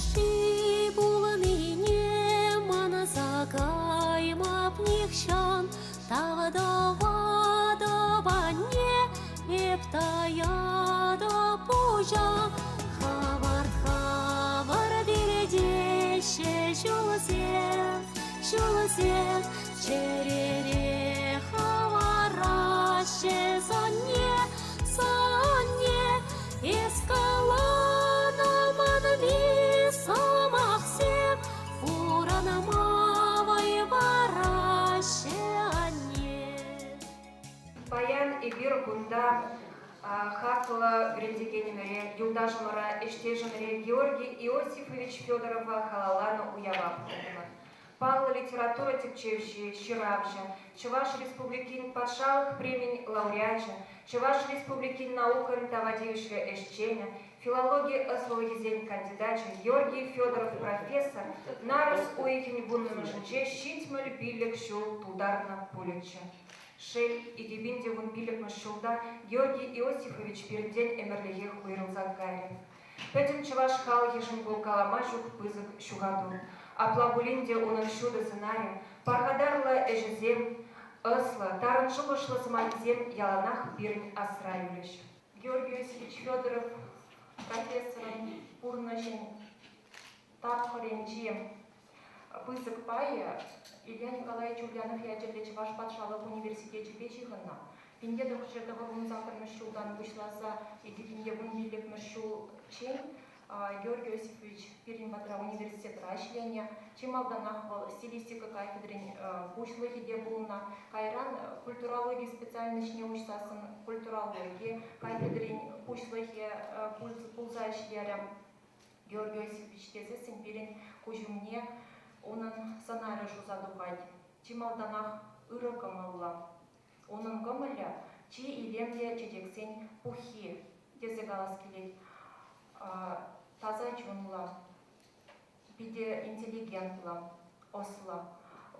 Ӑшши пулнине манса каймап нихҫан. Тав тӑватӑп анне, эп таятӑп пуҫа. Хӑвӑрт хӑвӑрт иртеҫҫӗ ҫулсем, ҫулсем чӗрере хӑвараҫҫӗ санне, санне. Эс каланӑ манми сӑмахсем пурӑнма вӑй параҫҫӗ анне. Паян эпир кунта хаклӑ вӗрентекенӗмӗре, юлташӑмӑра, ӗҫтешӗмӗре Георгий Иосифович Федорова халалланӑ уява пухӑнтӑмӑр. Паллӑ литература тӗпчевҫи, ҫыравҫӑ, Чӑваш Республикин патшалӑх премин лауреачӗ, Чӑваш Республикин наукӑн тава тивӗҫлӗ ӗҫченӗ, филологи ӑслӑлӑхӗсен кандидачӗ Георгий Федоров профессор нарӑс уйӑхӗн вуннӑмӗшӗнче 75 ҫул тултарнӑ пулӗччӗ. Шел, 2015 ҫулта Георгий Иосифович пирӗнтен ӗмӗрлӗхех уйрӑлса кайрӗ. Пӗтӗм чӑваш халӑхӗшӗн вӑл калама ҫук пысӑк ҫухату. Апла пулин те унӑн ҫутӑ сӑнарӗ, пархатарлӑ ӗҫӗсем, ӑслӑ, тарӑн шухӑшлӑ сӑмахӗсем яланах пирӗн асра юлӗҫ. Георгий Иосифович Федоров профессорӑн пурнӑҫӗн тапхӑрӗнчи пысӑк пайӗ Илья Николаевич Ульянов ячӗллӗ Чӑваш патшалӑх университечӗпе ҫыхӑннӑ. 1998 ҫултан пуҫласа 2015 ҫулччен Георгий Иосифович пирӗн патра университетра ӗҫленӗ. Чи малтанах вӑл стилистика кафедрин пуҫлӑхӗ те пулнӑ. Кайран культурологи специальноҫне уҫсассӑн культурологи кафедрин пуҫлӑхӗ пулса ӗҫлерӗ. Георгий Осипович тесессӗн пирӗн куҫ умне унӑн сӑнарӗ шуса тухать. Чи малтанах ырӑ кӑмӑллӑ. Унӑн кӑмӑлӗ чи илемлӗ чечексен пуххи тесе калас килет. Таса чунлӑ, питӗ интеллигентлӑ, ӑслӑ.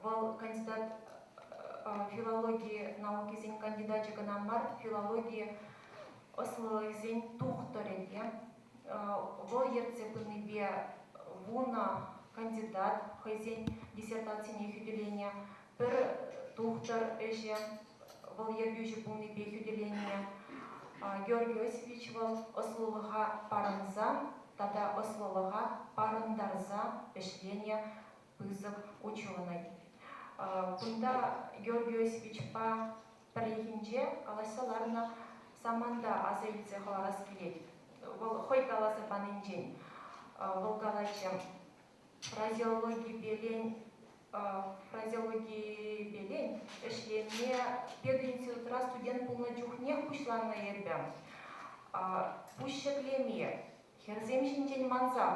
Вӑл кандидат филологи наукисен кандидачӗ кӑна мар, филологи ӑслӑлӑхӗсен тухтӑрӗ те. Вӑл ертсе пынипе вунӑ кандидат хӑйсен диссертацине хӳтӗленӗ, пӗр тухтӑр ӗҫӗ вӑл ертӳҫӗ пулнипе хӳтӗленнӗ. Георгий Иосифович вӑл ӑслӑлӑха парӑнса тата ӑслӑлӑха парӑнтарса ӗҫленӗ пысӑк ученӑй. Кунта Георгий Иосифовичпа пӗррехинче калаҫса ларнӑ саманта аса илсе хӑварас килет. Вӑл хӑй каласа панинчен. Вӑл калатчӗ, фразеологипелен фразеологипелен ӗҫлеме пединститутра студент пулнӑ чухнех пуҫланнӑ эпӗ. Пуҫ ҫӗклеме, хӗрсем ҫинчен мансах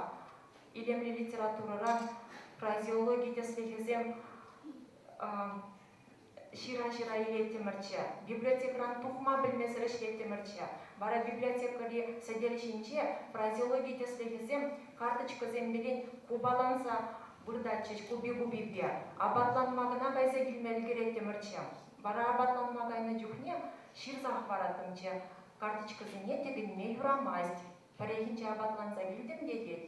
илемлӗ литературӑран фразеологи тӗслӗхӗсем ҫыра-ҫыра илеттӗмӗрччӗ, библиотекӑран тухма пӗлмесӗр ӗҫлеттӗмӗрччӗ. Вара библиотекӑри сӗтел ҫинче фразеологи тӗслӗхӗсем карточкӑсемпелен купаланса выртатчӗҫ купи-купипе. Апатланма кӑна кайса килме ӗлкӗреттӗмӗрччӗ. Вара апатланма кайнӑ чухне ҫырсах параттӑмччӗ, карточкӑсене тӗкӗнме юрамасть. Пӗррехинче апатланса килтӗм те тет,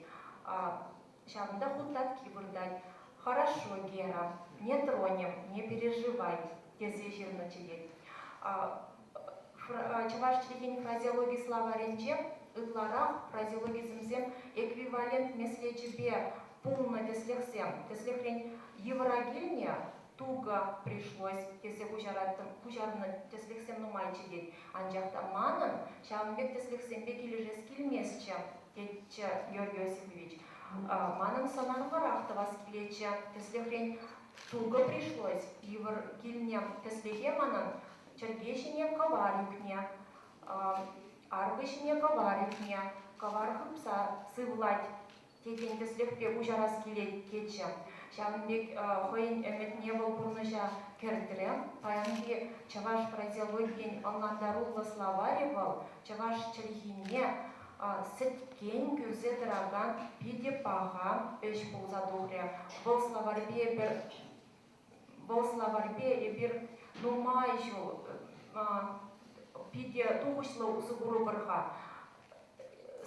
ҫавӑнта хут татки выртать. Хорошо, Гера, не тронем, не переживай, тесе ҫырнӑччӗ тет. Чӑваш чӗлхин фразеологи словарӗнче ытларах фразеологизмсем эквивалент меслечӗпе пулнӑ тӗслӗхсем. Тӗслӗхрен, йывӑра килнӗ тугӑ пришлось тесе куҫараттӑм, куҫарнӑ тӗслӗхсем нумайччӗ тет. Анчах та манӑн ҫавӑн пек тӗслӗхсемпе килӗшес килместчӗ, тетчӗ Георгий Осипович. Манӑн сӑнарлӑрах тӑвас килетчӗ. Тӗслӗхрен, тугӑ пришлось йывӑр килнӗ тӗслӗхе манӑн чӗрке ҫине кӑвар ӳкнӗ, аркӑ ҫине кӑвар ӳкнӗ, кӑвар хыпса сывлать текен тӗслӗхпе куҫарас килет тетчӗ. Ҫавӑн пек хӑйӗн ӗмӗтне вӑл пурнӑҫа кӗртрӗ. Паянхи чӑваш фразеологийӗн ӑнлантаруллӑ словарӗ вӑл чӑваш чӗлхине сӗткен кӳрсе тӑракан питӗ паха ӗҫ пулса тухрӗ. Вӑл словарьпе эпир вӑл словарьпе эпир нумай ҫул питӗ тухӑҫлӑ усӑ курӑпӑр-ха.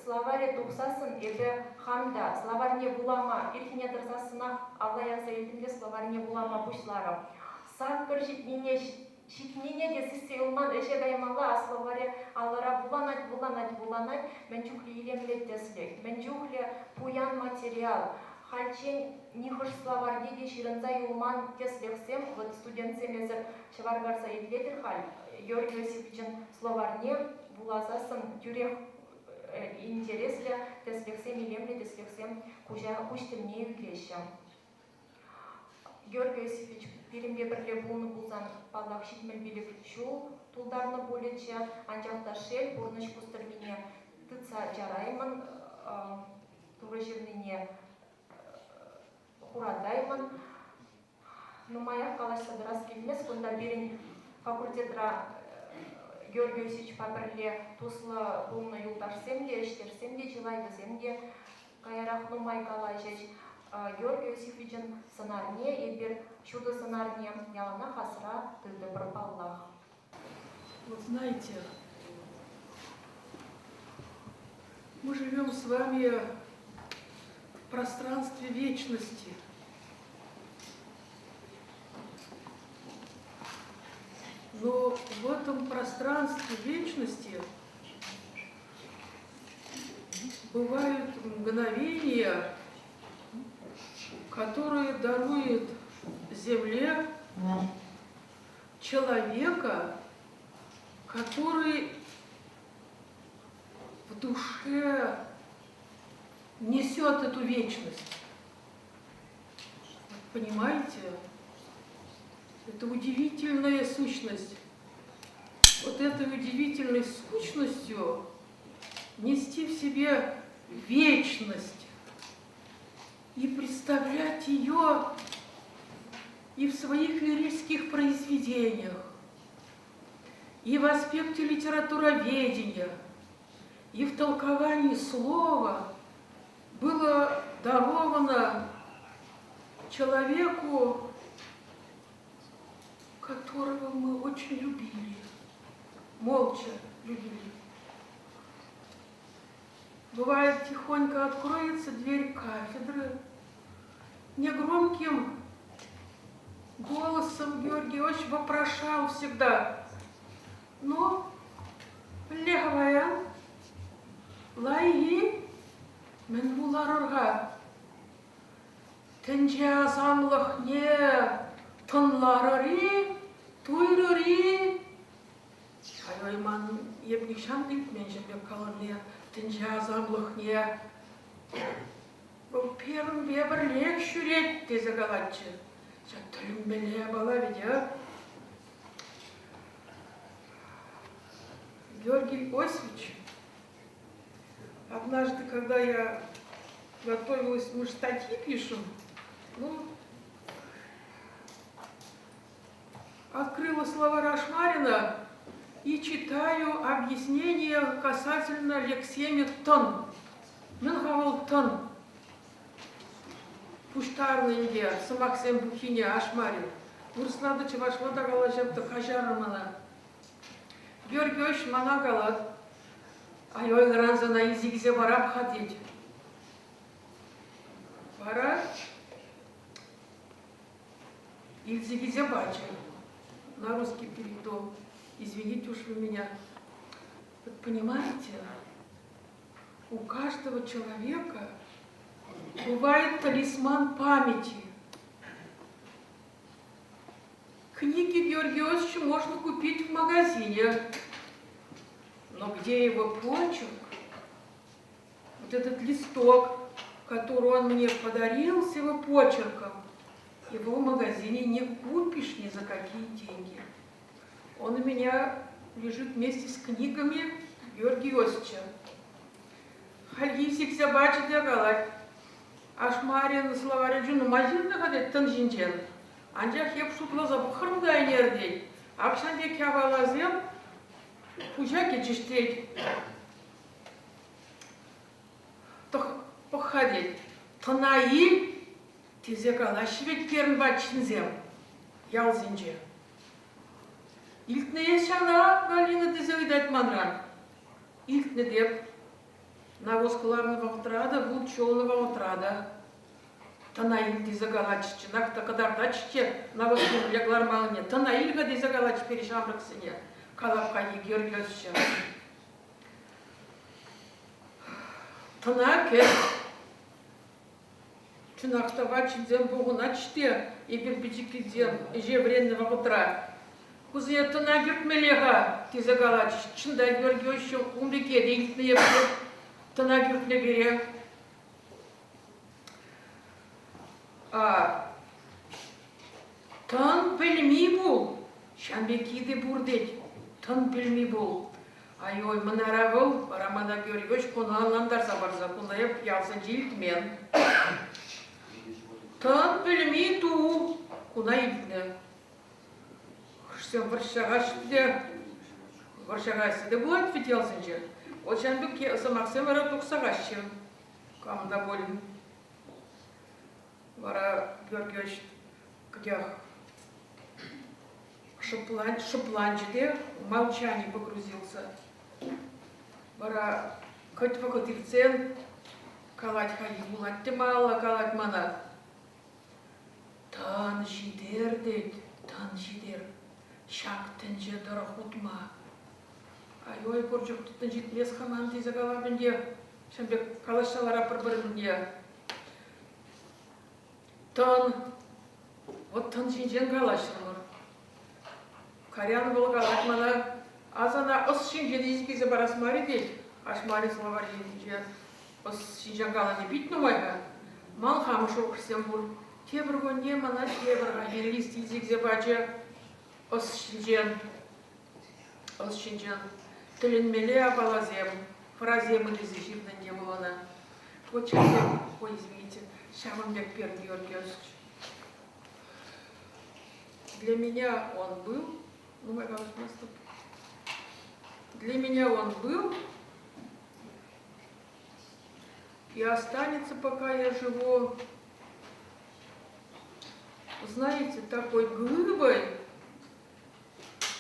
Словаре тухсассӑн эпӗ хам та словарьне вулама, ирхине тӑрсассӑнах алла ярса илтӗм те словарьне вулама пуҫларӑм. Саккӑр ҫитнине ҫитнине те сиссе юлман ӗҫе каймалла, а словаре алӑра вуланать, вуланать, вуланать. Мӗн чухлӗ илемлӗ тӗслӗх, мӗн чухлӗ пуян материал. Хальччен нихӑш словарьте те ҫырӑнса юлман тӗслӗхсем, вот студентсем эсӗр ҫӑвар карса итлетӗр халь, Георгий Осиповичӑн словарьне вуласассӑн тӳрех интереслӗ тӗслӗхсем, илемлӗ тӗслӗхсем куҫа куҫ тӗлне ӳкеҫҫӗ. Георгий Осипович пирӗнпе пӗрле пулнӑ пулсан, паллах, 75 ҫул тултарнӑ пулӗччӗ, анчах та шел, пурнӑҫ кустӑрмине тытса чараймӑн, Турӑ ҫырнине хуратаймӑн. Нумаях калаҫса тӑрас килмест. Кунта пирӗн факультетра Георгий Осиповичпа пӗрле туслӑ пулнӑ юлташсем те, ӗҫтешсем те чылай, вӗсем те каярах нумай калаҫӗҫ. Георгий Осиповичӑн сӑнарне эпир ҫутӑ сӑнарне яланах асра тытӑпӑр паллах. Вот знаете, мы живем с вами в пространстве вечности. Но в этом пространстве вечности бывают мгновения, которые дарует Земле человека, который в душе несет эту вечность. Понимаете? Это удивительная сущность. Вот этой удивительной сущностью нести в себе вечность и представлять ее и в своих лирических произведениях, и в аспекте литературоведения, и в толковании слова было даровано человеку, которого мы очень любили, молча любили. Бывает, тихонько откроется дверь кафедры, негромким голосом Георгий Иосифович вопрошал всегда. Ну, левая, лайи, мӗн вуларӑр-ха? Тӗнче асамлӑхне тӑнларӑр-и, туйрӑр-и? Ай-ой, ман эп нихҫан та илтмен ҫын пек калани тӗнче асамлӑхне. Вӑл пирӗнпе пӗрлех ҫӳрет тесе калатчӗ. Ҫак тӗлӗнмелле япала вӗт, а? Георгий Иосифович, однажды, когда я готовилась, мы же статьи пишем, ну, открыла слова Рашмарина и читаю объяснение касательно лексемы «тӑн». Мӗн-ха вӑл тӑн? Пуҫтарнӑ ӗнтӗ сӑмахсем пуххине Ашмарин. Вырӑсла та, чӑвашла та калаҫап та каҫарӑр мана. Георгий Иосифович мана калать, ай-ой, ыран сана илсе килсе парап-ха тет. Вара Илсе килсе пачӗ. На русский переведу. Извините уж вы меня. Вот понимаете, у каждого человека бывает талисман памяти. Книги Георгия Иосифовича можно купить в магазине. Но где его почерк, вот этот листок, который он мне подарил с его почерком, его в магазине не купишь ни за какие деньги. Он у меня лежит вместе с книгами Георгия Иосифовича. Хальхи сиксе пачӗ те калать. Ашмарин словарӗнче нумай ҫырнӑ-ха тет тӑн ҫинчен. Анчах эп шутласа пӑхрӑм та ӗнер тет. Ак ҫав пек япаласем пуҫа кӗчӗҫ тет. Пӑх-ха тет, тӑна ил тесе калаҫҫӗ вӗт пирӗн ват ҫынсем ялсенче. Илтнӗ эс ҫавна, Галина, тесе ыйтать манран. Илтнӗ теп. Навоз кӑларнӑ вӑхӑтра та, вут ҫулнӑ вӑхӑтра та тӑна ил тесе калатчӗ. Чӑнах та кӑтартатчӗ те навоз мӗнле кӑлармаллине. Тӑна ил-ха тесе калатчӗ пире ҫамрӑксене. Калав-ха Георгиевича. Тӑна кӗр. Чӑнах та ватҫынсем пухӑнатчӗ те эпир пӗчӗккисем ӗҫе вӗреннӗ вӑхӑтра. Кусене тӑна кӗртмелле-ха, тесе калатчӗҫ. Чӑн та, Георгиевич ун пекке те илтнӗ эпӗ тӑна кӗртнӗ пире. Тӑн пӗлми пул, ҫам пекки те пур тет, тӑн пӗлми пул. Ай-ой, мӑнара вӑл, вара мана Георгиевич куна ӑнлантарса парса куна эп ялсенче илтмен. Тӑн пӗлми ту, куна илтнӗ. Хӑшсем вӑрҫа каҫҫӗ те, вӑрҫа каясси те пулать вӗт ялсенче. Вот ҫавӑн пек сӑмахсем вара тухса каҫҫӗ. Кам та пулин. Вара Георгиевич кӗтех шӑпланчӗ те в молчании погрузился. Вара хӑть вӑхӑт иртсен калать-ха, вулать те малалла калать мана. Тӑн ҫитер, тет, тӑн ҫитер, ҫак тӗнче тӑрӑх утма. Ай-ой, пур чух тӑн ҫитмест-ха ман тесе калап ӗнтӗ. Ҫавӑн пек калаҫса ларап пӗр-пӗринпе. Тӑн. Вот тӑн ҫинчен калаҫрӑмӑр. Кайран вӑл калать мана, а сана ӑс ҫинчен илсе килсе парас мар-и тет. Ашмарин словарь ҫинче ӑс ҫинчен калани пит нумай-ха. Ман хамӑн шухӑшсем пур. Тепӗр кунне мана тепӗр лист илсе килсе пачӗ ӑс ҫинчен. Ӑс ҫинчен тӗлӗнмелле япаласем, фраземы тесе ҫырнӑ ӗнтӗ вӑл ӑна. Вот ҫавсем, ой, извините, ҫавӑн пек пирӗн Георгий Иосифович. Для меня он был, нумай калаҫмастӑп. Для меня он был и останется, пока я живу, знаете, такой глыбой,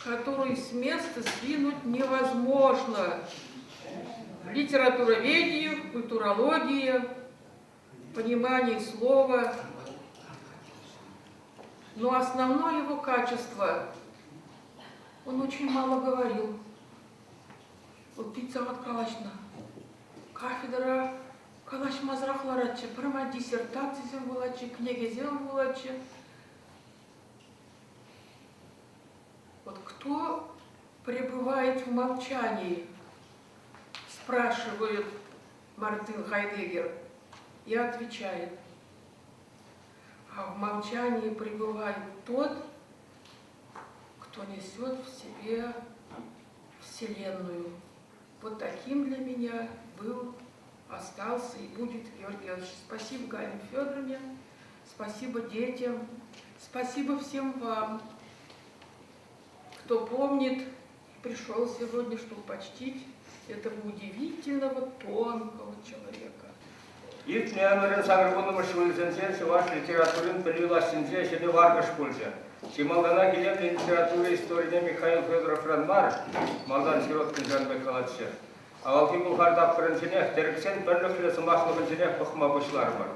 которую с места сдвинуть невозможно. В литературоведении, в культурологии, в понимании слова. Но основное его качество – он очень мало говорил. Вӑл пит савӑт калаҫнӑ. Кафедра калаҫмасӑрах ларатчӗ, пӗрмай диссертацисем вулатчӗ, кӗнекесем вулатчӗ. Вот кто пребывает в молчании, спрашивает Мартын Хайдеггер и отвечает. А в молчании пребывает тот, кто несет в себе Вселенную. Вот таким для меня был, остался и будет Георгий Иванович. Спасибо Галине Федоровне, спасибо детям, спасибо всем вам, кто помнит, пришел сегодня, чтобы почтить этого удивительного, тонкого человека. Иртнӗ ӗмӗрӗн сакӑрвуннӑмӗш ҫулӗсенче чӑваш литературин пӗлӳ лаҫҫинче ҫӗнӗ варкӑш пулчӗ. Чи малтанах илемлӗ литература историне Михаил Федоровран мар, малтан Сироткин пек калатчӗ. Авалхи Пӑлхар тапхӑрӗнченех тӗрӗксен пӗрлӗхлӗ сӑмахлӑхӗнченех пӑхма пуҫларӑмӑр.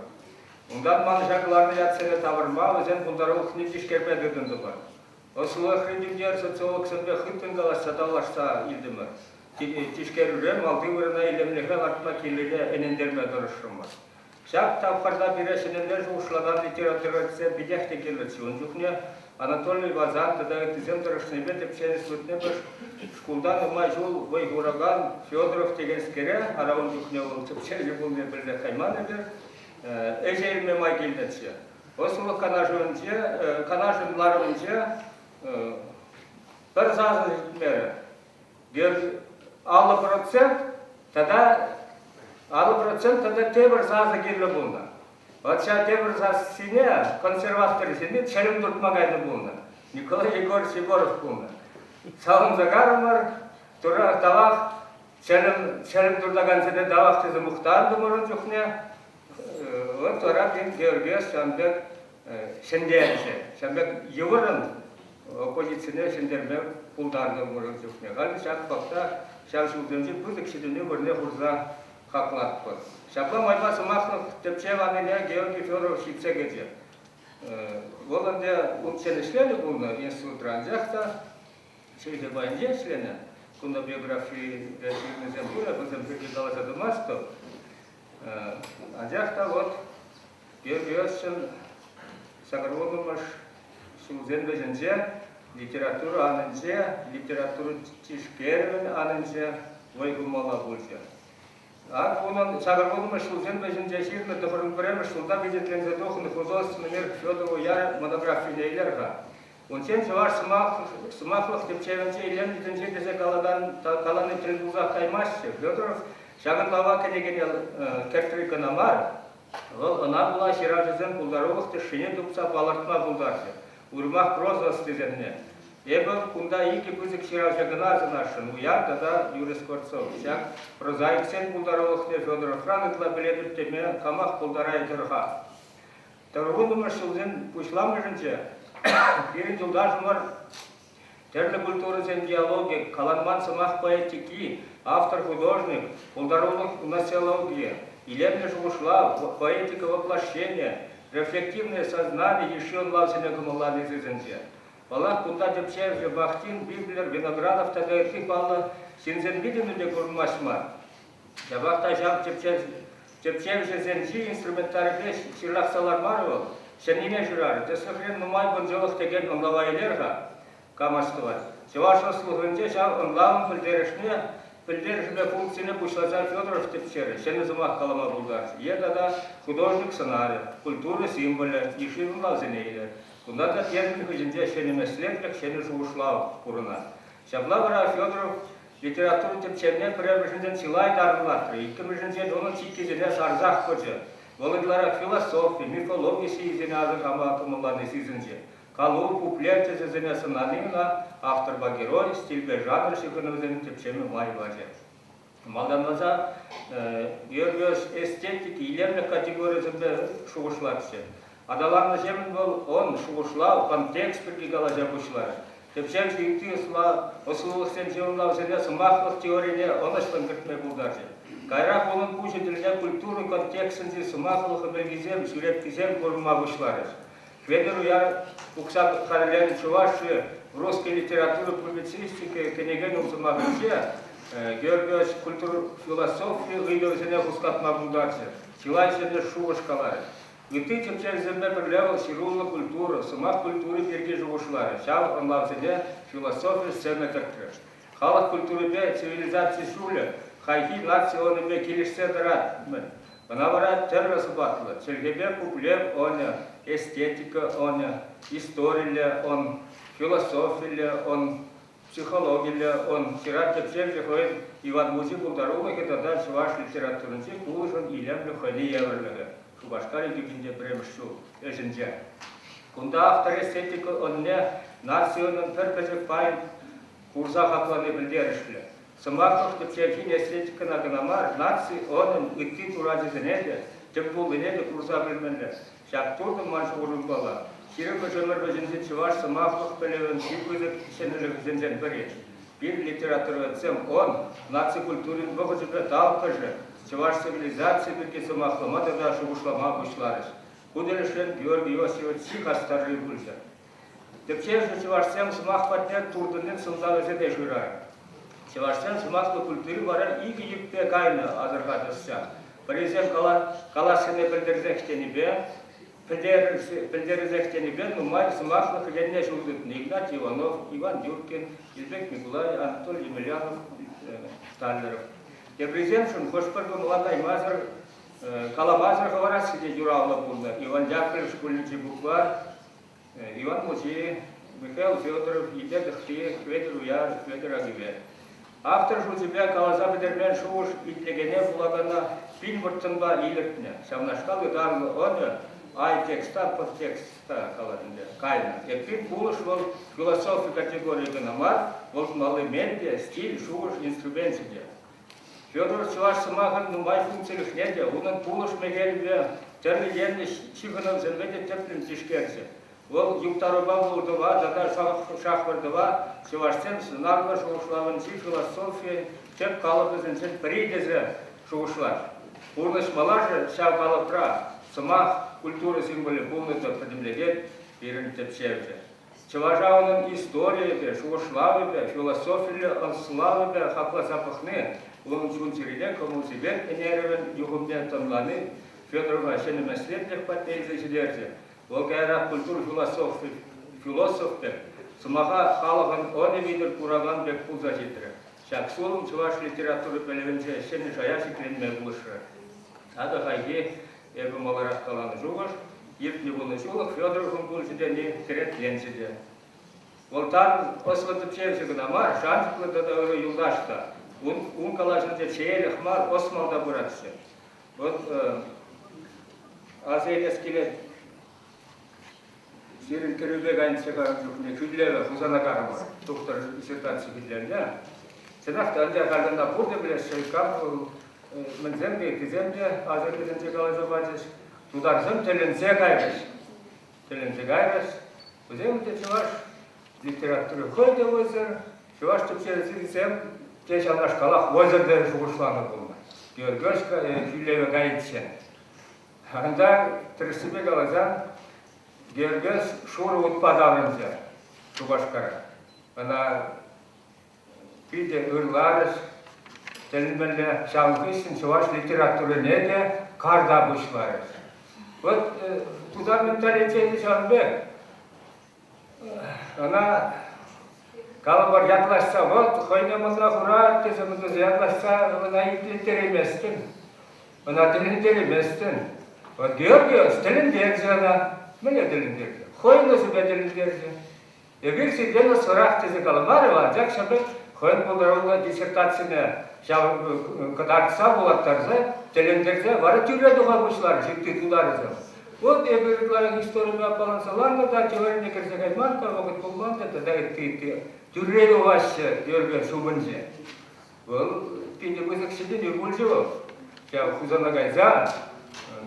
Унтан манӑҫа кӑларнӑ ятсене тавӑрма вӗсен пултарулӑхне тишкерме тытӑнтӑмӑр. Ӑслӑлӑхри тӳнтер социологсемпе хыттӑн калаҫса тавлашса илтӗмӗр. Тишкерӳре малти вырӑна илемлӗхе лартма кирлине ӗнентерме тӑрӑшрӑмӑр. Ҫак тапхӑрта пире ҫӗнӗлле шухӑшлакан литературоведсем питех те кирлӗччӗ. Ун чухне Анатолий Васан тата ыттисем тӑрӑшнипе тӗпченӗ вырӑнне пӗр шкулта нумай ҫул вӑй хуракан Федоров текенскере, ара ун чухне вӑл тӗпчевҫӗ пулнине пӗлсех кайман эпир, ӗҫе илме май килнӗччӗ. Ӑслӑлӑх канашӗнче, канашӗн ларӑвӗнче пӗр сасӑ ҫитмерӗ. 50% тата 50% тата тепӗр сасӑ кирлӗ пулнӑ. Вот ҫав тепӗр сассине консерваторсене чӗлӗм туртма кайнӑ пулнӑ. Николай Егорович Егоров пулнӑ. Савӑнса карӑмӑр, тура тавах чӗлӗм, чӗлӗм туртакансене тавах тесе мухтантӑмӑр ун чухне. Вот вара пин Георгиевич ҫавӑн пек ҫӗнтерчӗ. Ҫавӑн пек йывӑррӑн оппозицине ҫӗнтерме пултарнӑ вырӑн чухне. Халӗ ҫак факта ҫав ҫулсенчи пысӑк ҫитӗнӳ вырӑнне хурса. хаклатпӑр. Ҫапла майпа сӑмахлӑх тӗпчев анине Георгий Федоров ҫитсе кӗчӗ. Вӑл ӗнтӗ унччен ӗҫленӗ пулнӑ институтра, анчах та чӗлхе пайӗнче ӗҫленӗ. Кунта биографире ҫырнисем пур, вӗсем пирки каласа тӑмастӑп. Анчах та вот Георгий Иосифовичӑн 80-мӗш ҫулсен вӗҫӗнче литература анинче, литература тишкерӗвӗн анинче вӑй хумалла пулчӗ. Ак унӑн 80-мӗш ҫулсен вӗҫӗнче ҫырнӑ 91-мӗш ҫулта пичетленсе тухнӑ художественный мир Федорова Яра монографине илер-ха. Унччен чӑваш сӑмахлӑх тӗпчевӗнче илемлӗ тӗнче тесе калани тӗл пулсах каймаҫҫӗ. Федоров ҫакӑн лава кӗнекене кӗртрӗ кӑна мар, вӑл ӑна пула ҫыравҫӑсен пултарулӑх тӗшшине тупса палӑртма пултарчӗ. Уйрӑмах проза ӑстисемне. Эпӗ кунта икӗ пысӑк ҫыравҫӑ кӑна асӑнасшӑн, Уяр тата Юрий Скворцов. Ҫак прозаиксен пултарулӑхне Федоровран ытла пӗлетӗп теме камах пултарайтӑр-ха. Тӑрвуннӑмӗш ҫулсен пуҫламӑшӗнче пирӗн юлташӑмӑр тӗрлӗ культурӑсен диалогӗ, каланман сӑмах поэтики, автор-художник, пултарулӑх гносеологийӗ, илемлӗ шухӑшлав, поэтика воплощения, рефлективное сознание йышши ӑнлавсене кӑмӑллани сисӗнчӗ. Паллах, кунта тӗпчевҫӗ Бахтин, Библер, Виноградов тата ытти паллӑ ҫынсен витӗмӗ те курӑнмасть мар. Ҫапах та ҫав тӗпчевҫӗсенчи инструментарипе ҫырлахса лармарӗ вӑл, ҫӗннине шырарӗ. Тӗслӗхрен, нумай пӑнчӑлӑх текен ӑнлава илер-ха, кам астӑвать. Чӑваш ӑслӑхӗнче ҫав ӑнлавӑн пӗлтерӗшне, пӗлтерӗшӗпе функцине пуҫласа Федоров тӗпчерӗ, ҫӗнӗ сӑмах калама пултарчӗ. Е тата художник сӑнарӗ, культура символӗ йышши ӑнлавсене илер. Кунта та термин хыҫӗнче ҫӗнӗ меслетлӗх, ҫӗнӗ шухӑшлав курӑнать. Ҫапла вара Федоров Литература тӗпчевне пӗрремӗшӗнчен чылай тарӑнлатрӗ, иккӗмӗшӗнчен унӑн чиккисене сарсах пычӗ. Вӑл ытларах философи, мифологи сийӗсене асӑрхама кӑмӑллани сисӗнчӗ. Калу, пуплев тӗсӗсене сӑнани ӑна авторпа герой, стильпе жанр ҫыхӑнӑвӗсене тӗпчеме май пачӗ. Малтанласа Георгиос эстетики илемлӗх категорийӗсемпе шухӑшлатчӗ. Аталаннӑҫемӗн вӑл он, шухӑшлав, контекст пирки калаҫа пуҫларӗ. Тӗпчевҫӗ ытти ӑслӑлӑхсенчи ӑнлавсене сӑмахлӑх теорине ӑнӑҫлӑн кӗртме пултарчӗ. Кайрах унӑн куҫӗ тӗлне культура контекстӗнчи сӑмахлӑх ӗмӗлкисем, ҫӳрепкисем курӑнма пуҫларӗҫ. Хветӗр Уяр пухса хатӗрленӗ Чуваши русской литература публицистики кӗнекен умсӑмахӗнче Георгиевич культура философи ыйтӑвӗсене хускатма пултарчӗ, чылай ҫӗнӗ шухӑш каларӗ. Ытти тӗпчевсемпе пӗрле вӑл ҫыруллӑ культура, сӑмах культури пирки шухӑшларӗ, ҫав ӑнлавсене философи сӗмӗ кӗртрӗ. Халӑх культурипе цивилизаци ҫулӗ хайхи наци ӑнӗпе килӗшсе тӑрать-мӗн. Ӑна вара тӗрлӗ сӑпатлӑ чӗлхепе пуплев ӑнӗ, эстетика ӑнӗ, историлле ӑн, философилле ӑн, Психологиллӗ ӑн ҫырать тӗпчевҫӗ хӑйӗн Иван Мучи пултарулӑхӗ тата чӑваш литературинчи кулӑшӑн илемлӗ хӑйне евӗрлӗхӗ Шупашкар икӗпинте пӗрремӗш ҫул ӗҫӗнче. Кунта автор эстетика ӑнне наци ӑнӑн пӗр пӗчӗк пайӗн курса хаклани пӗлтерӗшлӗ. Сӑмахлӑх тӗпчевҫин эстетикӑна кӑна мар, наци ӑнӑн ытти турачӗсене те, тӗп пулнине те курса пӗлмелле. Ҫак туртӑм ман шухӑшӑмпала ҫирӗммӗш ӗмӗр вӗҫӗнчи чӑваш сӑмахлӑх пӗлӗвӗн чи пысӑк ҫӗнӗлӗхӗсенчен пӗри. Пир литературоведсем он наци культурин вӑхӑчӗпе талккӑшӗ чӑваш цивилизацийӗ пирки сӑмахлама тата шухӑшлама пуҫларӗҫ. Ку тӗлӗшрен Георгий Иосифович чи хастарри пулчӗ. Тӗпчевҫӗ чӑвашсем сӑмах патне туртӑннин сӑлтавӗсене шырать. Чӑвашсен сӑмахлӑ культури вара икӗ йӗппе кайнӑ, асӑрхать ӑсчах. Пӗрисем калассине пӗлтерсех тенипе, пӗлтерсех тенипе нумай сӑмахлӑх енне ҫул тытнӑ Игнатий Иванов, Иван Юркин, Илпек Микулай, Анатолий Емельянов, Таллеров. Теприсемшӗн хӑш-пӗр кӑмӑла каймасӑр каламасӑр хӑварасси те юравлӑ пулнӑ. Иван Яковлев шкулӗнчи букварь Иван Мучи, Михаил Федоров, Илья Тӑхти, Хветӗр Уяр, Хветӗр Агивер. Автор шучӗпе каласа пӗтермен шухӑш итлекене вулакана пин вӑрттӑнпа илӗртнӗ. Ҫавнашкал ытарлӑ ӑнӑ ай текста подтекста калать ӗнтӗ, кайнӑ. Эппин, кулӑш вӑл философи категорийӗ кӑна мар, вӑл малли мел те, стиль, шухӑш инструменчӗ те. Федор чӑваш сӑмахӗн нумай функцилӗхне те, унӑн пулӑш мехелӗпе тӗрлӗ енлӗ ҫыхӑнӑвсемпе те тӗплӗн тишкерчӗ. Вӑл юптарупа вултӑва тата шахвӑртӑва чӑвашсен сӑнарлӑ шухӑшлавӗнчи философийӗн тӗп калӑпӗсенчен пӗри тесе шухӑшлать. Пурнӑҫ малашӗ ҫав калӑпра сӑмах культура символӗ пулнӑ та пӗтӗмлетет пирӗн тӗпчевҫӗ. Чӑваша унӑн историйӗпе, шухӑшлавӗпе, философиллӗ ӑславӗпе хакласа пӑхни, унӑн чун-чӗрине кӑмӑл-сипет ӗнерӗвӗн юхӑмне тӑнлани Федорова ҫӗнӗ меслетлӗх патне илсе ҫитерчӗ. Вӑл каярах культура философ пек, сӑмаха халӑхӑн ӑнӗ витӗр куракан пек пулса ҫитрӗ. Ҫак сулӑм чӑваш литература пӗлӗвӗнче ҫӗнӗ шая ҫӗкленме пулӑшрӗ. Акӑ хайхи эпӗ маларах каланӑ шухӑш, иртнӗ вунӑ ҫуллӑх Федоровӑн пулчӗ тени тӗрекленчӗ те. Вӑл тарӑн ӑслӑ тӗпчевҫӗ кӑна мар, шанчӑклӑ тата ырӑ юлташ та. Ун калаҫӑвӗнче чеелӗх мар, ӑс малта пыратчӗ. Вӑт аса илес килет. Сирӗн кӗрӳпе кайнӑччӗ-ха ун чухне хӳтӗлеве Хусана карӑмӑр. Тухтӑр диссертаци хӳтӗлевне. Чӑнах та, ӗнтӗ халь ӑна пурте пӗлеҫҫӗ, кам мӗнсем те, ыттисем те асаттесенче каласа пачӗҫ. Тутарсем тӗлӗнсе кайрӗҫ. Тӗлӗнсе кайрӗҫ. Вӗсем те чӑваш литератури хӑй те вӑйсӑр, чӑваш тӗпчевҫисем те ҫавнашкалах вӑйсӑр тесе шухӑшланӑ пулнӑ. Георгиевска хӳлеве кайиччен. Ҫакӑнта тӗрӗссипе каласан, Гергес шурӑ утпа таврӑнчӗ Шупашкара. Ӑна питӗ ырларӗҫ, тӗлӗнмелле. Ҫавӑн хыҫҫӑн чӑваш литературине те карта пуҫларӗҫ. Вот тутар менталитечӗ ҫавӑн пек. Ӑна калӑпӑр ятлаҫса вӑт хӑйне мӑнна хурать тесе мӗнлесе ятлаҫса ӑна итлеттерейместӗн. Ӑна тӗлӗнтерейместӗн. Вот Георгиевич тӗлӗнтерчӗ ӑна. Мӗне тӗлӗнтерчӗ? Хӑйӗн ӑсӗпе тӗлӗнтерчӗ. Эпир сиртен ӑслӑрах тесе каламарӗ, анчах ҫапах хӑйӗн пултаруллӑ диссертацине ҫав кӑтартса, вулаттарса, тӗлӗнтерсе вара тӳрре туха пуҫларӗҫ ытти тутарӗсем. Вот эпир ытларах историпе аппаланса ларнӑ та теорине кӗрсе кайман та, вӑхӑт пулман та тата ытти-ытти. Тӳрре тухаҫҫӗ Георгий ҫумӗнче. Вӑл питӗ пысӑк ҫитӗнӳ пулчӗ вӑл. Ҫав Хусана кайса,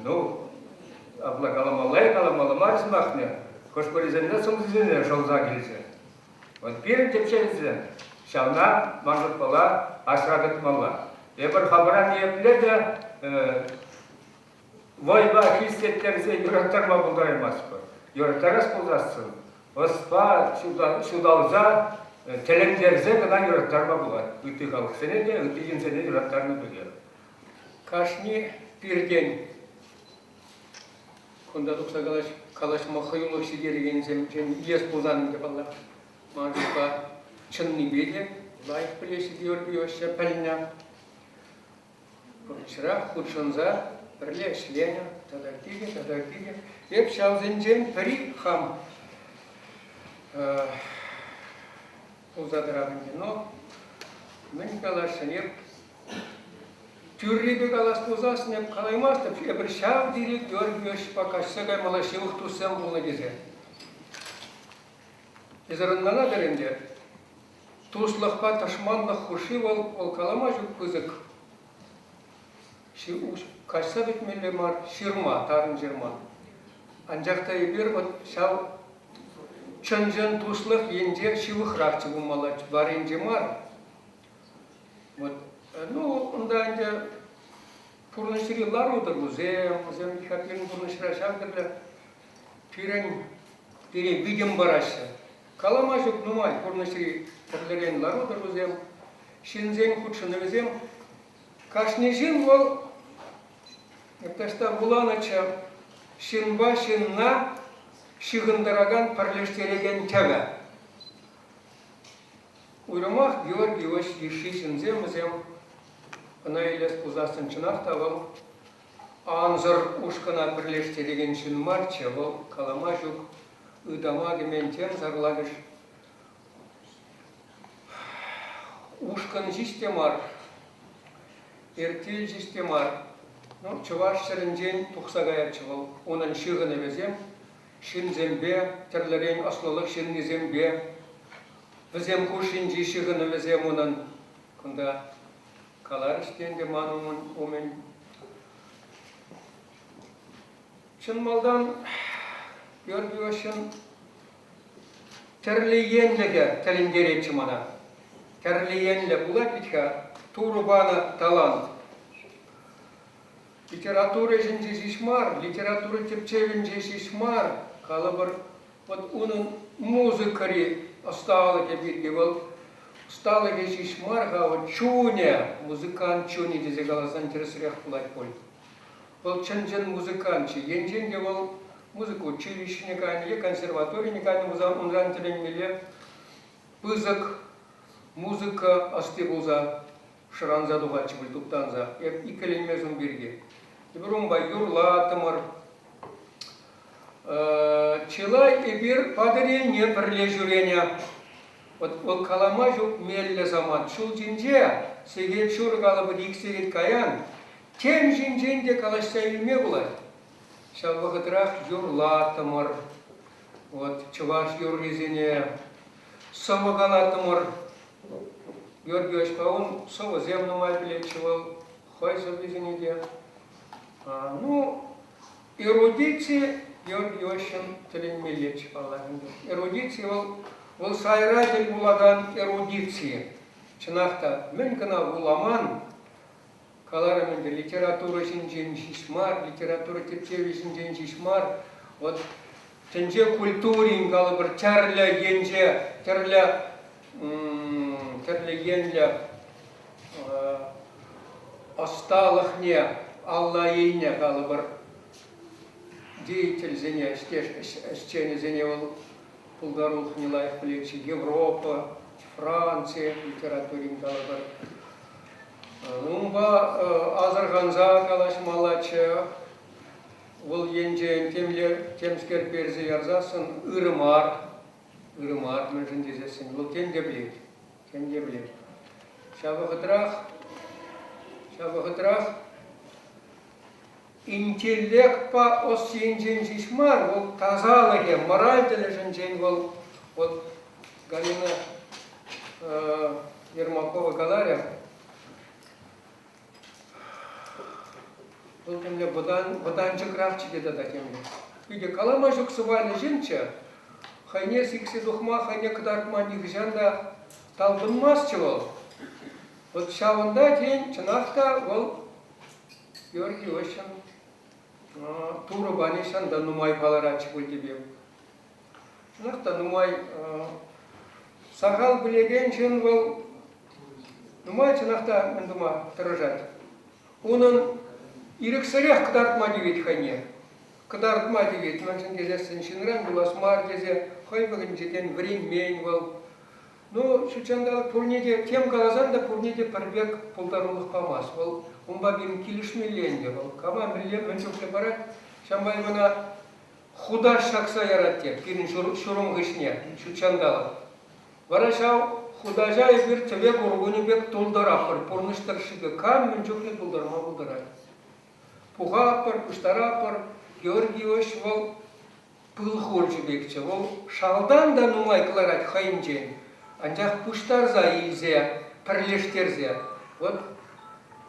ну, апла каламалла-и, каламалла мар сӑмахне, хӑш-пӗрисене сӑмсисене шӑлса килчӗ. Вот пирӗн тӗпчевҫӗсем ҫавна ман шутпала асра тытмалла. Эпир хамӑра ниепле те вӑйпа хистеттерсе юраттарма пултараймастпӑр. Юраттарас пулсассӑн ӑспа ҫуталса, тӗлӗнтерсе кӑна юраттарма пулать. Ытти халӑхсене те, ытти ҫынсене юраттарнӑ пекех. Кашни пиртен кунта тухса калаҫма хӑюлӑх ҫитерекенсенчен илес пулсан ӗнтӗ паллах, ман шутпа чӑннипе те лайӑх пӗлеҫҫӗ Георгий Иосифовича пӗлнӗ. Пурнӑҫра хутшӑнса пӗрле ӗҫленӗ тата килнӗ, тата килнӗ. Эп ҫавсенчен пӗри хам пулса тӑрап ӗнтӗ. Но мӗн каласшӑн, эп тӳррипе калас пулсассӑн эп калаймастӑп, эпир ҫав тери Георгий Иосифпа каҫса каймалла ҫывӑх туссем пулнӑ тесе. Эсир ӑнланатӑр ӗнтӗ, Туслӑхпа тӑшманлӑх хушши вӑл, вӑл калама ҫук пысӑк. Каҫса пӗтмелле мар ҫырма, тарӑн ҫырма. Анчах та эпир вӑт ҫав чӑн-чӑн туслӑх енче ҫывӑхрахчӗ пулмалла, варринче мар. Вот. Ну, унта ӗнтӗ пурнӑҫри лару-тӑрусем, вӗсем пирӗн пурнӑҫра ҫав тӗрлӗ пирӗн пире витӗм параҫҫӗ. Калама ҫук нумай пурнӑҫри тӗрлӗрен лару-тӑрусем, ҫынсен хутшӑнӑвӗсем. Кашни ҫын вӑл таҫта вуланӑччӗ, ҫынпа ҫынна ҫыхӑнтаракан, пӗрлештерекен тӗвӗ. Уйрӑмах Георгий Иванович йышши ҫынсем вӗсем ӑна илес пулсассӑн чӑнах та вӑл ансӑр ушкӑна пӗрлештерекен ҫын марччӗ, вӑл калама ҫук ытама кӗмен тем сарлакӑш ушкӑн ҫеҫ те мар, эртел ҫеҫ те мар. Ну, чӑваш ҫӗрӗнчен тухса каятчӗ вӑл. Унӑн ҫыхӑнӑвӗсем ҫынсемпе, тӗрлӗрен ӑслӑлӑх ҫыннисемпе, вӗсем хушшинчи ҫыхӑнӑвӗсем унӑн кунта каларӗҫ те ӗнтӗ ман умӗн. Чӑн малтан Георгий Ивановичӑн тӗрлӗ енлӗхӗ тӗлӗнтеретчӗ мана. Тӗрлӗ енлӗ пулать вӗт-ха Турӑ панӑ талант. Литература ӗҫӗнче ҫеҫ мар, литература тӗпчевӗнче ҫеҫ мар, калӑпӑр, вот унӑн музыкӑри ӑсталӑхӗ пирки вӑл ӑсталӑхӗ ҫеҫ мар-ха, вӑл чунӗ, музыкант чунӗ тесе каласан тӗрӗсрех пулать пуль. Вӑл чӑн-чӑн музыкантчӗ. Енчен те вӑл музыка училищине кайнӑ е консерваторине кайнӑ пулсан унран тӗлӗнмелле пысӑк музыка ӑсти пулса шӑранса тухатчӗ пуль туптанса. Эп иккӗленмес ун пирки. Эпир унпа юрлаттӑмӑр. Чылай эпир Патӑрьелне пӗрле ҫӳренӗ. Вот вӑл калама ҫук меллӗ самант. Ҫул ҫинче сехет ҫур калӑпӑр ик сехет каян тем ҫинчен те калаҫса илме пулать. Ҫав вӑхӑтрах юрлаттӑмӑр. Вот чӑваш юррисене сӑвӑ калаттӑмӑр. Георгий Ивановичпа ун сӑвӑсем нумай пӗлетчӗ вӑл, хӑй сӑввисене те. Ну, эрудици Георгий Ивановичӑн тӗлӗнмеллеччӗ, паллах ӗнтӗ. Эрудици вӑл, вӑл сайра тӗл пулакан эрудици. Чӑнах та, мӗн кӑна вуламан, каларӑм ӗнтӗ, литература ҫинчен ҫеҫ мар, литература тӗпчевӗ ҫинчен ҫеҫ мар, вот тӗнче культурин, калӑпӑр, тӗрлӗ енче, тӗрлӗ тӗрлӗ енлӗ ӑсталӑхне алла илнӗ, калӑпӑр, деятельсене, ӗҫченӗсене вӑл пултарулӑхне лайӑх пӗлетчӗ. Европа, Франци литературин, калӑпӑр. Унпа асӑрханса калаҫмаллаччӗ. Вӑл енчен темле темскер персе ярсассӑн ырӑ мар, ырӑ мар, мӗншӗн тесессӗн вӑл тем те пӗлет, тем те пӗлет. Ҫав вӑхӑтрах, ҫав вӑхӑтрах интеллектпа ӑс енчен ҫеҫ мар, вӑл тасалӑхӗ, мораль тӗлӗшӗнчен вӑл вот Галина Ермакова каларӗ, Вӑл темле вӑтанчӑкрахчӗ те тата темле. Питӗ калама ҫук сӑпайлӑ ҫынччӗ. Хӑйне сиксе тухма, хӑйне кӑтартма нихӑҫан та талпӑнмастчӗ вӑл. Вот ҫавӑнта, тен, чӑнах та вӑл Георгий Ивановичӑн Турӑ пани ҫанта нумай палӑратчӗ пуль тепе. Чӑнах та нумай сахал пӗлекен ҫын вӑл нумай чӑнах та мӗн тума тӑрӑшать. Унӑн ирӗксӗрех кӑтартма тивет хӑйне. Кӑтартма тивет, мӗншӗн тесессӗн ҫынран юлас мар тесе хӑй вӑхӑтӗнчен вӗренмен вӑл. Ну, ҫутҫанталӑк пурне те, тем каласан та пурне те пӗр пек пултарулӑх памасть. Вӑл унпа пирӗн килӗшмелле ӗнтӗ вӑл. Кама мӗнле, мӗн чухлӗ парать, ҫавӑнпа ӑна хутаҫ ҫакса ярать те пирӗн ҫурӑм хыҫне ҫутҫанталӑк. Вара ҫав хутаҫа эпир тӗве куркунӗ пек тултаратпӑр, пурнӑҫ тӑршшӗпе кам мӗн чухлӗ тултарма пултарать. Пухатпӑр, пуҫтаратпӑр. Георгий Иванович вӑл пыл хурчӗ пекчӗ. Вӑл шалтан та нумай кӑларать хӑйӗнчен, анчах пуҫтарса илсе, пӗрлештерсе. Вот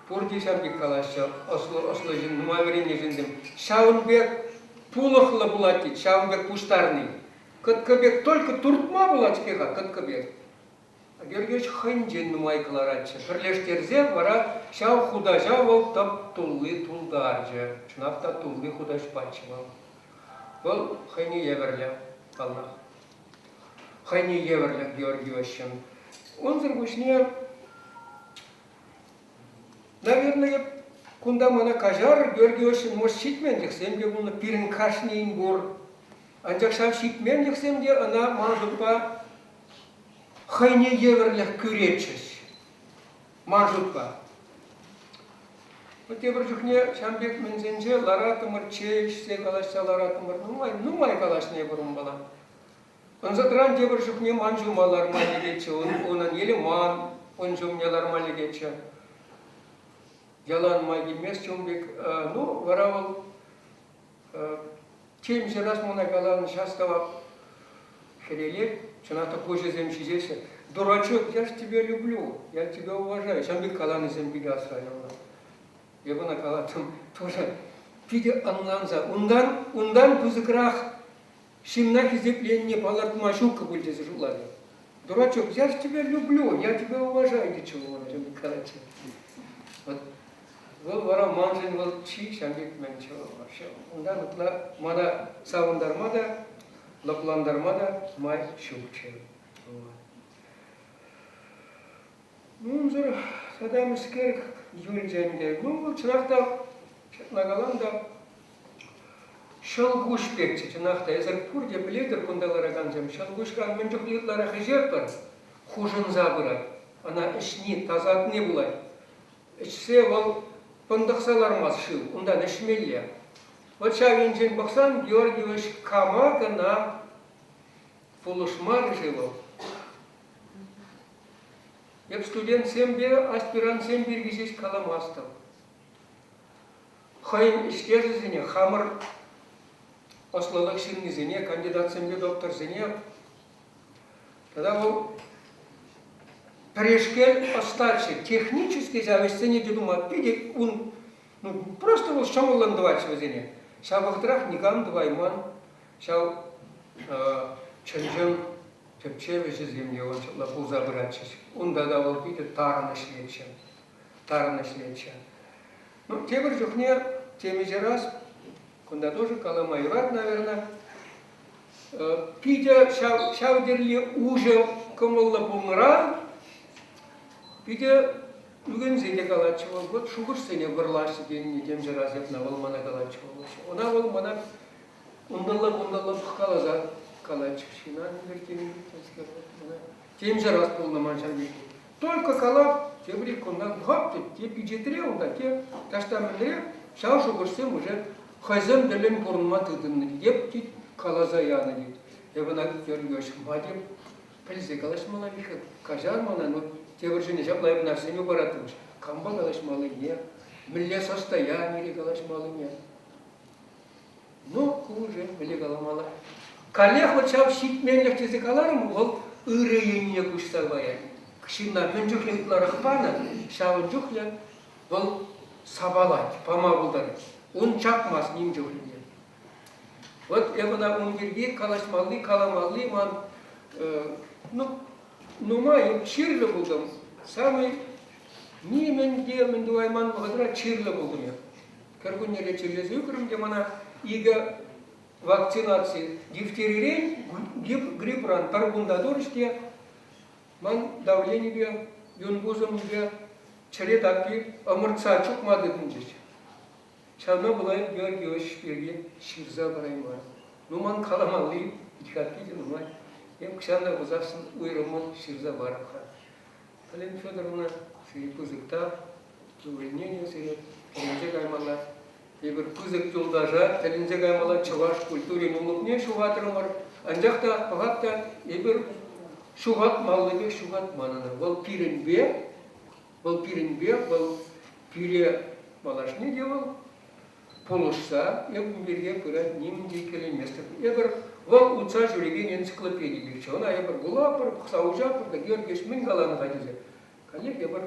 Пурте ҫав пек калаҫҫӗ, ӑслӑ, ӑслӑ ҫын, нумай вӗреннӗ ҫынсем. Ҫавӑн пек пулӑхлӑ пулать тет, ҫавӑн пек пуҫтарни. Кӑткӑ пек только туртма пулать-ҫке-ха, кӑткӑ пек. Георгиевич хӑйӗнчен нумай кӑларатчӗ. Пӗрлештерсе вара ҫав хутаҫа вӑл тӑп тулли тултарчӗ. Чӑнах та тулли хутаҫпаччӗ вӑл. Вӑл хӑйне евӗрлӗ, паллах. Хӑйне евӗрлӗ Георгиевичӑн. Унсӑр пуҫне Наверное, кунта мана каҫарӑр, Георгий Иосифович, может, ҫитменлӗхсем те пулнӑ, пирӗн кашнийӗн пур. Анчах ҫав ҫитменлӗхсем те ӑна ман шутпа хӑйне евӗрлӗх кӳретчӗҫ. Ман шутпа. Вот тепӗр чухне ҫавӑн пек мӗнсенче ларатӑмӑр, чей ӗҫсе калаҫса ларатӑмӑр. Нумай, нумай калаҫнӑ эпир унпала. Ӑнсӑртран тепӗр чухне ман ҫума ларма лекетчӗ, унӑн или ман ун ҫумне ларма лекетчӗ. Ялан май килместчӗ ун пек. Ну, вара вӑл темиҫе раз мана каланӑ, час тӑвап хӗрелет, чӑнах та куҫӗсем ҫиҫеҫҫӗ. Дурачок, я ж тебя люблю, я тебя уважаю. Ҫавӑн пек каланисем питӗ асра юлнӑ. Эп ӑна калаттӑм, тоже питӗ ӑнланса. Унтан, унтан пысӑкрах Ҫынна хисепленине палӑртма ҫуккӑ пуль тесе шутларӗ. Дурачок, я ж тебя люблю, я тебя уважаю, тетчӗ вӑл мана, Николаевич. Вот. Вӑл вара маншӑн вӑл чи ҫав пек мӗнччӗ вӑл вообще. Унтан ытла мана савӑнтарма та, лӑплантарма та май ҫукчӗ. Унсӑр тата мӗскер юлчӗ ӗнтӗ. Ну, вӑл чӑнах та, ҫапла калам та, ҫӑлкуҫ пекчӗ, чӑнах та. Эсир пурте пӗлетӗр кунта ларакансем, ҫӑлкуҫран мӗн чухлӗ ытларах ӗҫетпӗр, хушӑнса пырать. Ӑна ӗҫни, тасатни пулать. Ӗҫсе вӑл пӑнтӑхса лармасть шыв, унтан ӗҫмелле. Вӑт ҫав енчен пӑхсан Георгиевич кама кӑна пулӑшмарӗ-ши вӑл? Эп студентсемпе аспирантсем пирки ҫеҫ каламастӑп. Хӑйӗн ӗҫтешӗсене, хамӑр ӑслӑлӑх ҫыннисене, кандидатсемпе докторсене тата вӑл пӗрешкел ӑстаччӗ, технически ҫав ӗҫсене те тума питӗ ун, ну, просто вӑл ҫӑмӑллӑн тӑватчӗ вӗсене. Ҫав вӑхӑтрах никам тӑвайман ҫав чӑн-чӑн тӗпчев ӗҫӗсем те ун ҫапла пулса пыратчӗҫ. Унта та вӑл питӗ тарӑн ӗҫлетчӗ. Тарӑн ӗҫлетчӗ. Ну, тепӗр чухне темиҫе раз, кунта тоже калама юрать, наверное, питӗ ҫав, ҫав тери уҫӑ кӑмӑллӑ пулнӑран питӗ ӳкӗнсе те калатчӗ вӑл. Вот шухӑшсене вӑрлаҫҫӗ тенине темиҫе раз эпна вӑл мана калатчӗ вӑл. Ӑна вӑл мана Унталла-кунталла пӑхкаласа калатчӗ. Ҫына Темиҫе раз пулнӑ ман ҫав пирки. Только калап, тепӗр ик кунтан хоп тет, те пичетре унта, те таҫта мӗнре, ҫав шухӑшсем уже хӑйсем тӗллӗн пурӑнма тытӑннӑ тет, тет, каласа янӑ тет. Эп ӑна Георгиевич ма теп, пӗлсе калаҫмалла Михха, каҫар мана, ну тепӗр чухне ҫапла эп ӑна сӗнӳ параттӑм, кампа калаҫмаллине, мӗнле состоянире калаҫмаллине. Ну, ку уже мӗнле каламалла. Каллех вот ҫав ҫитменлӗх тесе каларӑм, вӑл ырӑ енне куҫса каять. Ҫынна мӗн чухлӗ ытларах панӑ, ҫавӑн чухлӗ вӑл сапалать, пама пултарать. Ун чакмасть ним чухлӗ те. Вот эп ӑна ун пирки калаҫмалли, каламалли ман, ну, нумай чирлӗ пултӑм. Самый нимӗн те мӗн тӑвайман вӑхӑтра чирлӗ пултӑм эп. Кӗркуннере чирлесе ӳкрӗм те мана икӗ вакцинаци дифтерирен, грипран пӗр кунта турӗҫ те ман давленипе, юн пусӑмӗпе чӗре таппи ӑмӑртса чупма тытӑнчӗҫ. Ҫавна пула Георгий Иосифович пирки ҫырса параймарӑм. Ну, ман каламалли питӗ нумай. Эп кӑҫал та пулсассӑн уйрӑммӑн ҫырса парӑп-ха. Галина Федоровна, сире пысӑк тав. Увольнение сире тӗлӗнсе каймалла. Эпир пысӑк юлташа тӗлӗнсе каймалла чӑваш культурин улӑхне ҫухатрӑмӑр. Анчах та пӑхап та эпир ҫухатмаллипех ҫухатман ӑна. Вӑл пирӗнпе, вӑл пирӗнпе, вӑл пире малашне те вӑл пулӑшса эп ун пирки пырать нимӗн те иккӗленместӗп. Эпир вӑл утса ҫӳрекен энциклопеди пекчӗ. Ӑна эпир вулатпӑр, пӑхса уҫатпӑр та Георгиевич мӗн каланӑ-ха тесе. Каллех эпир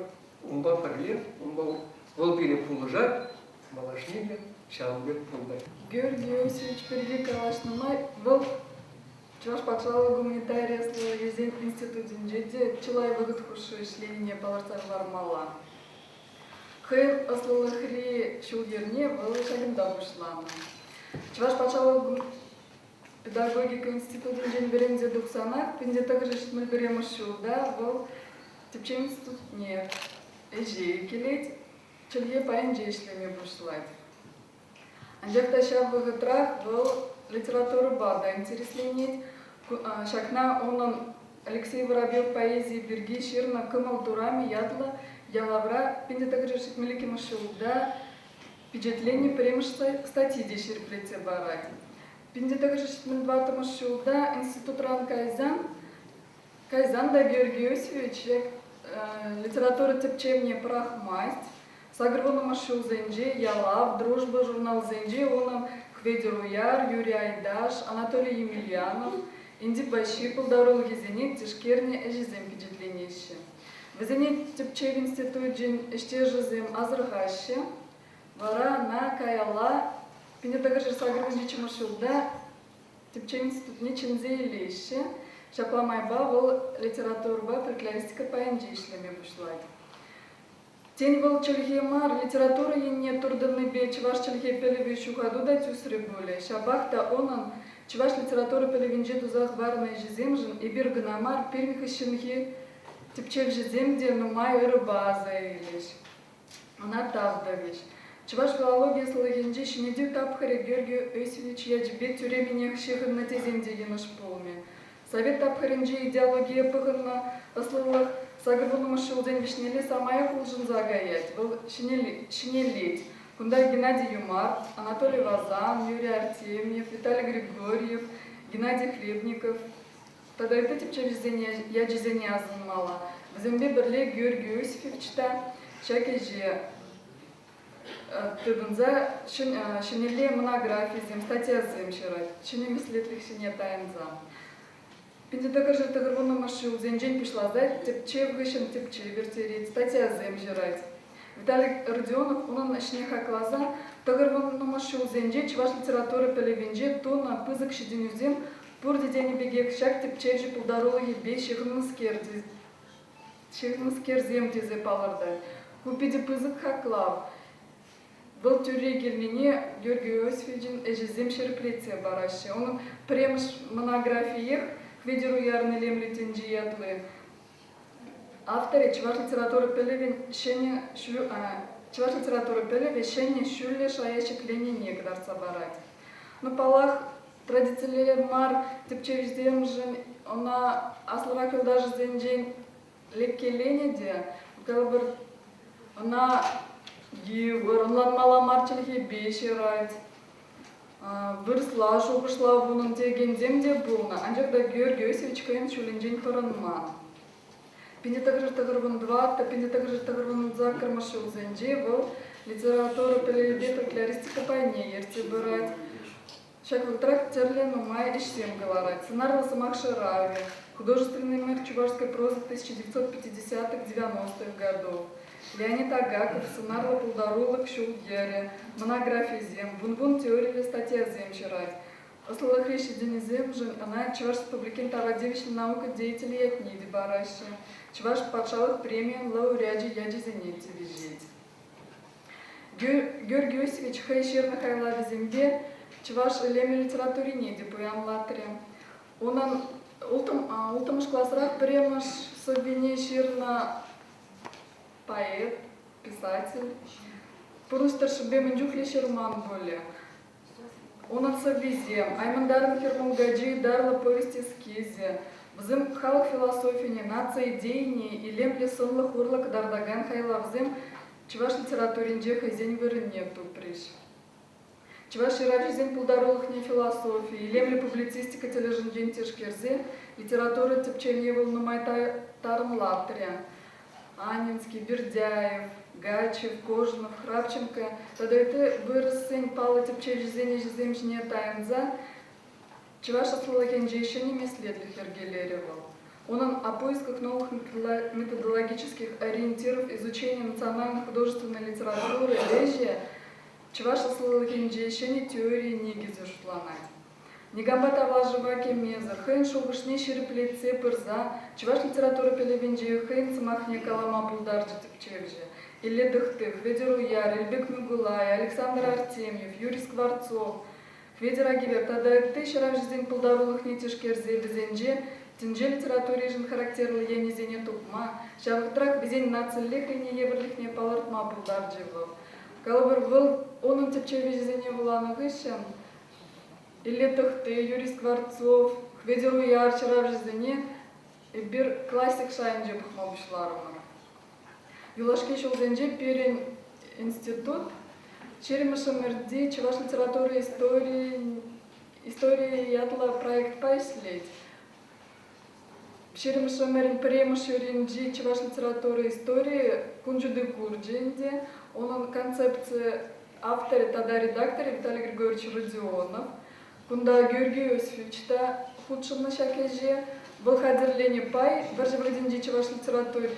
унпа пӗрле, унпа вӑл пире пулӑшать, малашне те ҫавӑн пек пултӑр. Георгий Иосифович пирки калаҫнӑ май вӑл Чӑваш патшалӑх гуманитари ӑслӑлӑхӗсен институтӗнче те чылай вӑхӑт хушши ӗҫленине палӑртса хӑвармалла. Хӑйӗн ӑслӑлӑхри ҫул-йӗрне вӑл ҫакӑнта пуҫланӑ. Чӑваш патшалӑх педагогика институтӗнчен вӗренсе тухсанах 1971 ҫулта вӑл тӗпчев институтне ӗҫе килет, чӗлхе пайӗнче ӗҫлеме пуҫлать. Анчах та ҫав вӑхӑтрах вӑл литературӑпа та интересленет. Ҫакна унӑн Алексей Воробьев поэзийӗ пирки ҫырнӑ «Кӑмӑл турамӗ» ятлӑ ялавра 1972 ҫулта пичетленнӗ пӗрремӗш статйи те ҫирӗплетсе парать. 1974 ҫулта институтран кайсан Кайсан та Георгий Иосифович литература тӗпчевне пӑрахмасть. Сакӑрвуннӑмӗш ҫулсенче «Ялав», «Дружба» журналсенче унӑн Хветӗр Уяр, Юрий Айдаш, Анатолий Емельянов, Инди Ваҫҫи пултарулӑхӗсене тишкернӗ ӗҫӗсем пичетленеҫҫӗ. Вӗсене тӗпчев институчӗн ӗҫтешӗсем асӑрхаҫҫӗ. Вара ӑна каялла 1987 ҫулта Тӗпчев институтне чӗнсе илеҫҫӗ. Ҫапла майпа вӑл литературӑпа фольклористика пайӗнче ӗҫлеме пуҫлать. Тен, вӑл чӗлхе мар, литература енне туртӑннипе чӑваш чӗлхе пӗлӗвӗ ҫухату та тӳсрӗ пулӗ, ҫапах та унӑн чӑваш литература пӗлӗвӗнче туса хӑварнӑ ӗҫӗсемшӗн эпир кӑна мар, пирӗн хыҫҫӑнхи тӗпчевҫӗсем те нумай ырӑпа аса илӗҫ. Ӑна тав тӑвӗҫ. Чӑваш филологи ӑслӑлӑхӗнче ҫӗнетӳ тапхӑрӗ Георгий Иосифович ячӗпе тӳремӗнех ҫыхӑннӑ тесен те йӑнӑш пулмӗ. Совет тапхӑрӗнче идеологие пӑхӑннӑ ӑслӑлӑх сакӑрвуннӑмӗш ҫулсен вӗҫнелле самаях улшӑнса каять, вӑл ҫӗнелет. Кунта Геннадий Юмарт, Анатолий Васан, Юрий Артемьев, Виталий Григорьев, Геннадий Хлебников тата ытти тӗпчевҫӗсене ячӗсене асӑнмалла. Вӗсемпе пӗрле Георгий Иосифович та ҫак ӗҫе тытӑнса ҫӗнӗлле монографисем, статьясем ҫырать, ҫӗнӗ меслетлӗх ҫине тайӑнса. 1990 ҫулсенчен пуҫласа тӗпчев хыҫҫӑн тӗпчев ирттерет, статьясем ҫырать. Виталий Родионов унӑн ӗҫне хакласа тӑхӑрвуннӑмӗш ҫулсенче чӑваш литература пӗлӗвӗнче тунӑ пысӑк ҫитӗнӳсем пурте тенӗ пекех ҫак тӗпчевҫӗ пултарулӑхӗпе ҫыхӑннӑскер ҫыхӑннӑскерсем тесе палӑртать. Ку питӗ пысӑк хаклав. Вӑл тӳрре килнине Георгий Иосифовичӑн ӗҫӗсем ҫирӗплетсе параҫҫӗ. Унӑн пӗрремӗш монографиех Хветӗр Уярӑн илемлӗ тӗнчи ятли. Авторӗ чӑваш литература пӗлӗвӗн ҫӗнӗ чӑваш литература пӗлӗвӗ ҫӗнӗ ҫӳллӗ шая ҫӗкленнине кӑтартса парать. Ну, паллах, традицилле мар тӗпчевҫӗсемшӗн ӑна аслӑрах юлташӗсенчен леккеленӗ те, калӑпӑр, ӑна йывӑр, ӑнланмалла мар чӗлхепе ҫырать. Вырӑсла шухӑшлав унӑн текенсем те пулнӑ, анчах та Георгий Иосифович хӑйӗн ҫулӗнчен пӑрӑнман. 1994 1998 ҫулсенче вӑл литература пӗлӗвӗпе фольклористика пайне ертсе пырать. Ҫак вӑхӑтрах тӗрлӗ нумай ӗҫсем кӑларать. Сӑнарлӑ сӑмах шыравӗ, Художественный мир чувашской прозы 1950-х-90-х годов, Леонид Агаков сӑнарлӑ пултарулӑх ҫул-йӗрӗ, монографисем, вун-вун теориллӗ статьясем ҫырать. Ӑслӑлӑхри ҫитӗнӳсемшӗн ӑна Чӑваш Республикин тава тивӗҫлӗ наука деятелӗ ятне те параҫҫӗ, Чӑваш патшалӑх премийӗн лауреачӗ ячӗсене тивӗҫет. Георгий Иосифович хӑй ҫырнӑ хайлавӗсемпе чӑваш илемлӗ литературине те пуянлатрӗ. Унӑн улттӑмӗш класрах пӗрремӗш сӑввине ҫырнӑ поэт, писатель. Пурнӑҫ тӑршшӗпе мӗн чухлӗ ҫырман пулӗ. Унӑн сӑввисем, Аймӑнтарӑн хӗр мулкачи ытарлӑ повесть эскизӗ, вӗсем халӑх философине, наци идейине илемлӗ сӑнлӑх урлӑ кӑтартакан хайлавсем чӑваш литературинче хӑйсен вырӑнне тупрӗҫ. Чӑваш ҫыравҫисен пултарулӑхне философи, илемлӗ публицистика тӗлӗшӗнчен тишкерсе литература тӗпчевне вӑл нумай тарӑнлатрӗ. Анинский, Бердяев, Гачев, Кожанов, Храпченко тата ытти вырӑссен паллӑ тӗпчевҫисен ӗҫӗсем ҫине тайӑнса чӑваш ӑслӑлӑхӗнче ҫӗнӗ меслетлӗх йӗркелерӗ вӑл. Унӑн «О поисках новых методологических ориентиров изучения национально-художественной литературы» ӗҫӗ чӑваш ӑслӑлӑхӗнче ҫӗнӗ теори никӗсӗ шутланать. Никампа тавлашӑва кӗмесӗр, хӑйӗн шухӑшне ҫирӗплетсе пырса чӑваш литература пӗлӗвӗнче хӑйӗн сӑмахне калама пултарчӗ тӗпчевҫӗ. Илле Тӑхти, Хветӗр Уяр, Илпек Микулай, Александр Артемьев, Юрий Скворцов, Хветӗр Агивер тата ытти ҫыравҫӑсен пултарулӑхне тишкерсе вӗсенче тӗнче литературишӗн характерлӑ енӗсене тупма, ҫав вӑхӑтрах вӗсен нацилле хӑйне евӗрлӗхне палӑртма пултарчӗ вӑл. Калӑпӑр, вӑл унӑн тӗпчев ӗҫӗсене вуланӑ хыҫҫӑн Илле Тӑхти, Юрий Скворцов, Хветӗр Уяр ҫыравҫӑсене эпир классик шайӗнче пӑхма пуҫларӑмӑр. Юлашки ҫулсенче пирӗн институт ҫирӗммӗш ӗмӗрти чӑваш литература историйӗн историйӗ ятлӑ проектпа ӗҫлет. Ҫирӗммӗш ӗмӗрӗн пӗрремӗш ҫурринчи чӑваш литература историйӗ кун ҫути курчӗ ӗнтӗ. Унӑн концепци авторӗ тата редакторӗ Виталий Григорьевич Родионов. Кунта Георгий Иосифович та хутшӑннӑ ҫак ӗҫе. Вӑл хатӗрленӗ пай вӑрҫӑ вӑхӑтӗнчи чӑваш литератури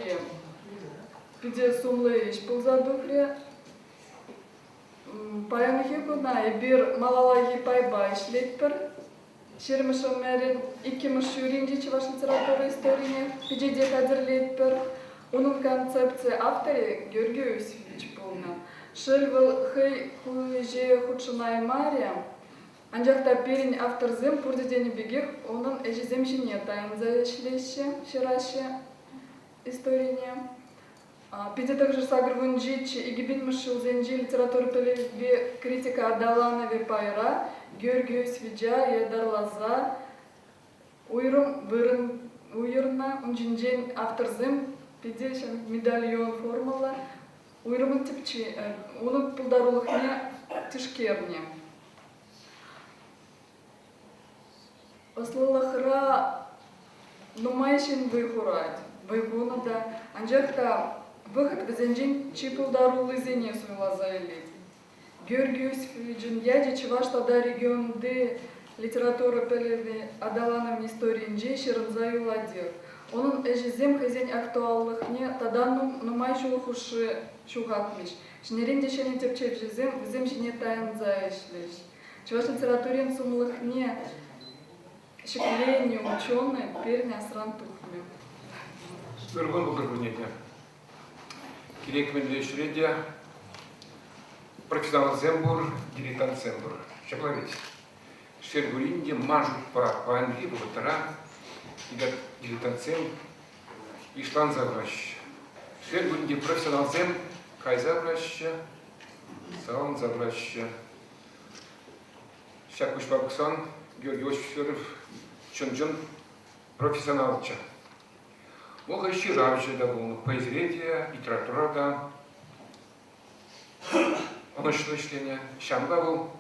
питӗ сумлӑ ӗҫ пулса тухрӗ. Паянхи куна эпир малаллахи пайпа ӗҫлетпӗр. Ҫирӗммӗш ӗмӗрӗн иккӗмӗш ҫурринчи чӑваш литература историне пичете хатӗрлетпӗр. Унӑн концепцийӗ. концепци авторӗ Георгий Иосифович пулнӑ. Шел, вӑл хӑй ку ӗҫе хутшӑнаймарӗ, анчах та пирӗн авторсем пурте тенӗ пекех унӑн ӗҫӗсем ҫине тайӑнса ӗҫлеҫҫӗ, ҫыраҫҫӗ историне. Питӗ тӑрӑшса кӗркунчи 2000-мӗш ҫулсенчи литература пӗлӗвӗпе критика аталанӑвӗ пайра Георгий Иосифовича ятарласа уйрӑм вырӑн уйӑрнӑ. Ун ҫинчен авторсем питӗ медальон формӑллӑ уйрӑмӑн унӑн пултарулӑхне тишкернӗ. Ӑслӑлӑхра нумай ҫын вӑй хурать, вӑй хунӑ та, анчах та вӑхӑт вӗсенчен чи пултаруллисене суйласа илет. Георгий Иосифовичӑн ячӗ чӑваш тата регионти литература пӗлӗвӗ аталанӑвӗн историйӗнче ҫырӑнса юлатех. Унӑн ӗҫӗсем хӑйсен актуаллӑхне тата нумай ҫул хушши ҫухатмӗҫ, ҫӗнӗрен те ҫӗнӗ тӗпчевҫӗсем вӗсем ҫине тайӑнса ӗҫлӗҫ. Чӑваш литературин сумлӑхне ҫӗкленӗ ученӑй пирӗн асран тухмӗ. Ыр кун пултӑр пурне те. Кирек мӗнле ӗҫре те профессионалсем пур, дилетантсем пур. Ҫапла ведь. Шел пулин те, ман шутпа, паянхи вӑхӑтра дилетантсем йышланса пыраҫҫӗ. Шел пулин те, профессионалсем кайса пыраҫҫӗ, саланса пыраҫҫӗ. Ҫак куҫпа пӑхсан Георгий Иосифович Федоров чӑн-чӑн профессионалччӗ. Вӑл хӑй ҫыравҫӑ та пулнӑ, поэзире те, литературӑра та ӑнӑҫлӑ ӗҫленӗ. Ҫавӑнпа вӑл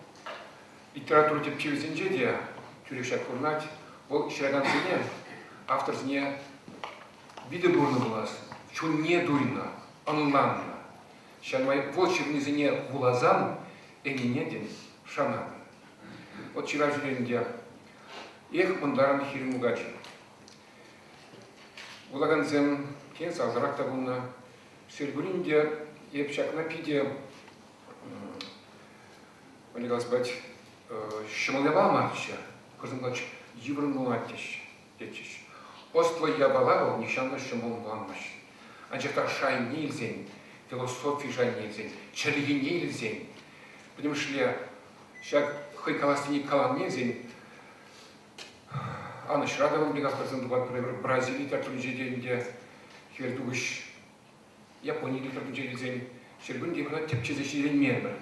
литература тӗпчевӗсенче те тӳрех ҫак курӑнать. Вӑл ҫыракансене, авторсене витӗр курнӑ пулас, чунне туйнӑ, ӑнланнӑ. Ҫав май вӑл ҫырнисене вуласан ӗненетӗн, шанатӑн. Вӑт ҫыравҫӑ ӗнтӗ. Эх, мӑнтарӑн хир мулкачи. Вулакансем, тен, сасӑрах та пулнӑ. Шел пулин те, эп ҫакна питӗ, мӗнле калас пулать, ҫӑмӑл япала марччӗ. Хӑшӗн йывӑррӑн пулать теҫҫӗ, тетчӗҫ. Ӑслӑ япала вӑл нихҫан та ҫӑмӑл пулмасть. Анчах та шайне илсен, философи шайне илсен, чӗлхине илсен, пӗтӗмӗшле ҫак хӑй калассине каланине илсен, Анӑҫра та ун пек авторсем тупатпӑр эпир. Бразили литературинче те ӗнтӗ Хӗвелтухӑҫ Япони литературинче илсен ҫӗрпӳн те кӑна тӗпчесе ҫитӗнмерӗмӗр.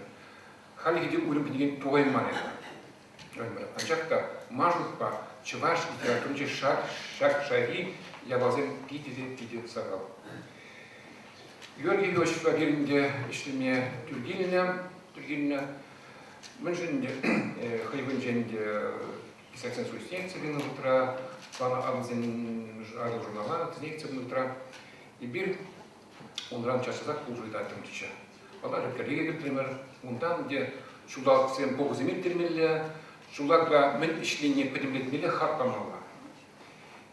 Хальлӗхе те уйрӑм кӗнекен тухаймарӗ. Анчах та ман шутпа чӑваш литературинче ҫак, ҫак шайри япаласем питӗ те питӗ сахал. Георгий Иосифпа пирӗн те ӗҫлеме тӳр килнӗ, тӳр килнӗ. Мӗншӗн ӗнтӗ хӑй вӑйӗнчен те писательсен союзне ертсе пынӑ вӑхӑтра, панӑ Атӑлсен Атӑл журнала ертсе пынӑ вӑхӑтра эпир унран час-часах пулӑшу ыйтаттӑмӑрччӗ. Паллах, пӗрле иртрӗмӗр. Унтан ӗнтӗ ҫулталӑксем пухусем ирттермелле, ҫулталӑкра мӗн ӗҫленине пӗтӗмлетмелле, хак памалла.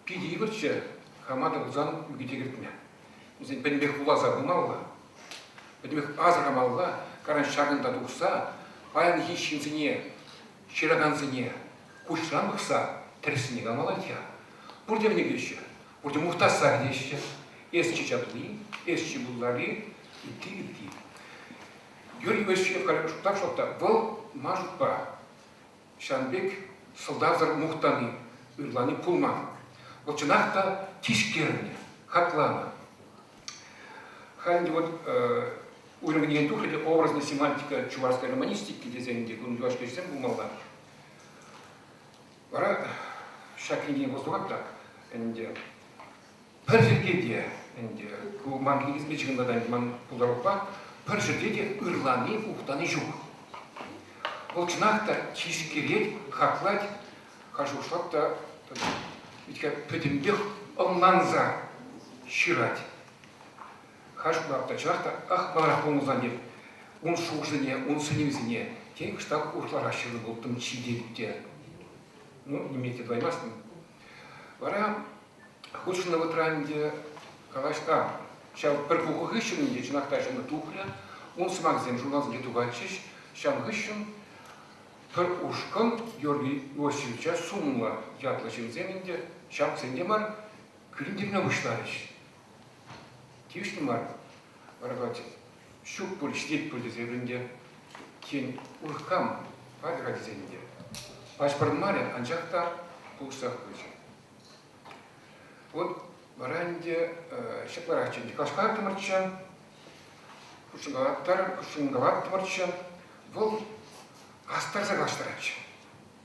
Питӗ йывӑрччӗ хама та пулсан ӳкӗте кӗртме. Вӗсен пӗтӗмпех вуласа пымалла, пӗтӗмпех асӑрхамалла, каран ҫакӑнта тухса паянхи ҫынсене, ҫыракансене куҫран пӑхса тӗрӗссине каламалла-ха. Пурте мӗне килеҫҫӗ, пурте мухтасса кӗтеҫҫӗ. Эс чи чапли, эс чи пултарли, ытти, ытти. Юрий Васильев шутлап шутлап та, вӑл ман шутпа ҫавӑн пек сӑлтавсӑр мухтани, ырлани пулман. Вӑл чӑнах та тишкернӗ, хакланӑ. Халь ӗнтӗ вот уйрӑм кӗнекен тухрӗ те образная семантика чувашской романистики тесе ӗнтӗ кун юлашки ӗҫсем пулмалла. Вара ҫак кӗнекене вуласа та ӗнтӗ пӗр ҫӗрте те ӗнтӗ ку ман кӗнекесемпе ҫыхӑннӑ та ӗнтӗ ман пултарулӑхпа пӗр ҫӗрте те ырлани, мухтани ҫук. Вӑл чӑнах та тишкерет, хаклать, шухӑшлать та ведь пӗтӗмпех ӑнланса ҫырать. Шутлап та чӑнах та ах маларах пулмасан теп ун шухӑшӗсене, ун сӗнӗвӗсене тен кӑштах урӑхларах ҫырнӑ пулӑттӑм ҫитет те. Ну, ниме те тӑваймастӑн. Вара хутшӑннӑ вӑхӑтра ӗнтӗ калаҫ, а, ҫав пӗр пуху хыҫҫӑн ӗнтӗ чӑнах та ҫынна тухрӗ, ун сӑмахӗсем журналсенче тухатчӗҫ. Ҫавӑн хыҫҫӑн пӗр ушкӑн Георгий Иосифовича сумлӑ ятлӑ ҫынсем ӗнтӗ, ҫамрӑксем те мар, кӳрентерме пуҫларӗҫ. Тивӗҫлӗ мар. Вара калать, ҫук пуль, ҫитет пуль тесе ӗнтӗ. Тен, урӑх кам пачӗ-ха тесен те. Пач пӑрӑнмарӗ, анчах та пулӑшсах пычӗ. Вот вара ӗнтӗ ҫапларахчӗ ӗнтӗ. Каҫкалаттӑмӑрччӗ, хутшӑнкалаттӑмӑрччӗ. Вӑл кастарса калаҫтаратчӗ.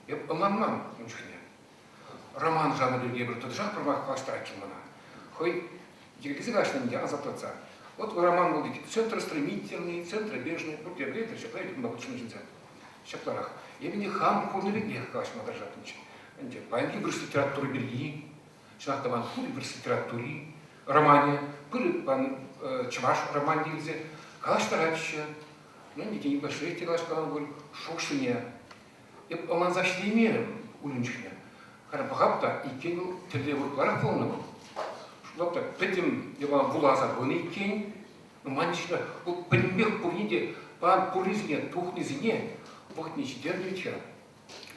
Эп ӑнланман ун чухне. Роман жанрӗ пирки эпир тӑтӑшах пӗрмах калаҫтаратчӗ мана. Хӑй йӗркесе калаҫнӑ ӗнтӗ асаплатса. Вот роман вӑл центростремительный, центробежный, пурте пӗлетӗр, ҫапла унпа хутшӑннӑ ҫынсем. Ҫапларах. Эпӗ ӗнтӗ хам курнӑ пекех калаҫма тӑрӑшаттӑмччӗ. Ӗнтӗ паянхи вырӑс литератури пирки, чӑнах та ман пур вырӑс литератури романӗ, пыр пан чӑваш романӗ илсе калаҫтаратчӗ. Ну, ӗнтӗ тен ытлашширех те калаҫкаланӑ пуль, шухӑшсене Эп ӑнланса ҫитеймерӗм ун чухне. Халӗ пӑхап та, иккен вӑл тӗллев ытларах пулнӑ вӑл. Шутлап та, пӗтӗм япала вуласа пынӑ иккен. Ман ҫине вӑл пӗтӗмпех пурне те пан пуррисене, тухнисене вӑхӑтне ҫитернӗ вӗт-ха.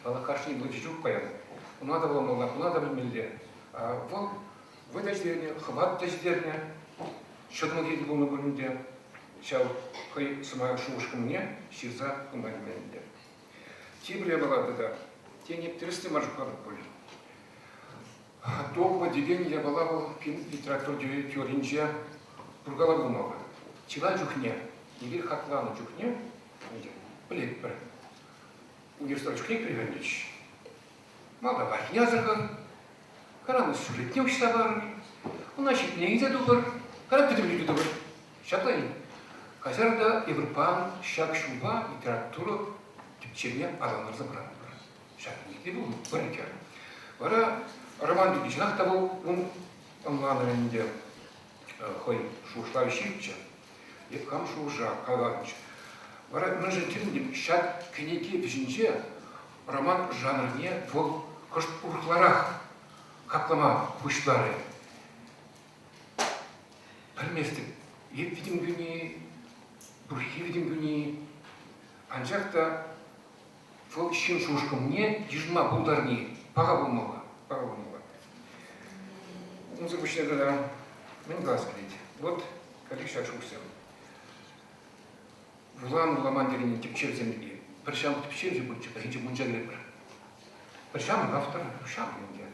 Паллах, кашни вӑхӑчӗ ҫук паян. Ӑна та вуламалла, куна та пӗлмелле. Вӑл вӑй та ҫитернӗ, хӑват та ҫитернӗ. Чӑтӑмлӑ те пулнӑ пулин те ҫав хӑй сӑмах шухӑш-кӑмӑлне ҫырса пыма ӗнтӗ. Тепӗр япала тата, тен, эп тӗрӗс те мар шутлатӑп пуль. Догма текен япала вӑл литература теоринче пуркала пулмалла. Чылай чухне, эпир хакланӑ чухне, пӗлетпӗр, университет чухне кӗрхенчӗҫ. Малтан лайӑхне асӑрхӑр, кайран сюжетне уҫса парӑр, ӑна ҫитне илсе тухӑр, кайран пӗтӗмлетӳ тӑвӑр. Ҫапла-и? Каҫар та эпир пан ҫак ҫулпа литература тӗпчевне аталантарса пыратпӑр. Ҫак ниҫте пур иккен. Вара роман пирки чӑнах та вӑл ун ӑнланӑвӗ ӗнтӗ хӑй шухӑшлавӗ ҫирӗпчӗ. Эп хам шухӑша каланӑччӗ. Вара мӗншӗн тӗлӗнтӗм, ҫак кӗнеке вӗҫӗнче роман жанрне вӑл кӑшт урӑхларах хаклама пуҫларӗ. Пӗлместӗп, эп витӗм кӳни, пурхи витӗм кӳни, анчах та вӑл ҫын шухӑш-кӑмӑлне йышӑнма пултарни паха пулмалла, паха пулмалла. Унсӑр пуҫне тата мӗн калас килет? Вот каллех ҫак шухӑшсем. Вулан вуламан текенни тӗпчевсем пирки. Пӗр ҫамрӑк тӗпчевҫӗ пулчӗ, пӗррехинче мунча кӗретпӗр. Пӗр ҫамрӑк автор, ҫамрӑк ӗнтӗ.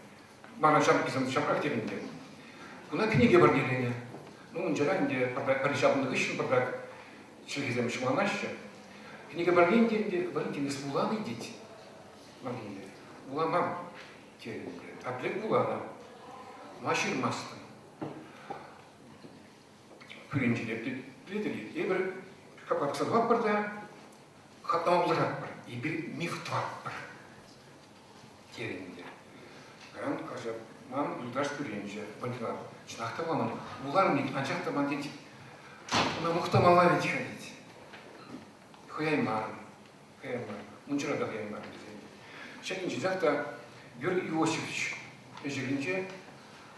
Мана ҫамрӑккисем ҫамрӑк терӗм те. Куна кӗнеке парнеленӗ. Ну, мунчара ӗнтӗ пӗр ҫапӑннӑ хыҫҫӑн пӑртак чӗлхесем ҫӑмланаҫҫӗ. Кӗнеке парнелен те ӗнтӗ Валентин эс вуланӑ тет. Ман ӗнтӗ вуламан терӗ ӗнтӗ. А пӗлет вуланӑ. Ма ҫырмастӑн? Кӳренчӗлеп тет. Пӗлетӗр-и, эпир капла пӑхса тухатпӑр та хаклама пултаратпӑр. Эпир миф тӑватпӑр. Терӗ ӗнтӗ. Кайран каҫа ман юлташ кӳренчӗ. Валентина, чӑнах та вуламан. Вуларӑм тет, анчах та ман тет, ӑна мухтамалла вӗт-ха тет. Хӑяймарӑм. Хӑяймарӑм. Мунчара та хӑяймарӑм тесе. Ҫак инҫетех та Георгий Иосифович ӗҫӗхӗнче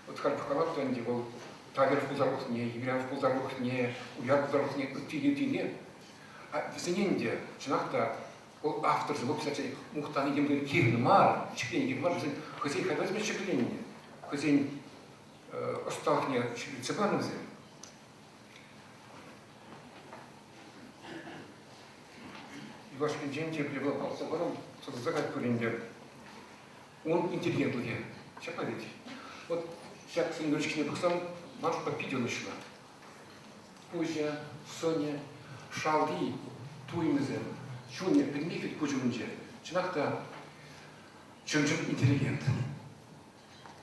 вот халь пӑхкалап та ӗнтӗ вӑл Таверов пултарулӑхне, Емельянов пултарулӑхне, Уяр пултарулӑхне, ытти ыттине. Вӗсене ӗнтӗ чӑнах та Вӑл авторсем, вӑл писательсен мухтани темле кирлӗ мар, ҫӗкленни кирлӗ мар, вӗсен хӑйсен хайлавӗсемпе ҫӗкленнӗ, хӑйсен ӑсталӑхне ҫирӗплетсе панӑ вӗсем. Юлашкинчен тепре вӑл палӑртса хӑварам, сӑтӑрса кать пулин те. Ун интеллигентлӑхӗ ҫапла ведь. Вот ҫак сӑн ӳкерчӗкне пӑхсан ман шутпа питӗ ӑнӑҫлӑ. Пуҫӗ, сӑнӗ, шалти туйӑмӗсем, чунӗ пӗтмех вӗт куҫ умӗнче. Чӑнах та чӑн-чӑн интеллигент.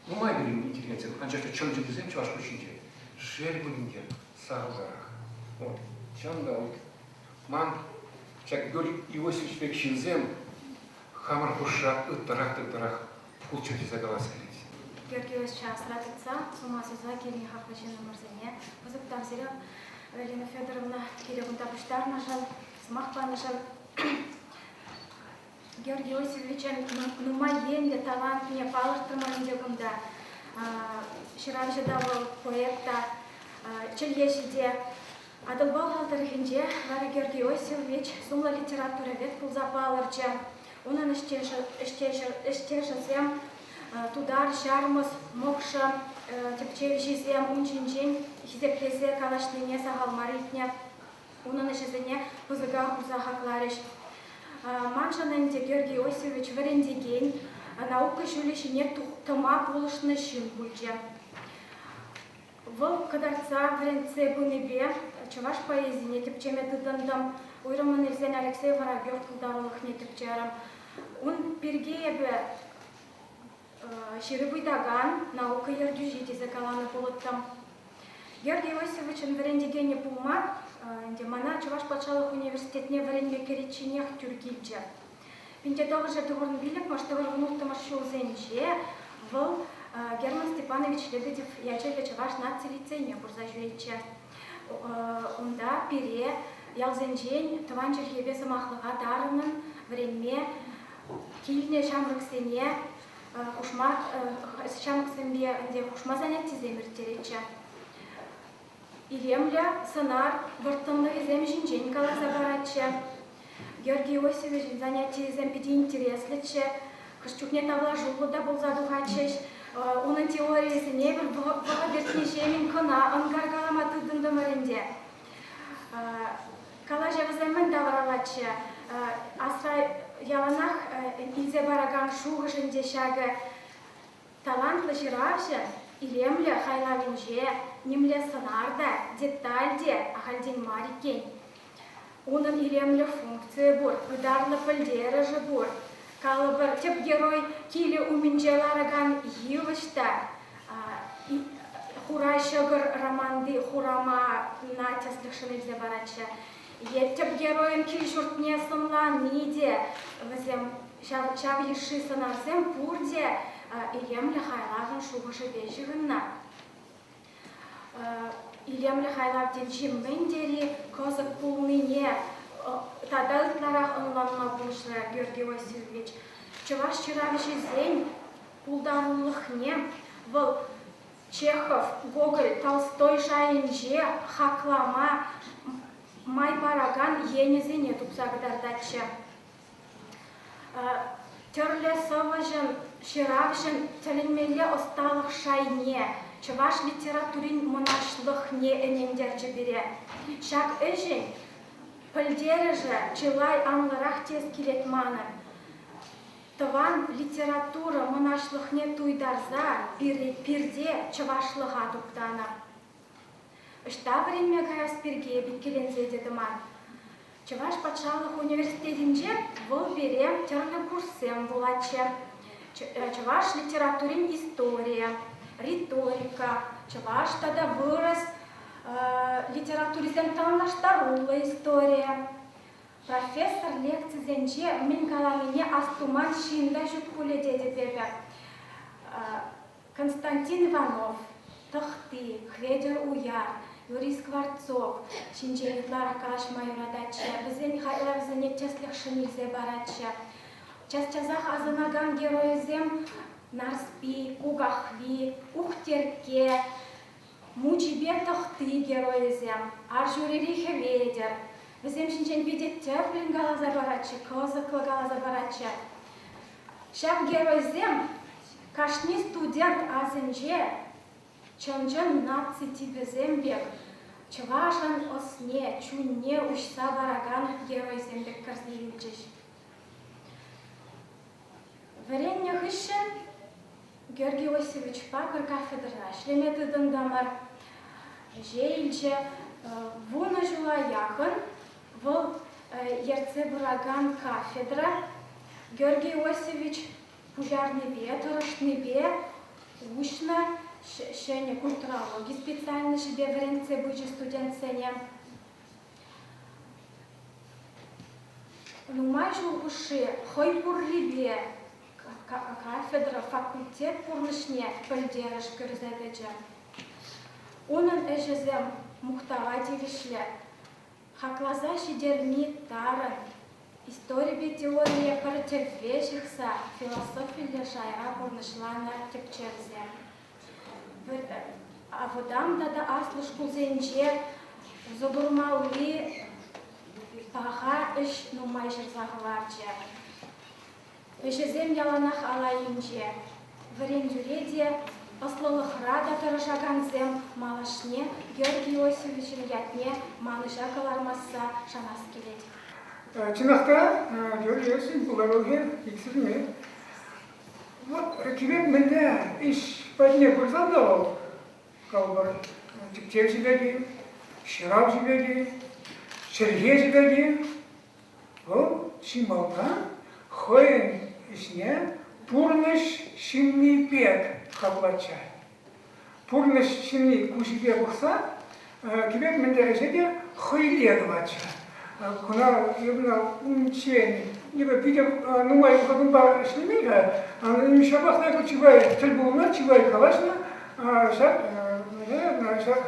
Нумай пирӗн интеллигентсем, анчах та чӑн-чӑннисем чӑваш пуҫӗнче шел пулин те сахалтарах. Вот. Ҫавӑнпа вот ман ҫак Георгий Иосифович пек ҫынсем хамӑр хушша ытларах та ытларах пулччӑр тесе калас килет. Георгий Иосифовича асра тытса, сума суса килнӗ хаклӑ ҫыннӑмӑрсене пысӑк тав сире, Галина Федоровна, пире кунта пуҫтарнӑшӑн, сӑмах панӑшӑн. Георгий Иосифовичӑн нумай енлӗ талантне палӑртрӑмӑр ӗнтӗ кунта. Ҫыравҫӑ та вӑл, поэт та, чӗлхеҫӗ те. Атӑлпа Урал тӑрӑхӗнче вара Георгий Иосифович сумлӑ литературовед пулса палӑрчӗ. Унӑн ӗҫтешӗсем тутар, ҫармӑс, мӑкшӑ. тӗпчевҫисем ун ҫинчен хисеплесе калаҫнине сахал мар илтнӗ. Унӑн ӗҫӗсене пысӑка хурса хакларӗҫ. Маншӑн ӗнтӗ Георгий Иосифович вӗрентекен, наука ҫулӗ ҫине тӑма пулӑшнӑ ҫын пулчӗ. Вӑл кӑтартса вӗрентсе пынипе чӑваш поэзине тӗпчеме тытӑнтӑм. Уйрӑммӑн илсен Алексей Воробьев пултарулӑхне тӗпчерӗм. Ун пирки эпӗ ҫирӗп ыйтакан наука ертӳҫи тесе каланӑ пулӑттӑм. Георгий Иосифовичӑн вӗрентекенӗ пулма ӗнтӗ мана Чӑваш патшалӑх университетне вӗренме кӗричченех тӳр килчӗ. 1995 96 ҫулсенче вӑл Герман Степанович Лебедев ячӗллӗ Чӑваш наци лицейне курса ҫӳретчӗ. Унта пире ялсенчен тӑван чӗлхепе сӑмахлӑха тарӑннӑн вӗренме килнӗ ҫамрӑксене хушма ҫамрӑксемпе ӗнтӗ хушма занятисем ирттеретчӗ. Илемлӗ сӑнар вӑрттӑнлӑхӗсем ҫинчен каласа паратчӗ. Георгий Иосифовичӑн занятийӗсем питӗ интереслӗччӗ. Хӑш чухне тавлашуллӑ та пулса тухатчӗҫ. Унӑн теорийӗсене эпир вӑхӑт иртнӗҫемӗн кӑна ӑнкаркалама тытӑнтӑмӑр ӗнтӗ. Калаҫӑвӗсем мӗн тавралатчӗ? Асра яланах илсе паракан шухӑш ӗнтӗ ҫакӑ. Талантлӑ ҫыравҫӑ илемлӗ хайлавӗнче нимле сӑнар та, деталь те ахальтен мар иккен. Унӑн илемлӗ функцийӗ пур, ытарлӑ пӗлтерӗшӗ пур. Калӑпӑр, тӗп герой килӗ умӗнче ларакан йывӑҫ та Хура ҫӑкӑр романти хурамана тӗслӗхшӗн илсе паратчӗ. Е тӗп геройӑн кил-ҫуртне сӑнлани те вӗсем ҫав, ҫав йышши сӑнарсем пурте илемлӗ хайлавӑн шухӑшӗпе ҫыхӑннӑ. Илемлӗ хайлав тӗнчи мӗн тери кӑсӑк пулнине тата ытларах ӑнланма пулӑшрӗ Георгий Васильевич. Чӑваш ҫыравҫисен пултарулӑхне вӑл Чехов, Гоголь, Толстой шайӗнче хаклама май паракан енӗсене тупса кӑтартатчӗ. Тӗрлӗ сӑвӑҫӑн, ҫыравҫӑн тӗлӗнмелле ӑсталӑх шайне, чӑваш литературин мӑнаҫлӑхне ӗнентерчӗ пире. Ҫак ӗҫӗн пӗлтерӗшӗ чылай анлӑрах теес килет манӑн. Тӑван литература мӑнаҫлӑхне туйтарса пирте чӑвашлӑха туптанӑ. Ӑҫта вӗренме каяс пирки эп иккӗленсе те тӑман. Чӑваш патшалӑх университетӗнче вӑл пире тӗрлӗ курссем вулатчӗ. Чӑваш литературин историйӗ, риторика, чӑваш тата вырӑс литературисен танлаштаруллӑ историйӗ. Профессор лекцисенче мӗн каланине астуман ҫын та ҫук пулӗ тетӗп эпӗ. Константин Иванов, Тӑхти, Хветӗр Уяр, Юрий Скворцов ҫинчен ытларах калаҫма юрататчӗ, вӗсен хайлавӗсене тӗслӗхшӗн илсе паратчӗ. Час-часах асӑнакан геройӗсем Нарспи, Кукахви, Ухтеркке, Мучипе Тӑхти геройӗсем, Арҫурири Хӗветӗр. Вӗсем ҫинчен питӗ тӗплӗн каласа паратчӗ, кӑсӑклӑ каласа паратчӗ. Ҫав геройсем кашни студент асӗнче чӑн-чӑн наци типӗсем пек чӑвашӑн ӑсне, чунне уҫса паракан геройсем пек кӗрсе юлчӗҫ. Вӗреннӗ хыҫҫӑн Георгий Иосифовичпа пӗр кафедрӑра ӗҫлеме тытӑнтӑмӑр. Ӗҫе илчӗ. 10 ҫула яхӑн вӑл ертсе пыракан кафедра Георгий Иосифович пуҫарнипе, тӑрӑшнипе уҫнӑ ҫӗнӗ культурологи специальноҫӗпе вӗрентсе пычӗ студентсене. Нумай ҫул хушши хӑй пуррипе кафедра, факультет пурнӑҫне пӗлтерӗш кӗрсе тӑчӗ. Унӑн ӗҫӗсем мухтава тивӗҫлӗ, хакласа ҫитерни тарӑн, историпе теорие пӗр тӗвве ҫыхса философиллӗ шайра пурнӑҫланӑ тӗпчевсем. Вӑтам тата аслӑ шкулсенче усӑ курмалли паха ӗҫ нумай ҫырса хӑварчӗ. Ӗҫӗсем яланах ал айӗнче. Вӗрентӳре те. Ӑслӑлӑхра та тӑрӑшакансем малашне Георгий Иосифовичӑн ятне манӑҫа кӑлармасса шанас килет. Чӑнах та, Георгий Иосифович пултарулӑхӗ иксӗлми. Вот кирек мӗнле ӗҫ патне пырсан та вӑл, калӑпӑр, тӗпчевҫӗ пек-и, ҫыравҫӑ пек-и, чӗлхеҫӗ пек-и, Вӑл чи малтан хӑйӗн ӗҫне пурнӑҫ ҫынни пек хаклатчӗ. Пурнӑҫ ҫынни куҫӗпе пӑхса кирек мӗнле ӗҫе те хӑйле тӑватчӗ. Кӑна эпӗ унччен эпӗ питӗ нумай вӑхӑтӑмпа ӗҫлемен-ха, ҫапах та эпӗ чылай тӗл пулнӑ, чылай калаҫнӑ. Ҫак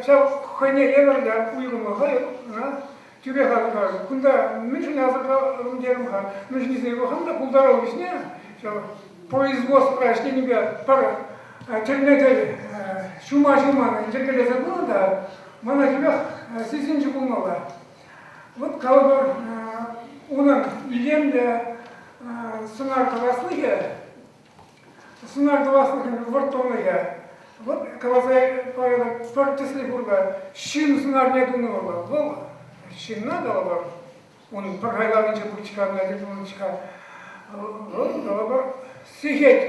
ҫав хӑйне евӗрлӗ уйрӑмлӑха ӑна Тӳрех асӑрхарӑм. Кунта мӗншӗн асӑрхарӑм терӗм-ха. Мӗншӗн тесен хам та пултарулӑх ӗҫне ҫав производствӑра ӗҫленипе пӗр тӗлме-тӗл ҫума-ҫуман йӗркелесе пынӑ та мана тӳрех сисӗнчӗ пулмалла. Вот калӑпӑр, унӑн илемлӗ сӑнар тӑваслӑхӗ Сӑнар тӑваслӑхӗн вӑрттӑнлӑхӗ. Вӑт каласа паратӑп, пӗр тӗслӗх урлӑ ҫын сӑнарне тунӑ вӑл. Вӑл ҫынна калӑпӑр, ун пӗр хайлавӗнче пулчӗ-ха, пулчӗ-ха. Вӑл калӑпӑр сехет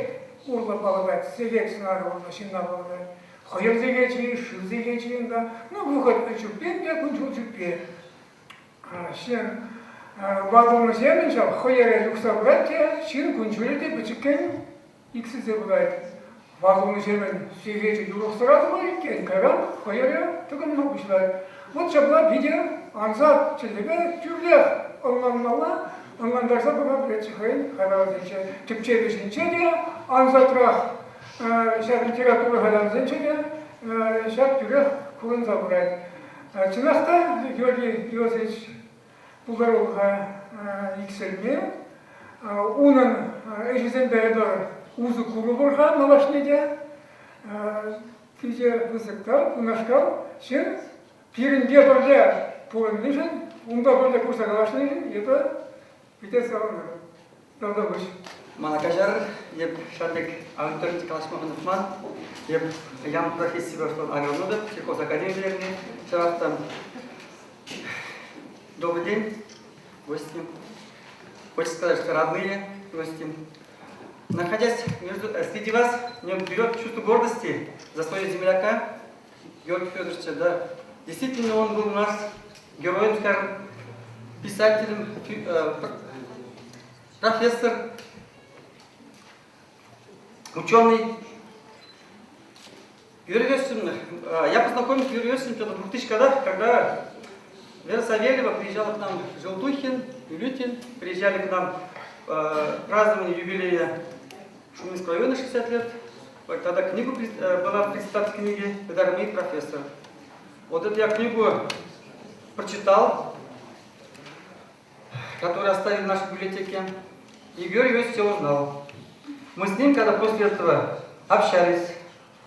урлӑ палӑртать, сехет сӑнарӗ урлӑ ҫынна палӑртать. Хӑйӑр сехечӗ-и, шыв сехечӗ-и унта. Ну, вӑхӑт чуппи те, кун-ҫул чуппи. Ҫын ватӑлнӑҫемӗн ҫав хӑйӑрӗ юхса пырать те ҫын кун-ҫулӗ те пӗчӗккӗн иксӗлсе пырать. Ватӑлнӑҫемӗн сехечӗ юрӑхсӑра тухать иккен, кайран хӑйӑрӗ тӑкӑнма пуҫлать. Вот ҫапла питӗ ансат чӗлхепе тӳрлех ӑнланмалла, ӑнлантарса пыма пӗлетчӗ хӑйӗн хайлавӗсенче. Тӗпчев ӗҫӗнче те ансатрах ҫак литература хайлавӗсенче те ҫак тӳрех курӑнса пырать. Чӑнах та, Георгий Иосифович пултарулӑха иксӗлми. Унӑн ӗҫӗсемпе эпир усӑ курӑпӑр-ха малашне те. Питӗ пысӑк та кунашкал ҫын пирӗнпе пӗрле пурӑннишӗн, унпа пӗрле курса калаҫнишӗн эпӗ питӗ савӑнатӑп. Тавтапуҫ. Мана каҫарӑр, эп ҫав пек аудиторинче калаҫма хӑнӑхман. Эп ям профессипе агрономӑ, сельхозакадеми пӗтернӗ. Ҫавах та добрый день, гости. Хочется сказать, что родные гости. Находясь между, среди вас, мне берет чувство гордости за своего земляка, Георгия Федоровича, да. Действительно, он был у нас героем, скажем, писателем, профессор, ученый. Юрий Иосифович, я познакомился с Юрием Иосифовичем в 2000 годах, когда Вера Савельева приезжала к нам, Желтухин, Юлютин, приезжали к нам э, празднование юбилея Шуминского района 60 лет. Тогда книгу была презентация книги «Дарми профессор». Вот эту я книгу прочитал, которую оставили в нашей библиотеке. И Георгий Иосифович все узнал. Мы с ним, когда после этого общались,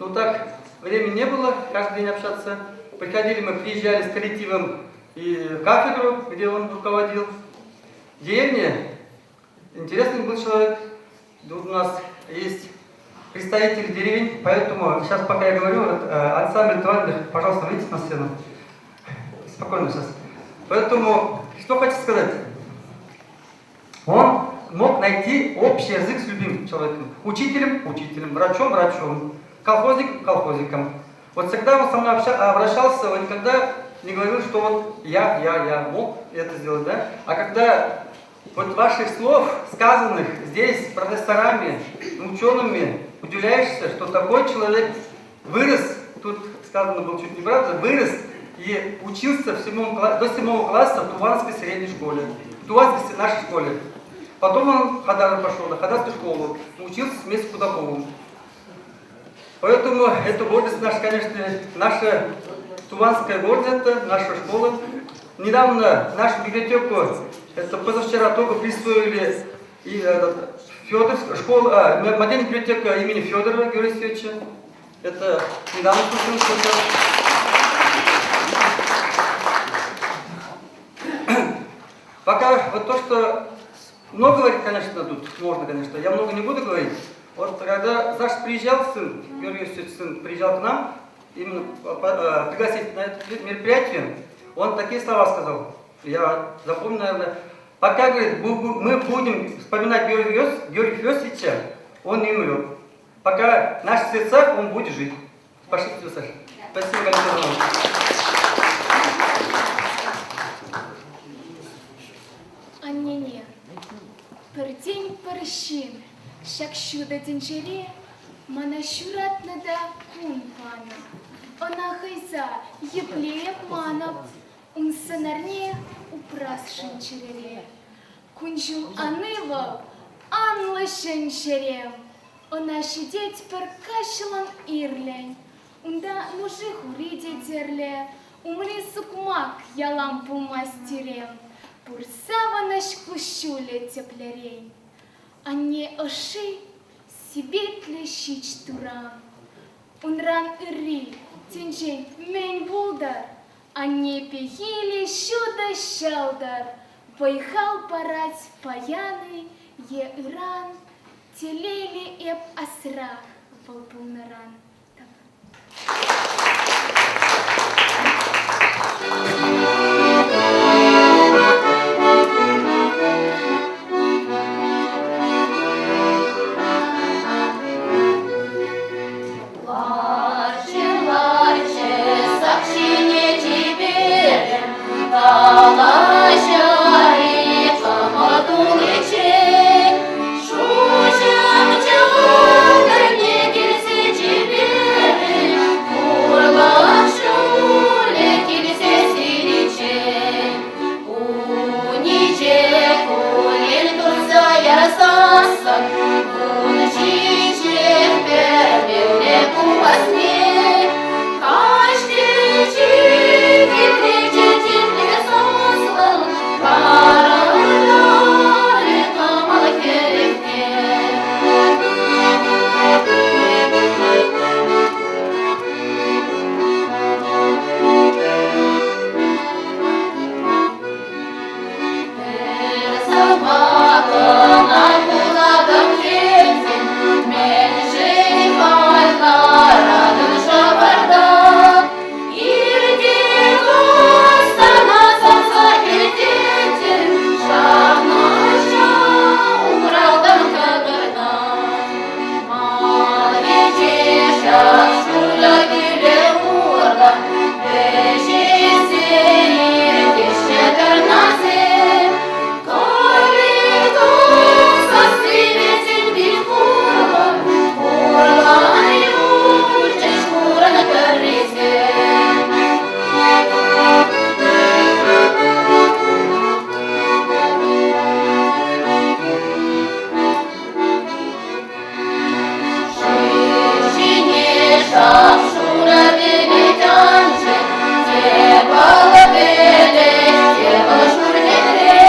ну так времени не было каждый день общаться. Приходили мы, приезжали с коллективом и в кафедру, где он руководил. В деревне интересный был человек. Тут у нас есть представители деревень, поэтому сейчас, пока я говорю, ансамбль Туальных, пожалуйста, выйдите на сцену. Спокойно сейчас. Поэтому, что хочу сказать. Он мог найти общий язык с любым человеком. Учителем – учителем, врачом – врачом, колхозником – колхозником. Вот всегда он со мной обращался, он никогда не говорил, что вот я, я, я мог это сделать, да? А когда вот ваших слов, сказанных здесь профессорами, учеными, удивляешься, что такой человек вырос, тут сказано было чуть неправда, вырос и учился в седьмом, до седьмого класса в Туванской средней школе, в Туванской нашей школе. Потом он в Хадар пошел, на Хадарскую школу, учился вместе с Кудаковым. Поэтому это гордость наша, конечно, наша Туванская гордость, это наша школа. Недавно нашу библиотеку, это позавчера только присвоили и, этот, Федор, школа, а, модельная библиотека имени Федорова Георгия Алексеевича. Это недавно случилось. Пока вот то, что много говорить, конечно, тут можно, конечно, я много не буду говорить. Вот когда Саша приезжал, сын, Георгий Иосифович сын, приезжал к нам, именно пригласить на это мероприятие, он такие слова сказал. Я запомнил, наверное. Пока, говорит, мы будем вспоминать Георгия Иосифовича, он не умрет. Пока в наших сердцах он будет жить. Спасибо, Саша. Спасибо, Галина Ивановна. Аннене пӗртен-пӗр ҫын ҫак ҫутӑ тӗнчере мана ҫуратнӑ та кун панӑ. Ӑна хӑйса епле эп манӑп, ун сӑнарне упрасшӑн чӗрере. Кун-ҫул ани вӑл анлӑ ҫӗн ҫерем, ӑна ҫитет пӗр каҫлӑн ирлӗн. Унта нуши-хури те тӗрлӗ, умри сукмак ялан пулмасть тӳрем. Пур савӑнӑҫ куҫҫулӗ теплерен. Анне ӑшши сипетлӗ ҫич турам. Унран ырри тӗнчен мӗн пултӑр? Анне пехилӗ ҫутӑ ҫӑлтӑр, вӑй-хал парать паян-и е ыран, телейлӗ эп асра вӑл пулнӑран. Ларчӗ, ларчӗ, сак ҫине чиперӗм, калаҫар-и кӑмӑл туличчен. Шуҫӑм чатӑрне килсе чиперӗн, хурлӑх ҫулӗ килсе сириччен. Униче кулин турса ярсассӑн, ун ҫинчех пӗрмелле пуласне. Каҫ тӗнчи хитреччӗ темле саслӑн, карӑлтарӗ кӑмӑл хӗлӗхне. Пӗр сӑмахӑна вулакан хӗрсем, мӗншӗн халь ларатӑн шӑпӑрта? Ирте кастана савса иртетӗн, ҫавнаҫа уралтан кӑкӑрта. Малвиче ҫак шурӑ кӳлӗ урлӑ Вӗҫесе иртеҫҫӗ тӑрнасем. Кӑри-кӑр сасси вӗсен пит хурлӑ, хурлан юлчӗҫ хурӑн тӑррисем. Ҫине шап-шурӑ пӗлӗт анчӗ, те вӑл пӗлӗт, те вӑл шур хӗтре.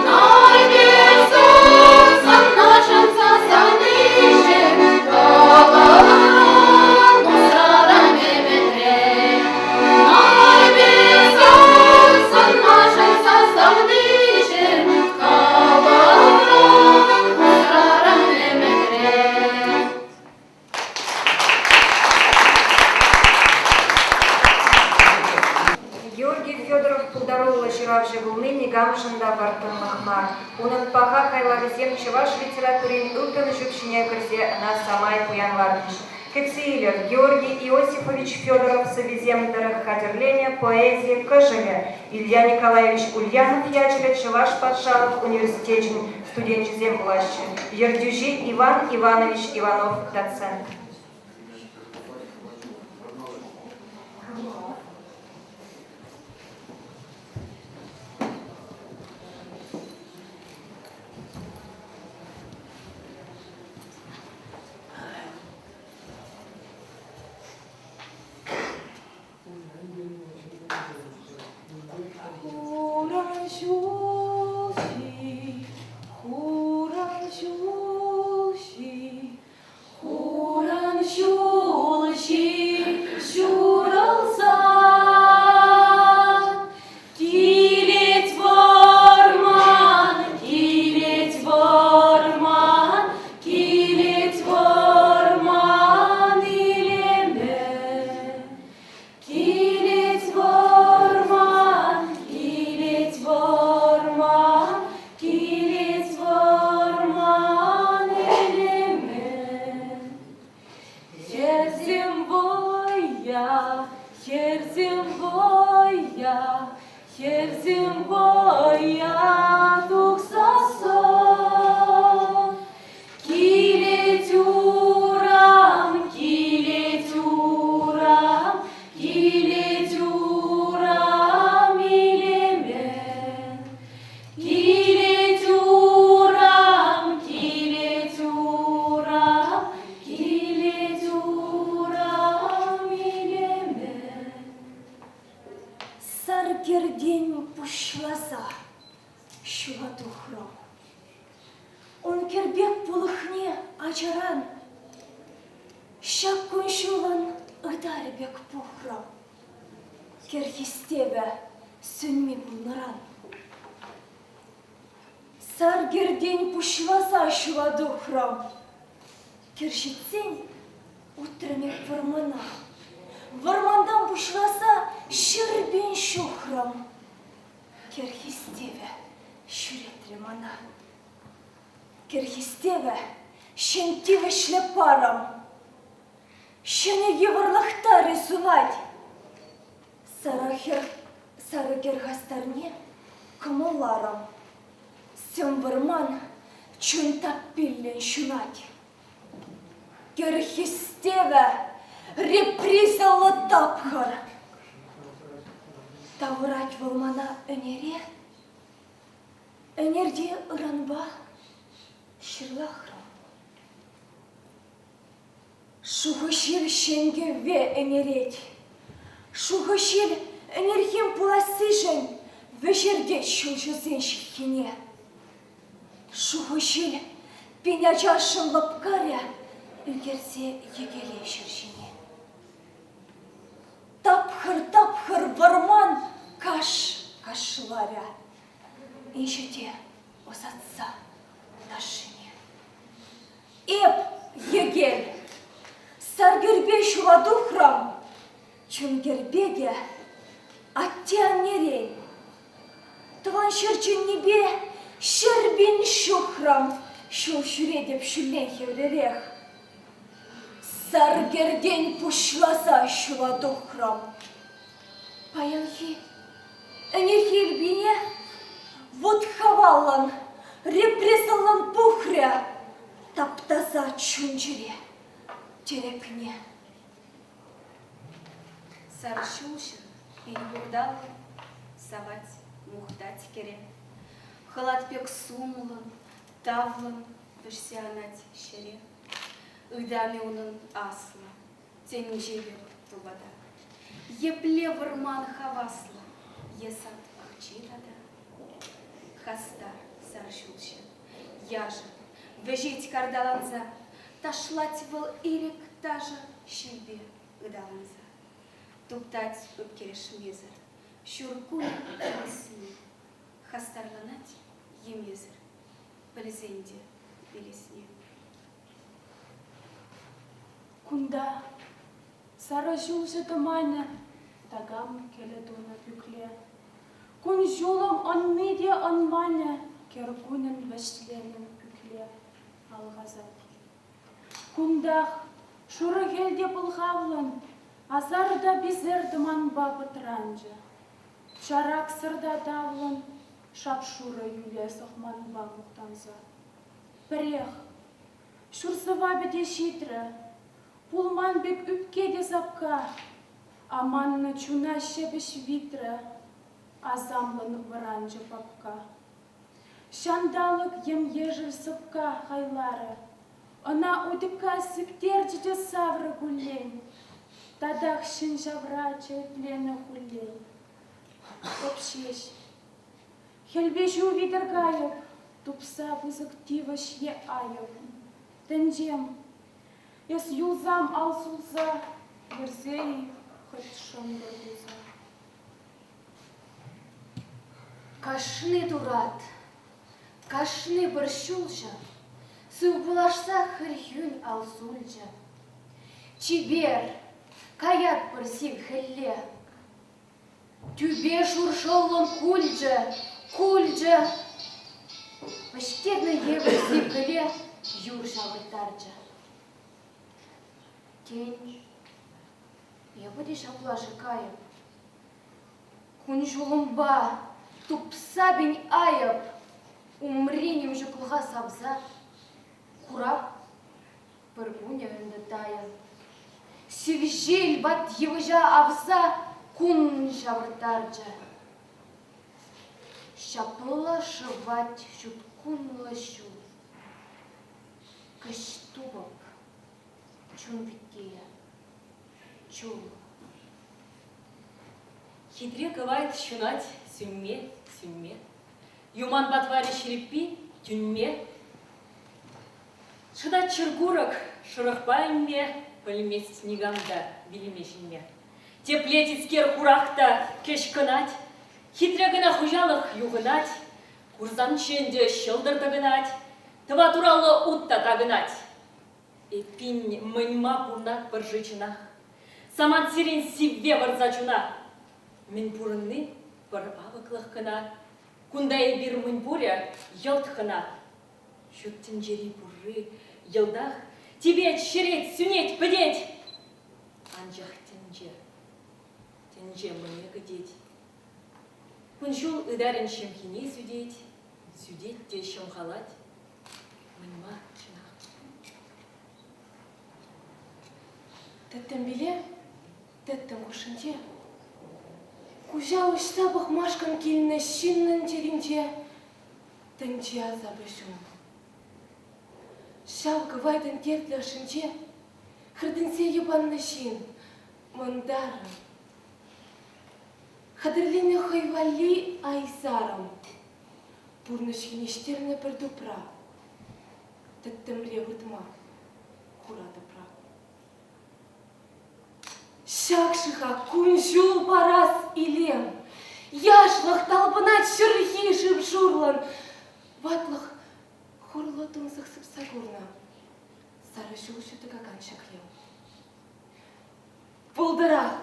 Нарпи сӑнна шанса савниҫӗм, тӑвӑлран усраран ӗмӗтре. Нарпи сӑнна шанса савниҫӗм, тӑвӑлран усраран ӗмӗтре. Георгий Федоров пултаруллӑ ҫыравҫӑ пулни никамшӑн та вӑрттӑнлӑх мар. Унӑн паха хайлавӗсем чӑваш литературин ылтӑн ҫӳпҫине кӗрсе ӑна самай пуянлатрӗҫ. Кӗтсе илӗр, Георгий Иосифович Федоров сӑввисем тӑрӑх хатӗрленӗ поэзи кӑшӑлӗ Илья Николаевич Ульянов ячӗллӗ Чӑваш патшалӑх университечӗн студенчӗсем пулаҫҫӗ. Ертӳҫи Иван Иванович Иванов доцент. Хуран ҫулҫи, хуран ҫулҫи, хуран ҫулҫи ҫурӑлсан, килет вӑрман, килет вӑрман, килет. Хӗрсем вӑййа тухсассӑн Килет урам, килет урам, килет урам илеме. Килет урам, килет урам, килет урам илеме. Сар кӗртен пуҫласа ҫула тухрӑм. Ун кӗрпек пулӑхне ачаран ҫак кун-ҫулӑн ытарӗ пек пухрӑм. Кӗр хистевӗ сӳнми пулнӑран. Сар кӗртен пуҫласа ҫула тухрӑм. Кӗр ҫитсен утрӑм эп вӑрмана. Вӑрмантан пуҫласа 100 000 ҫухрӑм. Кӗр хистевӗ ҫӳретрӗ мана. Кӗр хистевӗ ҫын тивӗҫлӗ парӑм. Ҫӗнӗ йывӑрлӑх тарӗ сунать. Сарӑ хӗр, сарӑ кӗр хастарне кӑмӑлларӑм. Сӗм вӑрман чун таппиллӗн ҫунать. Кӗр хистевӗ репризӑллӑ тапхӑр. Тавӑрать вӑл мана ӗнере, ӗнерте ыранпа ҫырлахрӑм. Шухӑ ҫил ҫӗн-кӗвве ӗнерет. Шухӑ ҫил ӗнерхим пулассишӗн вӗҫертет ҫулҫӑсен ҫыххине. Шухӑ ҫил пин ачашшӑн лӑпкарӗ ӳкерсе йӗкеле ҫӗр ҫине. Тапхӑр-тапхӑр вӑрман каш кашларӗ инҫете ӑсатса ташшине. Эп, йӗкел, сар кӗрпе ҫула тухрӑм, чун кӗрпе те атте-аннерен. Тӑван ҫӗр чӗннипе 100 000 ҫухрӑм ҫул ҫӳретӗп ҫуллен хӗвлерех. Сар кӗртен пуҫласа ҫула тухрӑм. Паянхи ӗнерхи илпине вут хаваллӑн, репресӑллӑн пухрӗ тап-таса чун-чӗре тӗрекне. Сар ҫулҫӑ пин юрталлӑ савать, мухтать кӗре. Хӑлат пек сумлӑн, тавлӑн вӗҫсе анать ҫӗре. Ытамӗ унӑн аслӑ, тӗнче пек тупата. Епле вӑрман хаваслӑ е сад пахчи тата. Хастар сар ҫулҫӑ, яшӑ, вӗҫет карталанса, ташлать вӑл ирӗк ташӑ ҫилпе ыталанса. Туптать ӳпкелешмесӗр, ҫур кун килесне, хастарланать йӗмесӗр, пӗлсен те вилесне. Кунта сарӑ ҫулҫӑ тӑманӗ такам кӗлӗ тунӑ пӳкле. Кун-ҫулӑм ӑнни те ӑнманӗ кӗр кунӗн вӗҫленӗн пӳкле алхасать. Кунтах шурӑ хӗл те пӑлхавлӑн асар та писер тӑманпа пӑтранчӗ. Чараксӑр та тавлӑн шап-шурӑ йӳле сӑхманпа мухтанса. Пӗрех ҫур сӑвапӗ те ҫитрӗ, пулман пек ӳпке те сапка, аманнӑ чуна ҫепӗҫ витрӗ, асамлӑн вӑранчӗ папка. Ҫанталӑк ем-ешӗл сӑпка хайларӗ, ӑна утьӑкка сиктерчӗ те саврӗ куллен, татах ҫӗн ҫавра черетленӗ хуллен. Лӑп ҫеҫ. Хӗлпе ҫу витӗр кайӑп, тупса пысӑк тивӗҫ е айӑп. Тӗнчем, эс юлсам ал сулса, йӗрсе-и хӑть шӑнкӑр туса. Кашни турат, кашни пӗр ҫулҫӑ сывпуллашса хӗрхӳн ал сулчӗ. Чипер, каятпӑр сив хӗлле. Тӳпе шуршӑллӑн кулчӗ, кулчӗ. Вӗҫтернӗ евӗр сив хӗле юр ҫавӑрттарчӗ. Тен, эпӗ те ҫапла-ши кайӑп? Кун-ҫулӑмпа тупса пин айӑп, умри ним ҫуклӑха савса, хурав пӗр кунӗ ӗнтӗ тайӑн. Сив ҫил ват йывӑҫа авса кун ҫавӑрттарчӗ. Ҫапла шӑвать ҫут кунлӑ ҫул. Кӗҫ тупӑп чун виттийӗ, чул. Хитре кӑвайт ҫунать сӳнме, сӳнме. Юман патварӗ ҫирӗппи тӳнме. Шӑтать чӗр курӑк шӑрӑхпа ӗнме, пӗлмест никам та вилме ҫӗнме. Тепле тискер хурах та кӗҫ кӑнать, хитре кӑна хуҫалӑх юхӑнать, курсанччӗ ӗнтӗ ҫӑлтӑр тӑкӑнать, тӑват ураллӑ ут та такӑнать. Эппин, мӗн-ма пурӑнатпӑр-ши чӑнах? Самантсерен сивве вӑрса чуна. Мӗн пурӑнни пӗр авӑклӑх кӑна. Кунта эпир мӗнпурӗ йӑлт хӑна. Ҫут тӗнчери пурри йӑлтах типет, ҫӗрет, сӳнет, пӗтет. Анчах тӗнче, тӗнче мӗне кӗтет? Кун-ҫул ытарӗн ҫӑмхине сӳтет, сӳтет те ҫӑмхалать. Мӗн-ма чӑнах? Тӗттӗмпеле тӗттӗм хушшинче куҫа уҫса пӑхмашкӑн килнӗ ҫыннӑн чӗринче тӗнче асапӗ ҫук. Ҫав кӑвайтӑн тертлӗ ӑшӗнче хӗртӗнсе йӑпаннӑ ҫын, мӑнтарӑн. Хатӗрленӗ хӑй валли айсарӑм, пурнӑҫ йӳнеҫтернӗ пӗр тупра, тӗттӗмре выртма хура тӑпра. Ҫак-ши-ха кун-ҫул парас илем, яшлӑх талпӑнать ҫурхи шыв-шурлӑн, ватлӑх хурлӑ тунсӑх сыпса курнӑ сарӑ ҫулҫӑ тӑкакан ҫӗклем. Пултӑрах!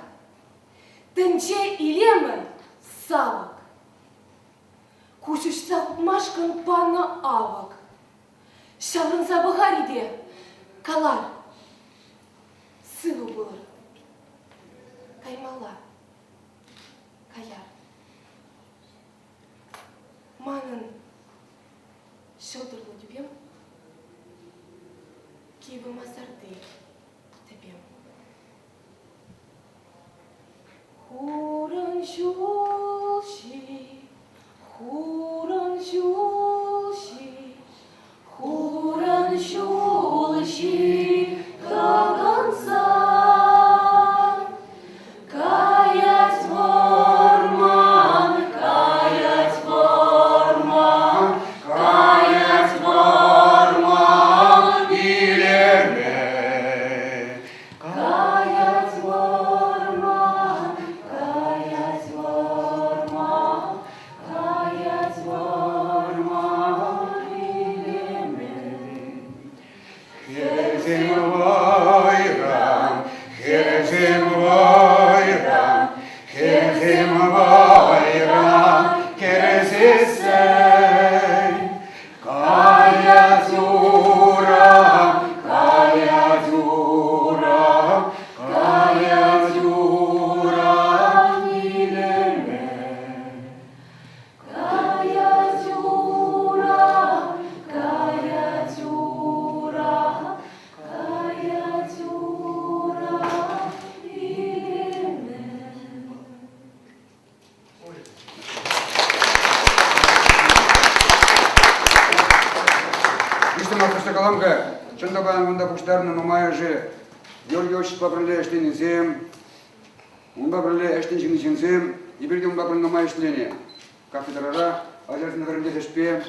Тӗнче илемӗ савӑк. Куҫ уҫса хупмашкӑн панӑ авӑк. Ҫаврӑнса пӑхар-и те, калар, сывӑ пулӑр. Каймалла, каяр. Манӑн ҫӑлтӑрлӑ тӳпем кивӗ масарти тӗпем. Хурӑн ҫулҫи, хурӑн ҫулҫи, хурӑн ҫулҫи тӑкӑнсан, каять вӑрман, каять вӑрман, каять вӑрман илеме. Каять вӑрман, каять вӑрман, каять вӑрман илеме. Хӗрсем вайран, хӗрсем вайран, хӗрсем вайран кӗрсессӗн Каять урам, каять урам, каять урам илеме. Каять урам, каять урам, каять урам илеме. Виҫҫӗмӗш хыҫҫӑн калам-ха, чӑн та паян кунта пуҫтарнӑ нумайӑшӗ Георгий Осиповпа пӗрле ӗҫленисем, унпа пӗрле ӗҫнӗ ҫынсем, эпир те унпа пӗрле нумай ӗҫленӗ. Кафедрӑра ачасене вӗрентес ӗҫпе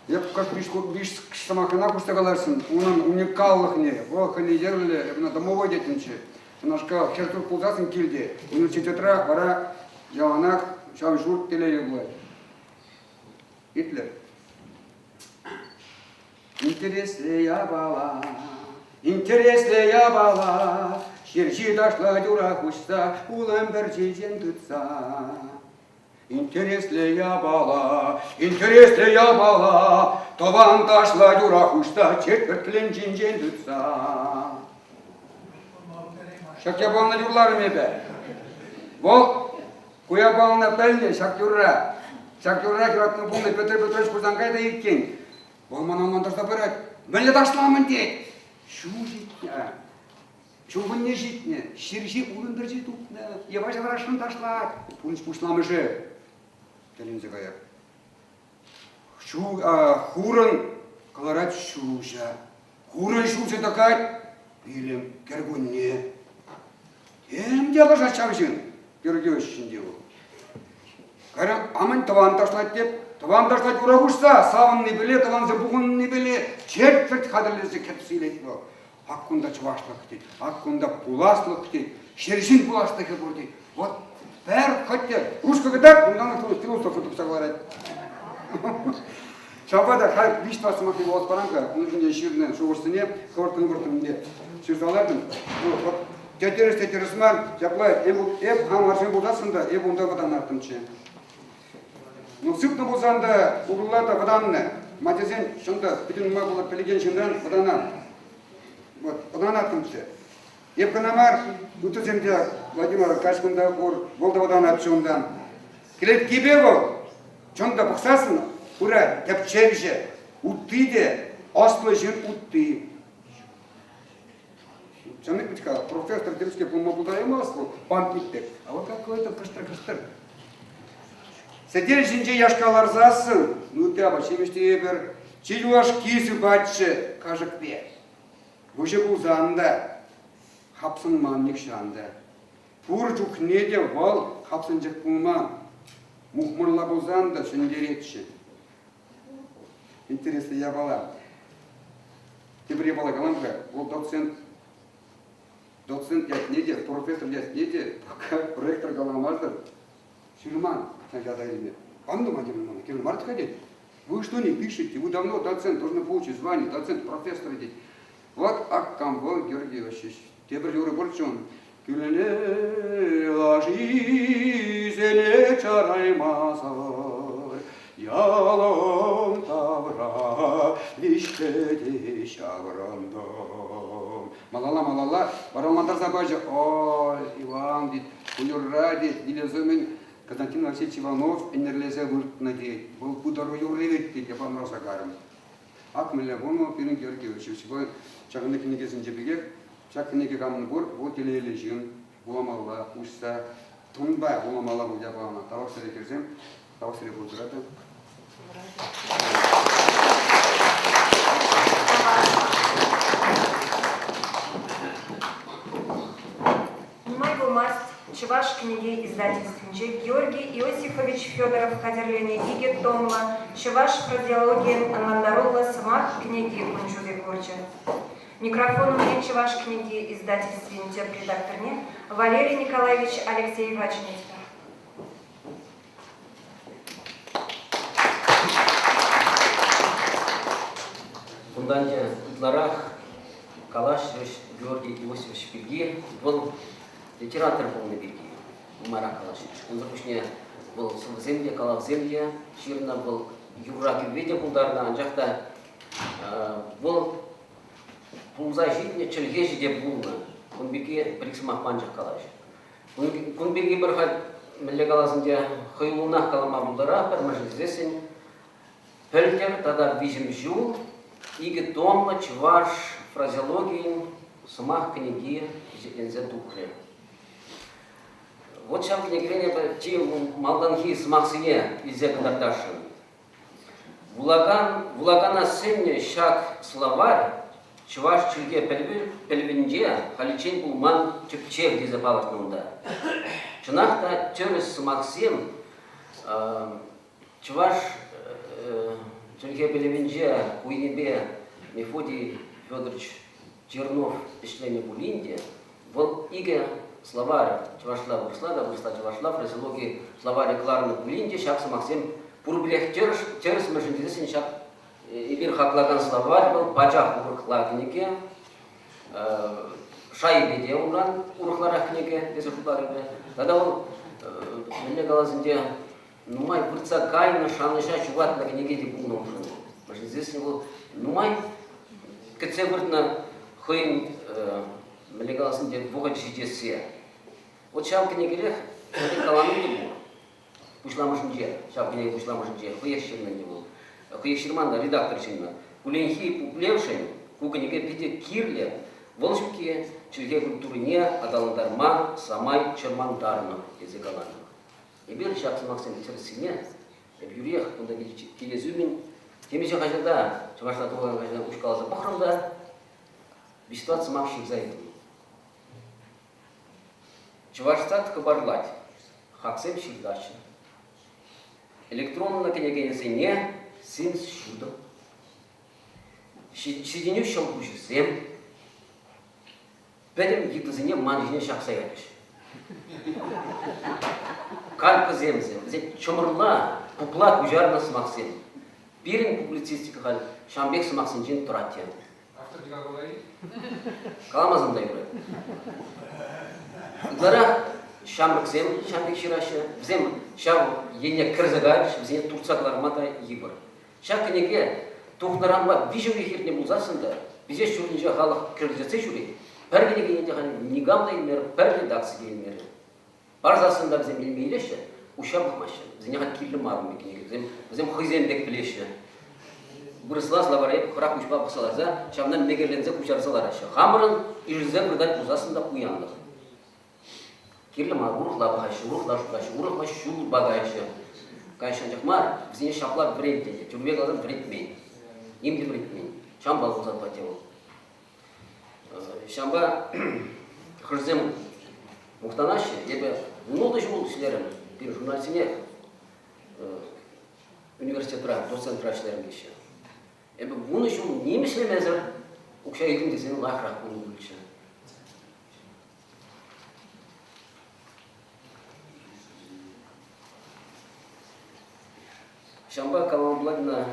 эп кӑшт виҫ сӑмахрана хушса каларсӑн, унӑн уникаллӑхне, вӑл хӑйне евӗрлӗ, эп ӑна домовой теттӗмччӗ. Ҫунашкал хӗр ҫурт пулсассӑн килте, университетра вара яланах ҫав ҫурт телейлӗ пулать. Итлӗр. Интереслӗ япала, интереслӗ япала, ҫерҫи ташлать ура хуҫса, улӑм пӗрчисем тытса. Интереслӗ япала, интереслӗ япала, тӑван ташлать ура хуҫса, четвӗрт кӗленчинчен тытса. Ҫак япалана юрларӑм эпӗ. Вӑл Ку япалана пӗлнӗ ҫак юрра. Ҫак юрра юратнӑ пулнӑ Петр Петрович Хусанкай та иккен. Вӑл мана ӑнлантарса пырать. Мӗнле ташламӑн тет. Ҫу ҫитнӗ. Ҫуркунне ҫитнӗ, ҫерҫи унӑн пӗрчи тупнӑ, йӑва ҫаврашшӑн ташлать. Пурнӑҫ пуҫламӑшӗ тӗлӗнсе каять. Ҫу, хурӑн кӑларать ҫулҫӑ. Хурӑн ҫулҫӑ тӑкать, вилӗм кӗркунне. Тем те лашать ҫав ҫын, Георгиевич ҫинче вӑл. Кайран амӑн тӑван ташлать теп, тӑван ташлать ура хушса, савӑннипеле, тӑвансем пухӑннипеле четвӗрт хатӗрлесе кӗтсе илет вӑл. Ак кунта чӑвашлӑх тет, ак кунта пуласлӑх тет, ҫерҫин пуласлӑхӗ пур тет. Вот пӗр хӑть те русская кӑтарт, унтан философ тухса кӑларать. Ҫавӑнпа та халь виҫ-тӑват сӑмахне вулас парам-ха, ун ҫинчен ҫырнӑ шухӑшсене хӑвӑрттӑн-хӑвӑрттӑн ҫырса лартӑм. Вот те тӗрӗс, те тӗрӗс мар, ҫапла эп хам арҫын пулсассӑн та эп унта вӑтанаттӑмччӗ. Ну, сыпнӑ пулсан та, урла та вӑтаннӑ. Ма тесен, чӑн та, питӗ нумай пулать пӗлекен ҫынран вӑтанан. Вот, вӑтанаттӑмччӗ. Эп кӑна мар, ыттисем те Владимир каҫ кунта пур, вӑл та вӑтанатчӗ унтан. Кӗлеткипе вӑл, чӑн та пӑхсассӑн, пырать тӗпчевҫӗ, утти те, ӑслӑ ҫын утти. Чӑнни пит-ха, профессор темскер пулма пултараймасть вӑл, памятник пек. А вот какой-то кӑштӑр-кӑштӑр. Сӗтел ҫинче яшка ларсассӑн, ну те апат-ҫимӗҫ тейӗпӗр, чи юлашки сыпатчӗ кашӑкпе. Выҫӑ пулсан та, хапсӑнман нихҫан та. Пур чухне те вӑл хапсӑнчӑк пулман. Мухмӑрла пулсан та ҫӗнтеретчӗ. Интереслӗ япала. Тепӗр япала калам-ха, вӑл доцент доцент ятне те, профессор ятне те пока ректор каламасӑр ҫырман ҫак ята илме. Кам тума кирлӗ мана? Кирлӗ мар-ха тет. Вы что не пишете? Вы давно доцент, должны получить звание, доцент, профессор тет. Вот ак кам вӑл Георгий Иванович. Тепӗр юрӑ пурччӗ ун. Кӳлӗне лашисене чараймасӑр ялӑм тавра виҫпе те ҫаврӑнтӑм. Малалла, малалла варалантарса пачӗ. Ой, Иван, тет, ку юрра, тет, вилес умӗн Константин Васильевич Иванов ӗнерлесе выртнӑ, тет. Вӑл пытару юрри вӗт, тет, япаланса карӑм. Ак мӗнле пулнӑ пирӗн Георгий Иванович. Вӑл ҫакӑнти кӗнекесенче пекех Ҫак кӗнеке камӑн пур, вӑл телейлӗ ҫын, вуламалла, уҫса, тӑнпа вуламалла пул япалана. Тавах сире, хӗрсем, тавах сире пултӑра та. Нумай пулмасть Чӑваш кӗнеке издательствинче Георгий Иосифович Федоров хатӗрленӗ икӗ томлӑ Чӑваш фразеологийӗн ӑнлантаруллӑ сӑмах кӗнеки кун ҫути курчӗ. Микрофон умне Чӑваш кӗнеке издательствин тӗп редакторне Валерий Николаевич Алексеева чӗнетпӗр. Кунтан те ытларах калаҫрӗҫ Георгий Иосифович пирки. Вӑл литератор пулнӑ пирки нумайрах калаҫрӗҫ. Унсӑр пуҫне вӑл сӑвӑсем те, калавсем те ҫырнӑ, вӑл юрра-кӗвве те пултарнӑ, анчах та Вӑл пулса ҫитнӗ чӗлхеҫӗ те пулнӑ. Кун пирки пӗр-ик сӑмахпа анчах калаҫ. Кун пирки пӗр халь мӗнле калас ӗнтӗ, хӑюллӑнах калама пултаратпӑр, мӗншӗн тесессӗн пӗлтӗр тата виҫӗм ҫул икӗ томлӑ чӑваш фразеологийӗн сӑмах кӗнеки пичетленсе тухрӗ. Вот ҫав кӗнекерен эпӗ чи малтанхи сӑмахсене илсе кӑтартасшӑн. Вулакан, вулакана сӗннӗ ҫак словарь чӑваш чӗлхе пӗлӗвӗнче халиччен пулман тӗпчев тесе палӑртнӑ унта. Чӑнах та тӗрӗс сӑмахсем чӑваш чӗлхе пӗлӗвӗнче ку енӗпе Мефодий Федорович Чернов ӗҫленӗ пулин те, вӑл икӗ словарь чӑвашла-вырӑсла та вырӑсла-чӑвашла фразеологи словарӗ кӑларнӑ пулин те ҫак сӑмахсем пурпӗрех тӗрӗс, тӗрӗс мӗншӗн тесен ҫак эпир хаклакан словарь вӑл пачах урӑхла кӗнеке, шайӗпе те унран урӑхларах кӗнеке тесе шутлатӑп эпӗ. Тата вӑл мӗнле калас ӗнтӗ, нумай выртса кайнӑ, шанӑҫа ҫухатнӑ кӗнеке те пулнӑ уншӑн. Мӗншӗн тесен вӑл нумай кӗтсе выртнӑ хӑйӗн мӗнле калас ӗнтӗ, вӑхӑчӗ ҫитессе. Вот ҫав кӗнекерех калани те пур. пуҫламӑшӗнче, ҫав кӗнеке пуҫламӑшӗнче хӑех ҫырнӑ ӗнтӗ вӑл. Хӑех ҫырман та, редактор ҫырнӑ. Кулленхи пуплевшӗн ку кӗнеке питӗ кирлӗ. Вӑл ҫукки чӗлхе культурине аталантарма самай чӑрмантарнӑ тесе каланӑ. Эпир ҫак сӑмахсен тӗрӗссине эп юриех кунта килес умӗн темиҫе хаҫата, чӑвашла тухакан хаҫата уҫкаласа пӑхрӑм та виҫ-тӑват сӑмах ҫырса илтӗм. Чӑвашстат хыпарлать, хаксем ҫыртаҫҫӗ. Электронлӑ кӗнекесене симӗс ҫутӑ, ҫитӗнӳ ҫӑлкуҫӗсем, пӗтӗм йытӑсене ман ҫине ҫакса ячӗҫ. Калькӑсем вӗсем, вӗсем чӑмӑрла, пупла куҫарнӑ сӑмахсем. Пирӗн публицистика халь ҫавӑн пек сӑмахсенчен тӑрать те. Автор калай. Каламасан та юрать. Ытларах ҫамрӑксем ҫавӑн пек ҫыраҫҫӗ. Вӗсем ҫав енне кӗрсе кайрӗҫ, вӗсене туртса кӑларма та йывӑр. Ҫак кӗнеке тухнӑранпа виҫӗ уйӑх иртнӗ пулсассӑн та виҫе ҫуртӗнче халӑх кӗрлетсе ҫӳрет. Пӗр кӗнекене те халь никам та илмерӗ, пӗр редакци те илмерӗ. Парсассӑн та вӗсем илме илеҫҫӗ, уҫҫа пӑхмаҫҫӗ. Вӗсене халь кирлӗ мар ун пек кӗнеке. Вӗсем, вӗсем хӑйсем пек пӗлеҫҫӗ. Вырӑсла словаре хӑрах куҫпа пӑхса ларса ҫавна мекерленсе куҫарса лараҫҫӗ. Хамӑрӑн ишӗлсе выртать пулсассӑн та пуянлӑх. Кирлӗ мар, урӑхла пӑхаҫҫӗ, урӑхла шутлаҫҫӗ, урӑхла ҫулпа каяҫҫӗ. Каяҫҫӗ анчах мар, вӗсене ҫапла вӗрентнӗ те. Тӳрре каласан вӗрентмен. Ним те вӗрентмен. Ҫавӑнпа пулса тухать те вӑл. Ҫавӑнпа хӑшӗсем мухтанаҫҫӗ. Эпӗ вунултӑ ҫул ӗҫлерӗм пирӗн журналистсене университетра, доцентра ӗҫлерӗм теҫҫӗ. Эпӗ вунӑ ҫул ним ӗҫлемесӗр укҫа илтӗм тесен лайӑхрах пулнӑ пулӗччӗ. Ҫавӑнпа калама пулать ӑна,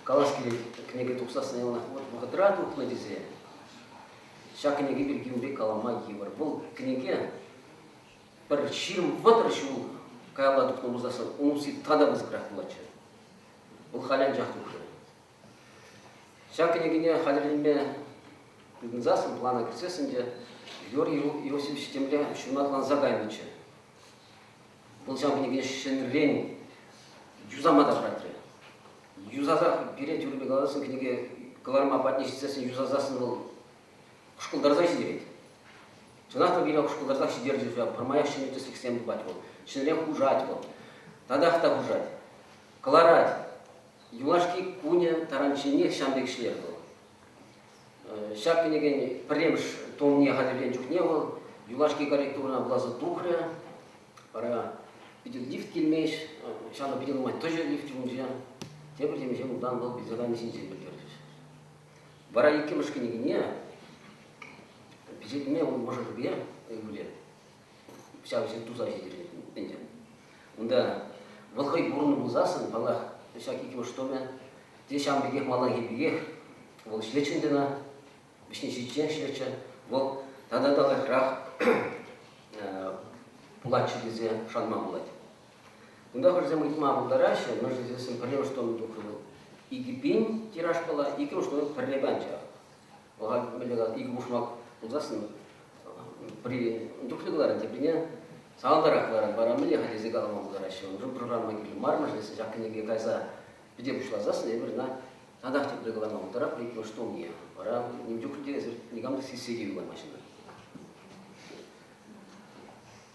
калас килет, кӗнеке тухсассӑн яланах вӑхӑтра тухнӑ тесе. Ҫак кӗнеке пирки ун пек калама йывӑр. Вӑл кӗнеке пӗр 20-30 ҫул каялла тухнӑ пулсассӑн ун усси тата пысӑкрах пулатчӗ. Вӑл халь анчах тухрӗ. Ҫак кӗнекене хатӗрленме тытӑнсассӑн, плана кӗртсессӗн те Георгий Иосифович темле ҫунатланса кайнӑччӗ. Вӑл ҫав кӗнеке ҫӗнӗрен юсама та пӑратрӗ. Юсасах пире тӳрӗпе каласӑн кӗнеке кӑларма патне ҫитсессӗн юсасассӑн вӑл хӑшкӑлтарса ҫитерет. Чӑнах та пире хӑшкӑлтарсах ҫитерчӗ ҫав, пӗрмаях ҫӗнӗ тӗслӗхсем тупать вӑл, ҫӗнӗрен хушать вӑл, татах та хушать, кӑларать. Юлашки кунӗ таранчченех ҫавӑн пек ӗҫлерӗ вӑл. Ҫак кӗнекен пӗрремӗш томне хатӗрленӗ чухне вӑл юлашки корректурӑна вуласа тухрӗ. Вара питӗ лифт килмест, ҫавна питӗ нумай тӑчӗ лифт умӗнче. Тепӗр темиҫе кунтан вӑл вилсе кайни ҫинчен пӗлтерчӗҫ. Вара иккӗмӗш кӗнекине пичетлеме ун мӑшӑрӗпе ывӑлӗ ҫав ӗҫе туса ҫитерет ӗнтӗ. Унта вӑл хӑй пурӑннӑ пулсассӑн, паллах, ҫак иккӗмӗш томӗ те ҫавӑн пекех малтанхи пекех вӑл ӗҫлетчӗ ӗнтӗ ӑна, вӗҫне ҫитиччен ӗҫлетчӗ. Вӑл тата та лайӑхрах пулатчӗ тесе шанма пулать. Кунта хӑшсем ыйтма пултараҫҫӗ, мӗншӗн тесен пӗрремӗш том тухрӗ вӑл 2000 тиражпала, иккӗмӗш томӗ пӗррепе анчах. Вӑл мӗнле калас, икӗ пушмак пулсассӑн пӗри чухлӗ кӑларать, теприне сахалтарах кӑларать. Вара мӗнле-ха тесе калама пултараҫҫӗ. Уншӑн программа кирлӗ мар, мӗншӗн тесен ҫак кӗнеке кайса пӗте пуҫласассӑн эпир ӑна татах тепре кӑларма пултаратпӑр иккӗмӗш томне. Вара ним чухлӗ те эсир никам та сиссе те юлаймасть ӑна.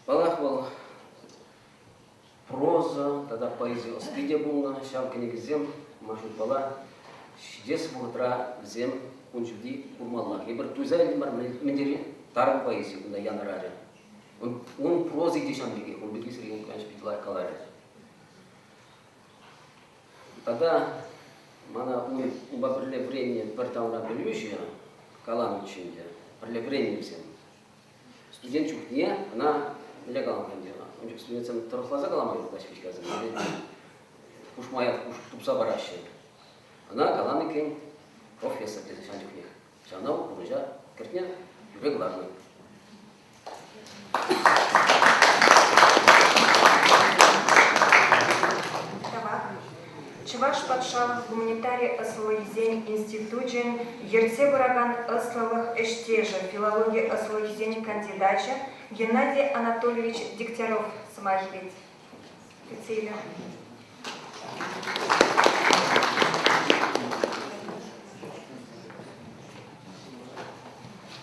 Паллах, вӑл проза тата поэзи ӑсти те пулнӑ. Ҫав кӗнекесем, ман шутпала, ҫитес вӑхӑтра вӗсем кун ҫути курмаллах. Эпир туйса илтӗмӗр, мӗн тери тарӑн поэзи кунта янӑрарӗ. Ун, ун прози те ҫавӑн пекех, ун пирки Сергей Лукьянович питӗ лайӑх каларӗ. Тата мана ун, унпа пӗрле вӗреннӗ пӗр тавра пӗлӳҫӗ каланӑччӗ ӗнтӗ, пӗрле вӗреннӗ вӗсем. Студент чухне ӑна мӗнле калам ӗнтӗ, ун чух студентсем тӑрӑхласа калама юратаҫҫӗ вӗҫкасем, хушма ят тупса параҫҫӗ. Ӑна каланӑ иккен профессор тесе ҫавӑн чухнех. Ҫавна вӑл пурнӑҫа кӗртнӗ, тӳрре кӑларнӑ. Тавах. Чӑваш патшалӑх гуманитари ӑслӑлӑхӗсен институчӗн ертсе пыракан ӑслӑлӑх ӗҫтешӗ, филологи ӑслӑлӑхӗсен кандидачӗ Геннадий Анатольевич Дегтярев сӑмах илет. кӗтсе илер.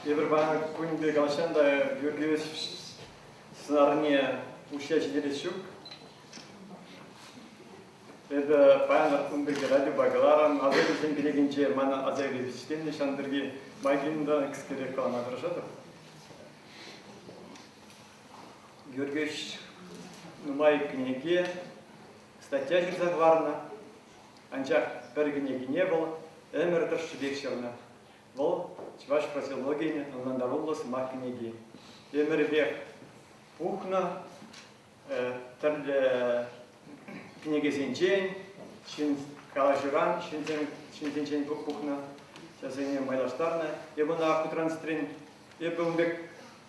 Эпир паян кунӗпе калаҫсан та Георгий Иосифович сӑнарне уҫҫа ҫитерес ҫук. Эпӗ паян ун пирки радиопа кӑларӑм. Асаилӳсен кӗнекинче мана асаилӳ вӗҫленнӗ, ҫавӑн пирки май килнӗ кӗскерех калама тӑрӑшатӑп. Георгиевич нумай кӗнеке, статья ҫырса хӑварнӑ, анчах пӗр кӗнекине вӑл ӗмӗр тӑршшӗпех ҫырнӑ. Вӑл чӑваш фразеологийӗн ӑнлантаруллӑ сӑмах кӗнеки. Ӗмӗрӗпех пухнӑ тӗрлӗ кӗнекесенчен, ҫын калаҫуран ҫынсем ҫынсенчен пухнӑ, ҫавсене майлаштарнӑ. Эпӗ ӑна хутран-ситрен эпӗ ун пек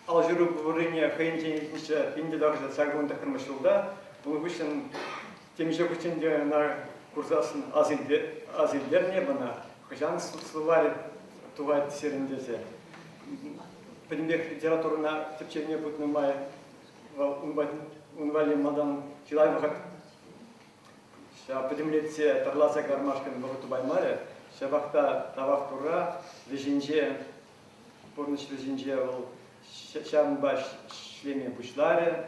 алҫыру пуррине хӑйӗнчен илтнӗччӗ 1989 ҫулта. Ун хыҫҫӑн темиҫе хутчен те ӑна курсассӑн ас илтернӗ эп ӑна, хӑҫан словарь тухать сирӗн тесе. Пӗтӗмпех литературӑна тӗпчевне путнӑ май вӑл ун валли малтан чылай вӑхӑт ҫав пӗтӗмлетсе тӑрласа кӑлармашкӑн вӑхӑт тупаймарӗ. Ҫапах та тавах Турра вӗҫӗнче, пурнӑҫ вӗҫӗнче вӑл ҫавӑнпа ӗҫлеме пуҫларӗ.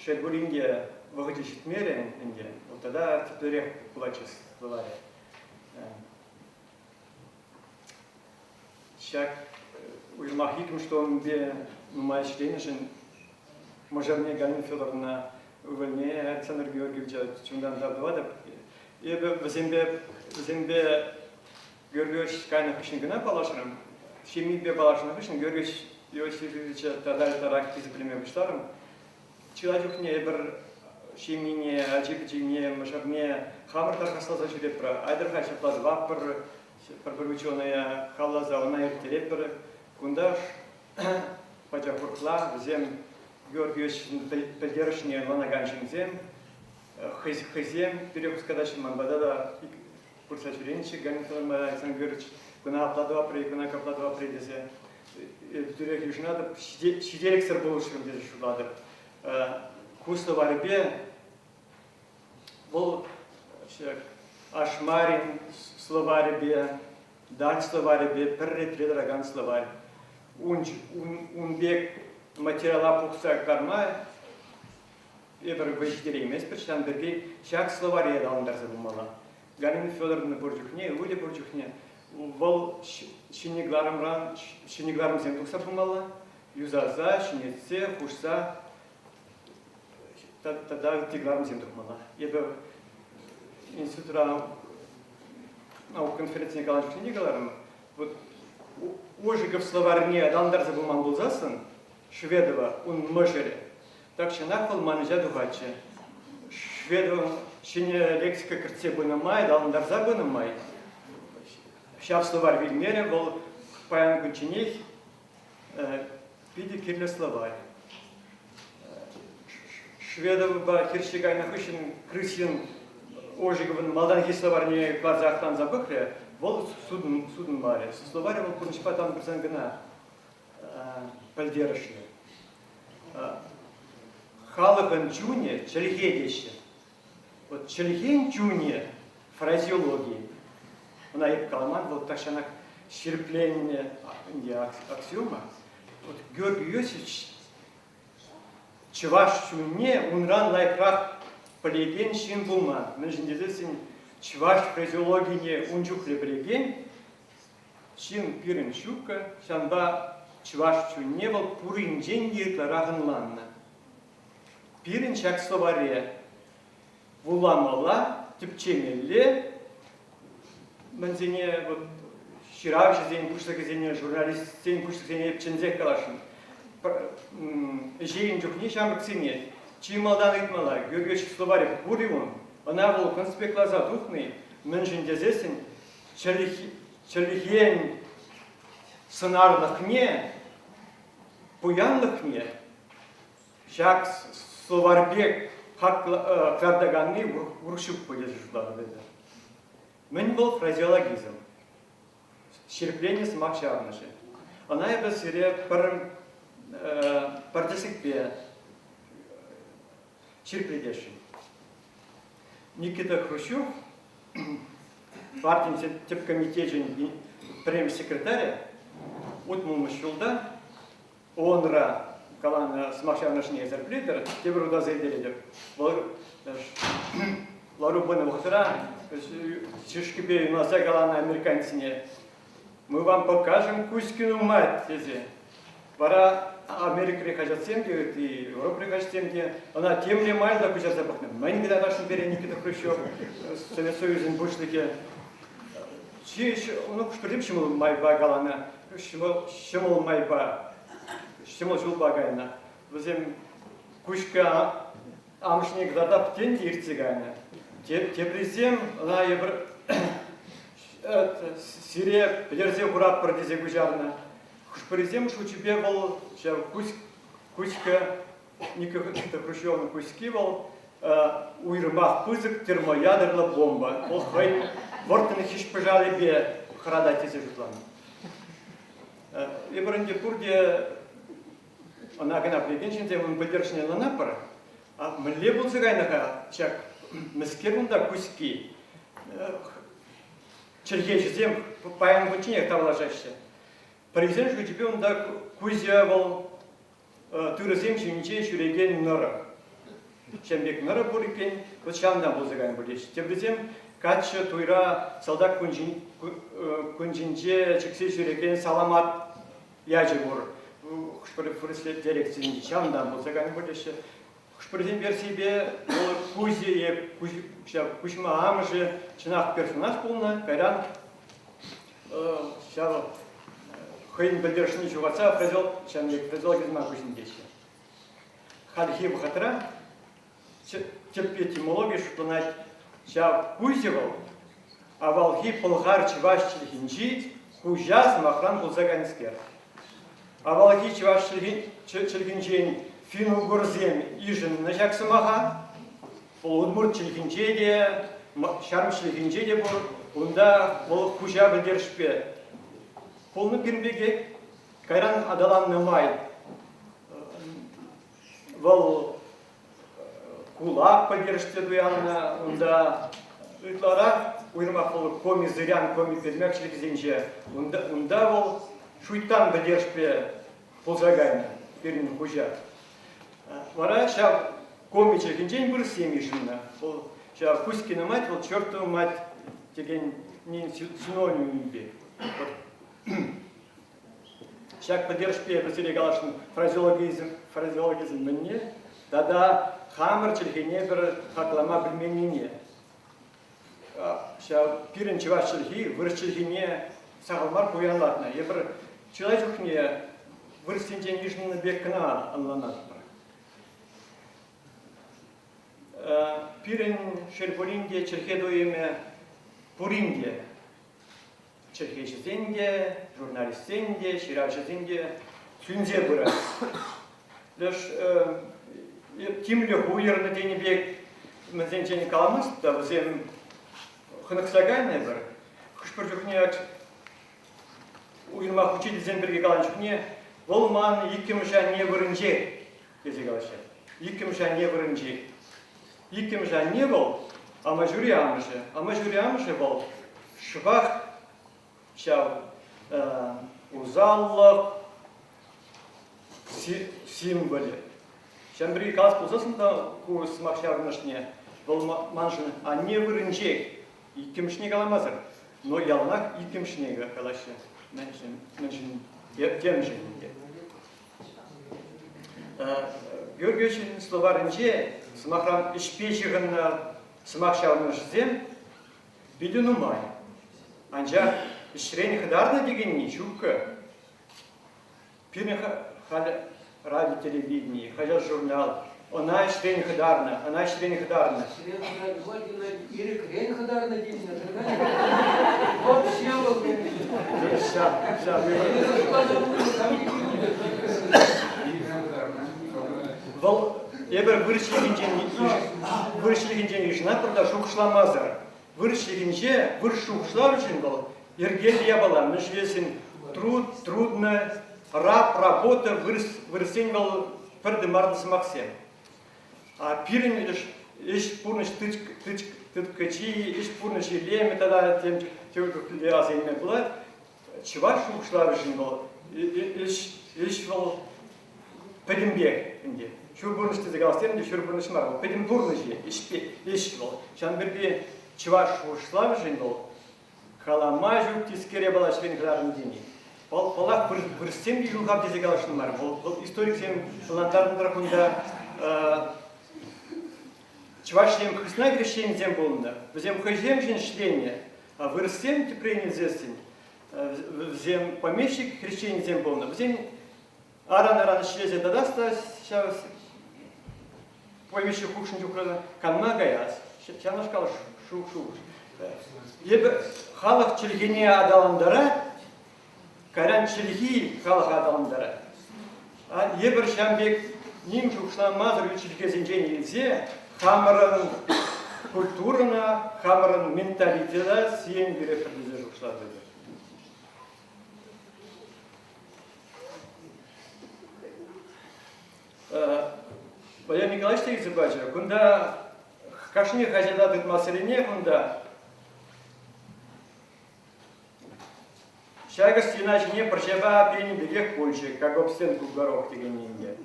Шел пулин те, вӑхӑчӗ ҫитмерӗ ӗнтӗ. Вӑл тата тӗплӗрех пулатчӗ словарӗ. Ҫак уйрӑмах иккӗмӗш томӗпе нумай ӗҫленӗшӗн мӑшӑрне Галина Федоровна ывӑлне Александр Георгиевича чунтан тав тӑватӑп. Эпӗ вӗсемпе вӗсемпе Георгиевич кайнӑ хыҫҫӑн кӑна паллашрӑм. Ҫемйипе паллашнӑ хыҫҫӑн Георгий Иосифовича тата ытларах хисеплеме пуҫларӑм. Чылай чухне эпир ҫемйине, ачи-пӑчине, мӑшӑрне хамӑр тархасласа ҫӳретпӗр. Айтӑр-ха ҫапла тӑватпӑр, пӗр-пӗр ученӑя халласа ӑна ирттеретпӗр. Кунта пачах урӑхла, вӗсем Георгиевичӑн пӗлтерӗшне ӑнланакан ҫынсем, хӑйсем пире хускатаҫҫӗ ман пата та пырса ҫӳренӗччӗ Галина Александр Георгиевич, кӑна апла тӑвапри, кӑна капла тӑвапри тесе. Тӳрех йышӑнатӑп, ҫителӗксӗр пулӑшрӑм тесе шутлатӑп. Ку словарӗпе вӑл ҫак Ашмарин словарӗпе, Даль словарӗпе пӗр ретре тӑракан словарь. Ун, ун, ун пек материала пухса кӑларма эпир вӑй ҫитерейместпӗр, ҫавӑн пирки ҫак словаре аталантарса пымалла. Галина Федоровна пур чухне, ывӑлӗ пур чухне вӑл ҫӗнӗ кӑларӑмран ҫӗнӗ кӑларӑмсем тухса пымалла, юсаса, ҫӗнетсе, хушса тата ытти кӑларӑмсем тухмалла. Эпӗ институтра наука конференцине каланӑ чухне те каларӑм, вот Ожегов словарьне аталантарса пыман пулсассӑн Шведова, ун мӑшӑрӗ, Тахҫанах вӑл манӑҫа тухатчӗ. Шведова ҫӗнӗ лексика кӗртсе пынӑ май, аталантарса пынӑ май ҫав словарь вилмерӗ, вӑл паян кунчченех питӗ кирлӗ словарь. Шведовӑпа хирӗҫсе кайнӑ хыҫҫӑн Крысин Ожеговӑн малтанхи словарьне кӑларса ахтанса пӑхрӗ, вӑл сутӑнмарӗ. Словарь вӑл пурнӑҫпа тан пырсан кӑна пӗлтерӗшлӗ. Халӑхӑн чунӗ чӗлхе теҫҫӗ. Вот чӗлхен чунӗ фразеологи. Ӑна эп каламан, вӑл тахҫанах ҫирӗпленнӗ ӗнтӗ аксиома. Вот Георгий Иосифович чӑваш чунне унран лайӑхрах пӗлекен ҫын пулман. Мӗншӗн тесессӗн чӑваш фразеологине ун чухлӗ пӗлекен Ҫын пирӗн ҫуккӑ, ҫавӑнпа чӑваш чунне вӑл пуринчен те ытларах ӑнланнӑ. Пирӗн ҫак словаре вуламалла, тӗпчемелле, мӗнсене вот ҫыравҫӑсен пуҫлӑхӗсене, журналистсен пуҫлӑхӗсене чӗнсех каласшӑн. Ӗҫе чухне ҫамрӑксене чи малтан ыйтмалла, Георгиевич словарь пур-и ун? Ӑна вӑл конспектласа тухни, мӗншӗн тесессӗн чӗлхен сӑнарлӑхне, пуянлӑхне ҫак словарь пек кӑтартаканни урӑх ҫук пуль тесе шутлатӑп эпӗ. Мӗн вӑл фразеологизм? Ҫирӗпленнӗ сӑмах ҫаврӑнӑшӗ. Ӑна эпӗ сире пӗр, пӗр тӗслӗхпе. ҫирӗплетесшӗн. Никита Хрущев партин тӗп комитечӗн пӗрремӗш секретарӗ утмӑлмӗш ҫулта ООНра каланӑ сӑмах ҫаврӑнӑшне эсир пӗлетӗр, тепӗр утаса илтеретӗп. Вӑл лару пынӑ вӑхӑтра чышкипе юнаса каланӑ американцсене Мы вам покажем Кузькину мать, тесе. Вара Америкӑри хаҫатсем те, ытти Европӑри хаҫатсем те ӑна темле майлӑ куҫарса пӑхнӑ. Мӗн кӑтартасшӑн пире Никита Хрущев, Совет Союзӗн пуҫлӑхӗ. Чи, ну, хӑш-пӗрисем ҫӑмӑл майпа каланӑ, ҫӑмӑл, ҫӑмӑл майпа, ҫӑмӑл ҫулпа кайнӑ. Вӗсем Куҫка амӑшне кӑтартап тен те иртсе кайнӑ. Теприсем ӑна эпир сире пӗтерсе хуратпӑр тесе куҫарнӑ. Хӑш-пӗрисем шучӗпе вӑл ҫав Кузька, Никита Хрущевӑн Кузьки вӑл уйрӑмах пысӑк термоядерлӑ бомба. Вӑл хӑйӗн вӑрттӑн хӗҫ-пӑшалӗпе хӑратать тесе шутланӑ. Эпир ӗнтӗ пурте ӑна-кӑна пӗлекен ҫынсем ун пӗлтерӗшне ӑнланатпӑр. А мӗнле пулса кайнӑ-ха ҫак мӗскер унта Кузьки? Чӗлхеҫӗсем паян кунчченех тавлашаҫҫӗ. Пӗрисен шучӗпе унта Кузя вӑл тырӑсем ҫинче ҫӳрекен нӑрӑ. Ҫавӑн пек нӑрӑ пур иккен, вӑт ҫавӑнтан пулса кайнӑ пуль теҫҫӗ. Теприсем каччӑ туйра салтак кунчинче чиксе ҫӳрекен саламат ячӗ пур. Хӑш-пӗр дирекцийӗнче ҫавӑнтан пулса кайнӑ пуль теҫҫӗ. Хӑш-пӗрисен версийӗпе вӑл Кузя е ҫав Куҫма амӑшӗ чӑнах персонаж пулнӑ, кайран ҫав хӑйӗн пӗлтерӗшне ҫухатса ҫавӑн пек фразеологизма куҫнӑ теҫҫӗ. Хальхи вӑхӑтра тӗп этимологи шутланать ҫав Кузя вӑл авалхи пӑлхар-чӑваш чӗлхинчи хуҫа сӑмахран пулса кайнӑскер. Авалхи чӑваш чӗлхинчен финн-угорсем йышӑннӑ ҫак сӑмаха. Вӑл удмурт чӗлхинче те, ҫармӑс чӗлхинче те пур. Унта вӑл хуҫа пӗлтерӗшпе пулнӑ пирӗн пекех. Кайран аталаннӑ май вӑл кулак пӗлтерӗште туяннӑ. Унта ытларах уйрӑмах вӑл коми-зырян, коми-пермяк чӗлхисенче. Унта, унта вӑл шуйттан пӗлтерӗшпе пулса кайнӑ пирӗн хуҫа. Вара ҫав коми чӗлхинчен вырӑссем йышӑннӑ. Вӑл ҫав Кузькина мать, вӑл чертова мать текеннин синонимӗпе. Ҫак пӗлтерӗшпе эпӗ сире каласшӑн фразеологизм, фразеологизм мӗнне тата хамӑр чӗлхене пӗр хаклама пӗлменнине. Ҫав пирӗн чӑваш чӗлхи вырӑс чӗлхине сахал мар пуянлатнӑ. Эпир чылай чухне вырӑссенчен йышӑннӑ пек кӑна ӑнланатпӑр. Пирӗн, шел пулин те, чӗлхе туйӑмӗ пурин те чӗлхеҫӗсен те, журналистсен те, ҫыравҫӑсен те сӳнсе пырать. Леш тимлӗх уйӑрнӑ тенӗ пек мӗнсенчен каламасть та, вӗсем хӑнӑхса кайнӑ эпир. Хӑш-пӗр чухне уйрӑмах учительсем пирки каланӑ чухне вӑл ман иккӗмӗш анне вырӑнче тесе калаҫҫӗ. Иккӗмӗш анне вырӑнче. Иккӗмӗш анне вӑл амаҫури амӑшӗ. Амаҫури амӑшӗ вӑл шӑпах ҫав усаллӑх символӗ. Ҫавӑн пирки калас пулсассӑн та ку сӑмах ҫаврӑнӑшне вӑл маншӑн анне вырӑнчех иккӗмӗшне каламасӑр, но яланах иккӗмӗшне калаҫҫӗ. Мӗншӗн, мӗншӗн темшӗн ӗнтӗ. Георгиевичӑн словарӗнче, сӑмахран, ӗҫпе ҫыхӑннӑ сӑмах ҫаврӑнӑшӗсем питӗ нумай. Анчах ӗҫрен хӑтарнӑ текенни ҫуккӑ. Пирӗн халь радио, телевидени, хаҫат-журнал ӑна ӗҫрен хӑтарнӑ, ӑна ӗҫрен хӑтарнӑ. Ӗҫрен хӑтарнӑ, ирӗкрен хӑтарнӑ тенӗ. Вообще вӑл Ҫав, ҫав. Вӑл эпир вырӑс чӗлхинчен вырӑс чӗлхинчен йышӑнатпӑр та шухӑшламасӑр. Вырӑс чӗлхинче вырӑс шухӑшлавӗшӗн вӑл йӗркеллӗ япала. Мӗншӗн труд, трудно, раб, работа вырӑс, вырӑссен вӑл пӗр тымарлӑ сӑмахсем. А пирӗн ӗҫ, ӗҫ пурнӑҫ тыткӑчи, ӗҫ пурнӑҫ илемӗ тата тем тӗрлӗ аса илме пулать. Чӑваш шухӑшлавӗшӗн вӑл ӗҫ, ӗҫ вӑл пӗтӗмпех ӗнтӗ. Ҫур пурнӑҫ тесе калас терӗм те ҫур пурнӑҫ мар вӑл, пӗтӗм пурнӑҫӗ ӗҫпе ӗҫ вӑл. Ҫавӑн пирки чӑваш шухӑшлавӗшӗн вӑл калама ҫук тискер япала ӗҫрен хӑрарӑм тени. Вӑл, паллах, вырӑссем те юлхав тесе каласшӑн мар. Вӑл, вӑл историксем ӑнлантарнӑ кунта чӑвашсем хысна хресченсем пулнӑ. Вӗсем хӑйсемшӗн ӗҫленӗ. А вырӑссем тӗпрен илсессӗн вӗсем помещик хресченӗсем пулнӑ. Вӗсен аран-аран ӗҫлесе татас та ҫав помещик хушнӑ чухлӗ канма каяс. Ҫавнашкал шухӑш. Эпӗ халӑх чӗлхине аталантарать, кайран чӗлхи халӑха аталантарать. Эпир ҫавӑн пек ним шухӑшламасӑр ют чӗлхесенчен илсе хамӑрӑн культурӑна, хамӑрӑн менталитета сиен кӳретпӗр тесе шухӑшлатӑп. Валерий Николаевич та илсе пачӗ. Кунта кашни хаҫата тытмассеренех унта ҫакӑ стена ҫине пӑрҫапа пенӗ пекех пулчӗ, как об стенку горох текенни ӗнтӗ.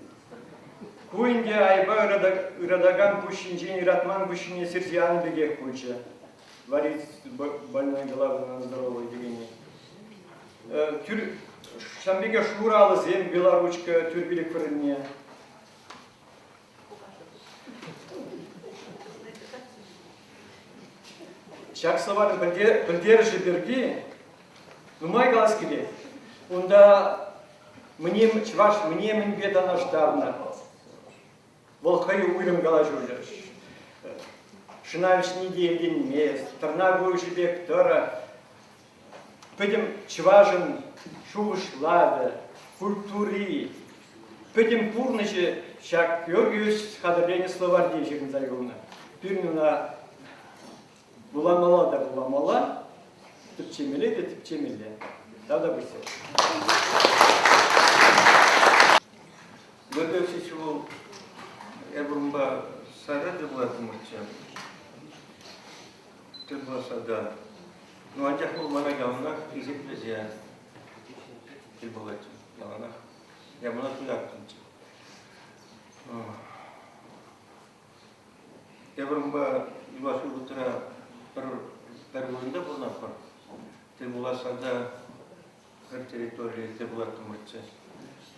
Ку ӗнтӗ айӑпа ыратакан пуҫ ҫинчен ыратман пуҫ ҫине сирсе янӑ пекех пулчӗ. Варить больной головы на здоровой текенни. Ҫавӑн пекех шурӑ алӑсем, белоручка, тӳр пилӗк вырӑнне. Ҫак словарӑн пӗлтерӗшӗ пирки нумай калас килет. Унта мӗне чӑваш мӗне мӗнпе танлаштарнӑ. Вӑл хӑй уйрӑм калаҫу Шӑна вӗҫни те илтӗнмест, тӑрна куҫӗ пек тӑрӑ. Пӗтӗм чӑвашӑн шухӑшлавӗ, культури, пӗтӗм пурнӑҫӗ ҫак Георгиевич хатӗрленӗ словарьте ҫырӑнса юлнӑ. Пирӗн ӑна вуламалла та вуламалла, тӗпчемелле те тӗпчемелле. Тавтапуҫ сире. Георгиевич вӑл эпир унпа сайра тӗл пулаттӑмӑрччӗ. Тӗл пуласса та. Ну, анчах вӑл мана яланах хисеплесе тӗл пулать. Яланах. Я мана туяттӑмччӗ. Эпир унпа юлашки вӑхӑтра пӗр, пӗр вырӑнта пурӑнатпӑр. Тӗл пуласса та пӗр территорире тӗл пулаттӑмӑрччӗ.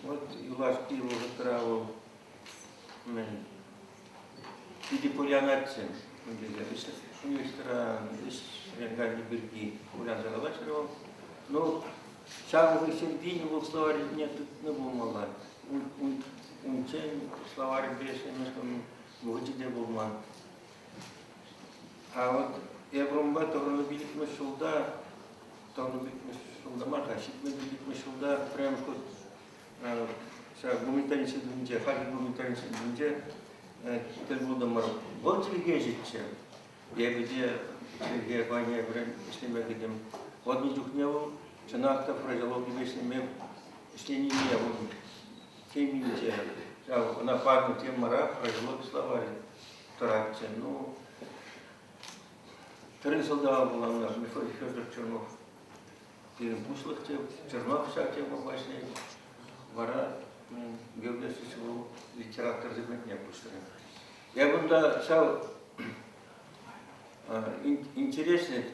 Вот юлашки вӑхӑтра вӑл мӗн питӗ кулянатчӗ. Университетра ӗҫрен кайнӑ пирки кулянса калаҫрӗ вӑл. Ну, ҫав хыҫҫӑн тин вӑл словарьне тытнӑ пулмалла. Унччен словарьпе ӗҫлемешкӗн вӑхӑчӗ те пулман. А вот эпир унпа тӑхӑрвун ҫулта тӑхӑрвун ҫулта мар-ха, 75 ҫулта пӗрремӗш хут ҫав гуманитари институтӗнче, хальхи гуманитари институтӗнче тӗл пултӑмӑр. Вӑл чӗлхеҫӗччӗ. Эпӗ те чӗлхе пайне ӗҫлеме кӗтӗм. Вот ун чухне вӑл чӑнах та фразеологипе ӗҫлеме ӗҫленине вӑл теминче ҫав ӑна панӑ темӑра фразеологи словарӗ тӑратчӗ. Ну, тӗрлӗ сӑлтава пула Мефодий Федорович Чернов пирӗн пуҫлӑх те, Чернов ҫак темӑпа ӗҫлет. Вара Георгий Васильевич вӑл литераторсем патне пуҫларӗ. Я кунта ҫав интереслӗ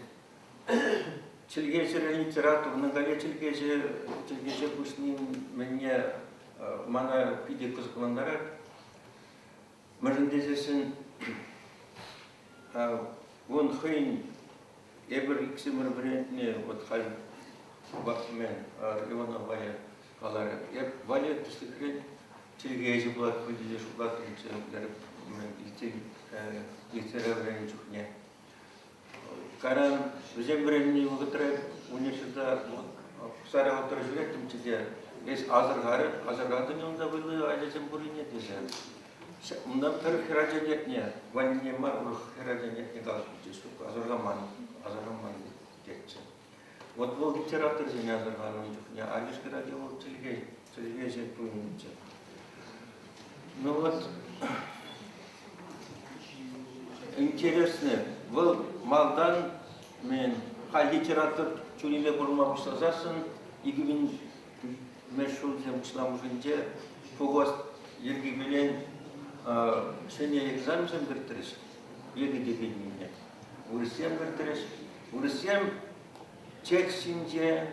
чӗлхеҫӗ литература, кале чӗлхеҫӗ, чӗлхеҫе пуҫни мӗнне мана питӗ кӑсӑклантарать. Мӗншӗн тесессӗн ун хӑйӗн эпир иксӗмӗр вӗрентнӗ вот халь мӗн Иванов Валя каларӗ. Эп Валя тӗслӗхрен чӗлхеҫӗ пулать пуль тесе шутлаттӑмччӗ лицейре вӗреннӗ чухне. Кайран вӗсем вӗреннӗ вӑхӑтра университета Сарӑ ҫӳреттӗмччӗ те эс асӑрхарӗ, асӑрхатӑн унта вӑйлӑ ачасем пуррине тесе. Унта пӗр хӗрача ятне, Ванине мар, урӑх хӗрача ятне калаҫнӑччӗ, ҫук, асӑрхаман, асӑрхаман тетчӗ. Вот вӑл литераторсене асӑрханӑ ун чухне, Алиш хӗрача вӑл чӗлхе, чӗлхеҫӗ туйӑнчӗ. Ну вот. Интересно, вӑл малтан мӗн халь литератор чунӗпе пурӑнма пуҫласассӑн 2000-мӗш ҫулсем пуҫламӑшӗнче пухас йӗркипелен ҫӗнӗ экзаменсем кӗртрӗҫ. ЕГЭ текеннине. Вырӑссем кӗртрӗҫ. Вырӑссем текст ҫинче,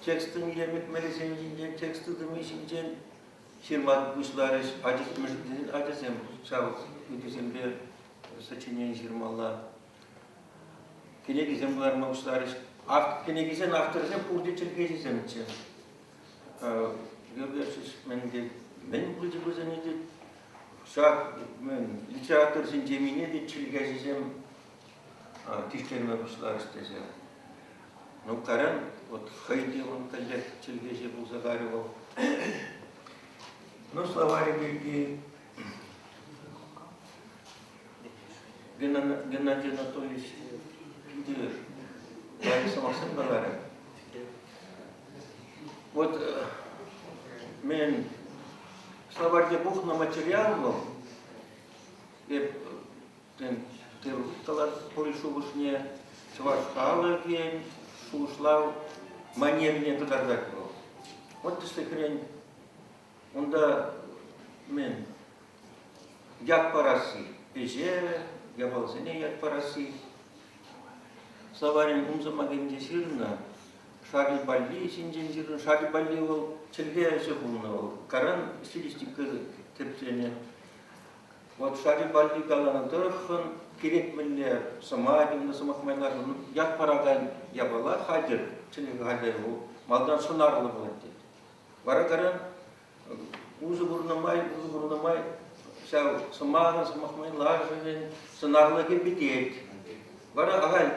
текстӑн илемлетмеллисем ҫинчен, текст тытӑмӗ ҫинчен ҫырма пуҫларӗҫ. Ачасем ҫав ыйтусемпе сочинени ҫырмалла. Кӗнекесем кӑларма пуҫларӗҫ. Кӗнекесен авторӗсем пурте чӗлхеҫӗсемччӗ. Георгий мӗн тет, мӗн пулчӗ вӗсене тет, ҫак мӗн литераторсен темине те чӗлхеҫӗсем тишкерме пуҫларӗҫ тесе. Ну, кайран вот хӑй те вӑл каллех чӗлхеҫӗ пулса кайрӗ вӑл. Ну, словарь пирки Геннадий Анатольевич питӗ лайӑх сӑмахсем каларӗ. Вот мӗн словарьте пухнӑ материал вӑл, эп тепӗр калас пур шухӑшне чӑваш халӑхӗн шухӑшлав манерине кӑтартать вӑл. Вот тӗслӗхрен унта мӗн ят парасси, ӗҫе, япаласене ят парасси. Словарӗн ум сӑмахӗнче ҫырнӑ Шарль Балли ҫинчен ҫырнӑ. Шарль Балли вӑл чӗлхе ӗҫӗ пулнӑ вӑл. Каран стилистика тӗпченӗ. Вот Шарль Балли каланӑ тӑрӑххӑн кирек мӗнле сӑмах, именно сӑмах майлашӑн ят паракан япала хатӗр, чӗлхе хатӗр вӑл малтан сӑнарлӑ пулать тет. Вара каран усӑ курнӑ май, усӑ курнӑ май ҫав сӑмахӑн, сӑмах майлашӑвӗн сӑнарлӑхӗ пӗтет. Вара ахаль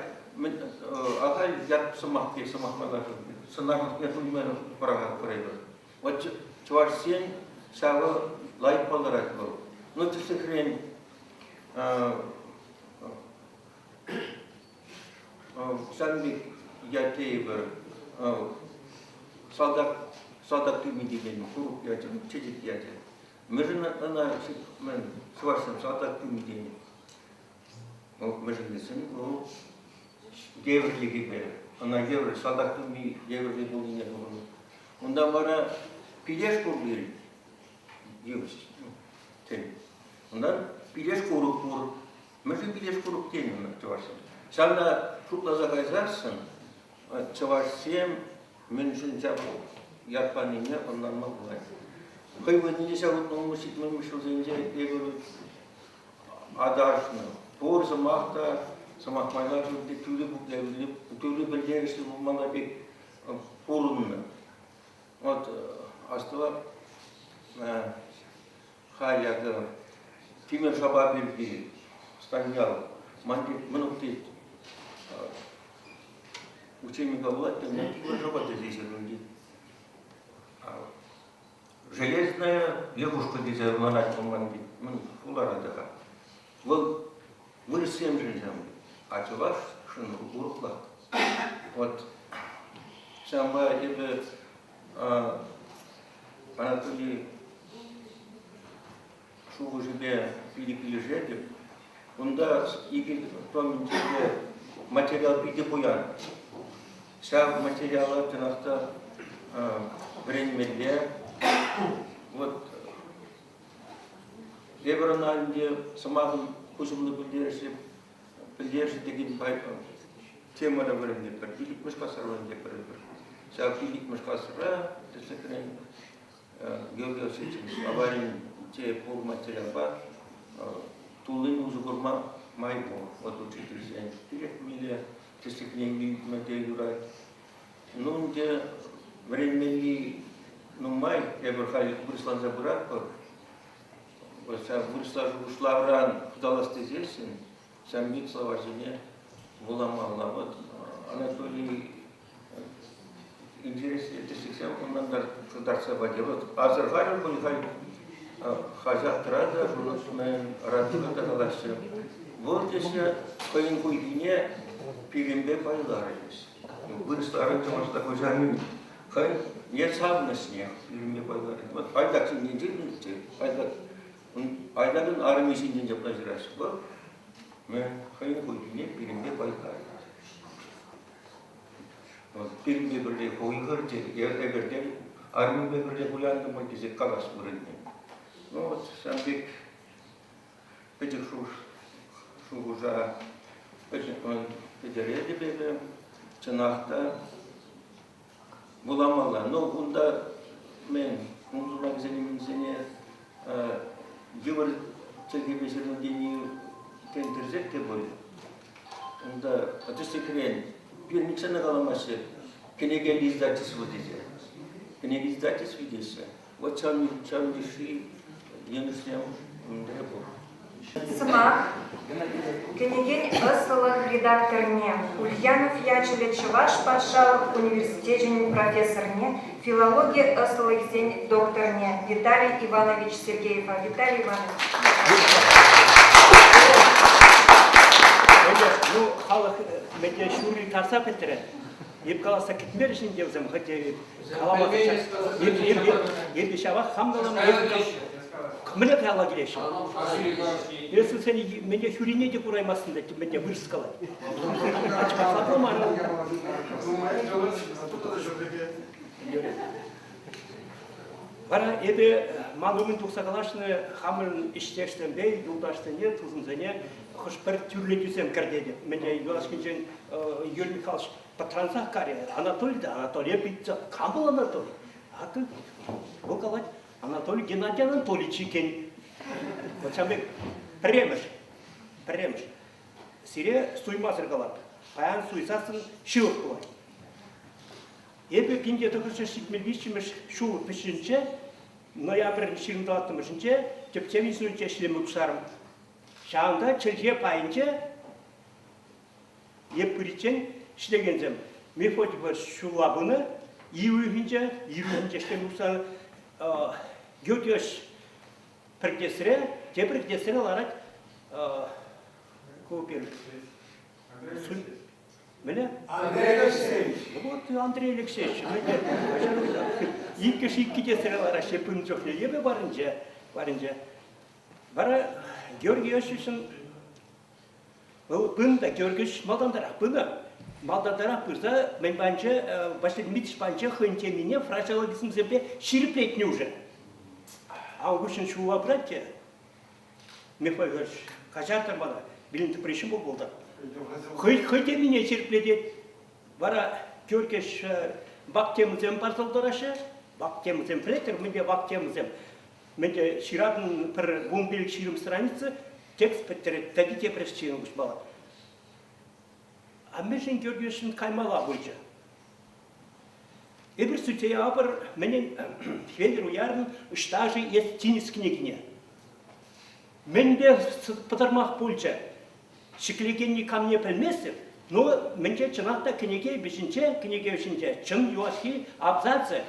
ахаль ят сӑмах пек сӑмах майлашӑвӗ сӑнарлӑхне туйма пӑрахатпӑр эпир. Вот чӑвашсен ҫавӑ лайӑх палӑрать вӑл. Ну, тӗслӗхрен, Ҫавӑн пек ят тейӗпӗр. Салтак, салтак тӳми текен курӑк ячӗ, чечек ячӗ. Мӗншӗн ӑна мӗн чӑвашсем салтак тӳми тенӗ? Мӗншӗн тесен вӑл евӗрлӗхӗпе, ӑна евӗр салтак тӳми евӗрлӗ пулнине курнӑ. Унтан вара пилеш пур пирӗн, йывӑҫ, тен. Унтан пилеш курӑк пур. Мӗншӗн пилеш курӑк тенӗ ӑна чӑвашсем? Ҫавна шутласа кайсассӑн чӑвашсем мӗншӗн ҫав ят панине ӑнланма пулать. Хӑй вырӑнне ҫав утмӑлмӗш ҫитмӗлмӗш ҫулсенче эпир аташнӑ. Пур сӑмах та сӑмах майлашӑвӗ те тӳрӗ тӳрӗ пӗлтерӗшлӗ пулмалла пек пурӑннӑ. Вот астӑвап Халь акӑ тимӗр шапа пирки Станьял ман тет, мӑнук тет. Учебника вулать те, тимӗр шапа тесе ҫырнӑ тет. Железная лягушка тесе ӑнланать вӑл ман тет. Мӑн хулара та-ха. Вӑл вырӑссемшӗн ҫав, а чӑвашшӑн урӑхла. Вот ҫавӑнпа эпӗ Анатолий шухӑшӗпе питӗ килӗшетӗп. Унта икӗ томӗнче те материал питӗ пуян. Ҫав материала чӑнах та вӗренмелле. Вот эпир ӑна ӗнтӗ сӑмахӑн куҫӑмлӑ пӗлтерӗшӗ пӗлтерӗшӗ текен темӑра вӗрентетпӗр, пиллӗкмӗш класра вӗрентетпӗр эпир. Ҫав пиллӗкмӗш класра, тӗслӗхрен, Георгий Васильевич аваринче пур материалпа туллин усӑ курма май пур. Вот учительсен кирек мӗнле тӗслӗхне илме те юрать. Ну, ӗнтӗ вӗренмелли нумай, эпир халь вырӑсланса пыратпӑр. Ҫав вырӑсла шухӑшлавран хӑталас тесессӗн ҫав пек словарьсене вуламалла. Вот Анатолий интереслӗ тӗслӗхсем ӑнлантарса кӑтартса пачӗ. Вот асӑрхарӑм пуль халь хаҫатра та, радиора та калаҫҫӗ. Вӑл теҫҫӗ хӑйӗн хуйхине пирӗнпе пайларӗ теҫҫӗ. Вырӑсларан чӑвашла куҫарни хӑй не савӑнӑҫне пирӗнпе пайларӗ. Вот Айдак ҫинчен ҫырнӑччӗ. Айдак, Айдакӑн арӑмӗ ҫинчен ҫапла ҫыраҫҫӗ. Вӑл. Мӗн хӑйӗн хуйхине пирӗнпе пайлать. Пирӗнпе пӗрле хуйхӑрчӗ, эпир те армипе пӗрле кулянтӑмӑр тесе калас вырӑнне. Ну вот ҫавӑн пек пӗчӗк шухӑша пӗтеретӗп эпӗ. Чӑнах та вуламалла. Но унта мӗн, ун сӑмахӗсене мӗнсене йывӑр чӗлхепе ҫырнӑ тени тен тӗрӗсех те пуль. Унта тӗслӗхрен пирӗн нихҫан та каламаҫҫӗ кӗнекеллӗ издательство тесе. Кӗнеке издательстви теҫҫӗ. Вот ҫавӑн ҫавӑн йышши йӑнӑшсем унта пур. Сӑмах кӗнекен ӑслӑлӑх редакторне Ульянов ячӗллӗ Чӑваш патшалӑх университечӗн профессорне, филологи ӑслӑлӑхӗсен докторне Виталий Иванович Сергеева. Виталий Иванович. Ну, халӑх мӗнле ҫурри тарса пӗтрӗ. Эп каласа кӗтмерӗҫ ӗнтӗ вӗсем, хоть калама Эпӗ ҫавах хам калама мӗне каялла килеҫҫӗ? Эсӗ сене мӗне хӳрине те кураймастӑн та мӗне вырӑс калать. А чӑвашла пулман. Вара эпӗ ман умӗн тухса калаҫнӑ хамӑрӑн ӗҫтешсемпе, юлташсене, тусӑмсене хӑш-пӗр тӳрлетӳсем кӗртетӗп. Мӗне юлашкинчен Юрий Михайлович пӑтрансах карӗ. Анатолий та Анатолие ыйтса, кам вӑл Анатолий? А вӑл калать, Анатолий Геннадий Анатольевич иккен. Вот ҫавӑн пек пӗрремӗш, пӗрремӗш. Сире суймасӑр калап. Паян суйсассӑн ҫылӑх пулать. Эпӗ 1973 ҫул вӗҫӗнче, ноябрӗн 24-мӗшӗнче тӗпчев институтӗнче ӗҫлеме пуҫларӑм. Ҫавӑнта чӗлхе пайӗнче эп пыриччен ӗҫлекенсем Мефодьева ҫулла пынӑ, ий уйӑхӗнче, ир уйӑхӗнче ӗҫлеме пуҫланӑ. Георгиевич пӗр кӗтесре, тепӗр кӗтесре ларать ку пирӗн Мӗне? Андрей Алексеевич. Ну вот Андрей Алексеевич. Иккӗш иккӗ тесре лараҫҫӗ пынӑ чухне. Эпӗ варӗнче, варӗнче. Вара Георгий Иосифовичӑн вӑл пынӑ та Георгий Иосифович малтантарах пынӑ. Малтантарах пырса мӗн панче Василий Дмитриевич панче хӑйӗн темине фразеологизмсемпе ҫирӗплетнӗ уже. А ун хыҫҫӑн ҫула пырать те Михаил Иванович, каҫартӑр мана, вилӗм тӑпри ҫӑмӑл пултӑр. Хӑй, хӑй темине ҫирӗплетет. Вара Георгиевич вак темӑсем парса тӑраҫҫӗ. Вак темӑсем пӗлетӗр, мӗнле вак темӑсем? Мӗнле ҫыратӑн пӗр 15 20 страница, текст пӗттерет, тати тепӗр ӗҫчен куҫмалла. А мӗншӗн Георгиевичӑн каймалла пулчӗ? Эпир сӳтсе явӑпӑр мӗнӗн Хветӗр Уярӑн Ӑҫта-ши эс тинӗс кӗнекине? Мӗнпе пӑтӑрмах пулчӗ? Ҫӗклекенни камне пӗлместӗп, но мӗнче чӑнах та кӗнеке вӗҫӗнче, кӗнеке вӗҫӗнче чӑн юлашки абзацӗ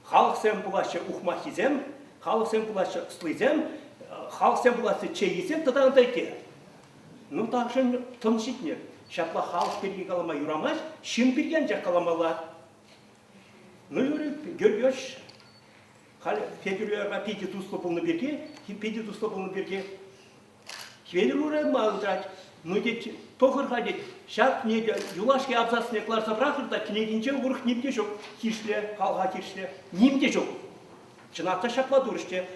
Халӑхсем пулаҫҫӗ ухмаххисем, халӑхсем пулаҫҫӗ ӑслисем, халӑхсем пулаҫҫӗ чейисем тата ытти те. Ну, тахҫан тӑн ҫитнӗ. Ҫапла халӑх пирки калама юрамасть, ҫын пирки анчах каламалла. Ну, Юрий Георгиевич, халь Федор питӗ туслӑ пулнӑ пирки, питӗ туслӑ пулнӑ пирки Хӗвел урама ыйтать. Ну, тет, пӑхӑр-ха, тет, ҫак кӗнеке юлашки абзацне кӑларса пӑрахӑр та кӗнекинче урӑх ним те ҫук. Хирӗҫле, халӑха хирӗҫле. Ним те ҫук. Чӑнах та ҫапла турӗҫ те.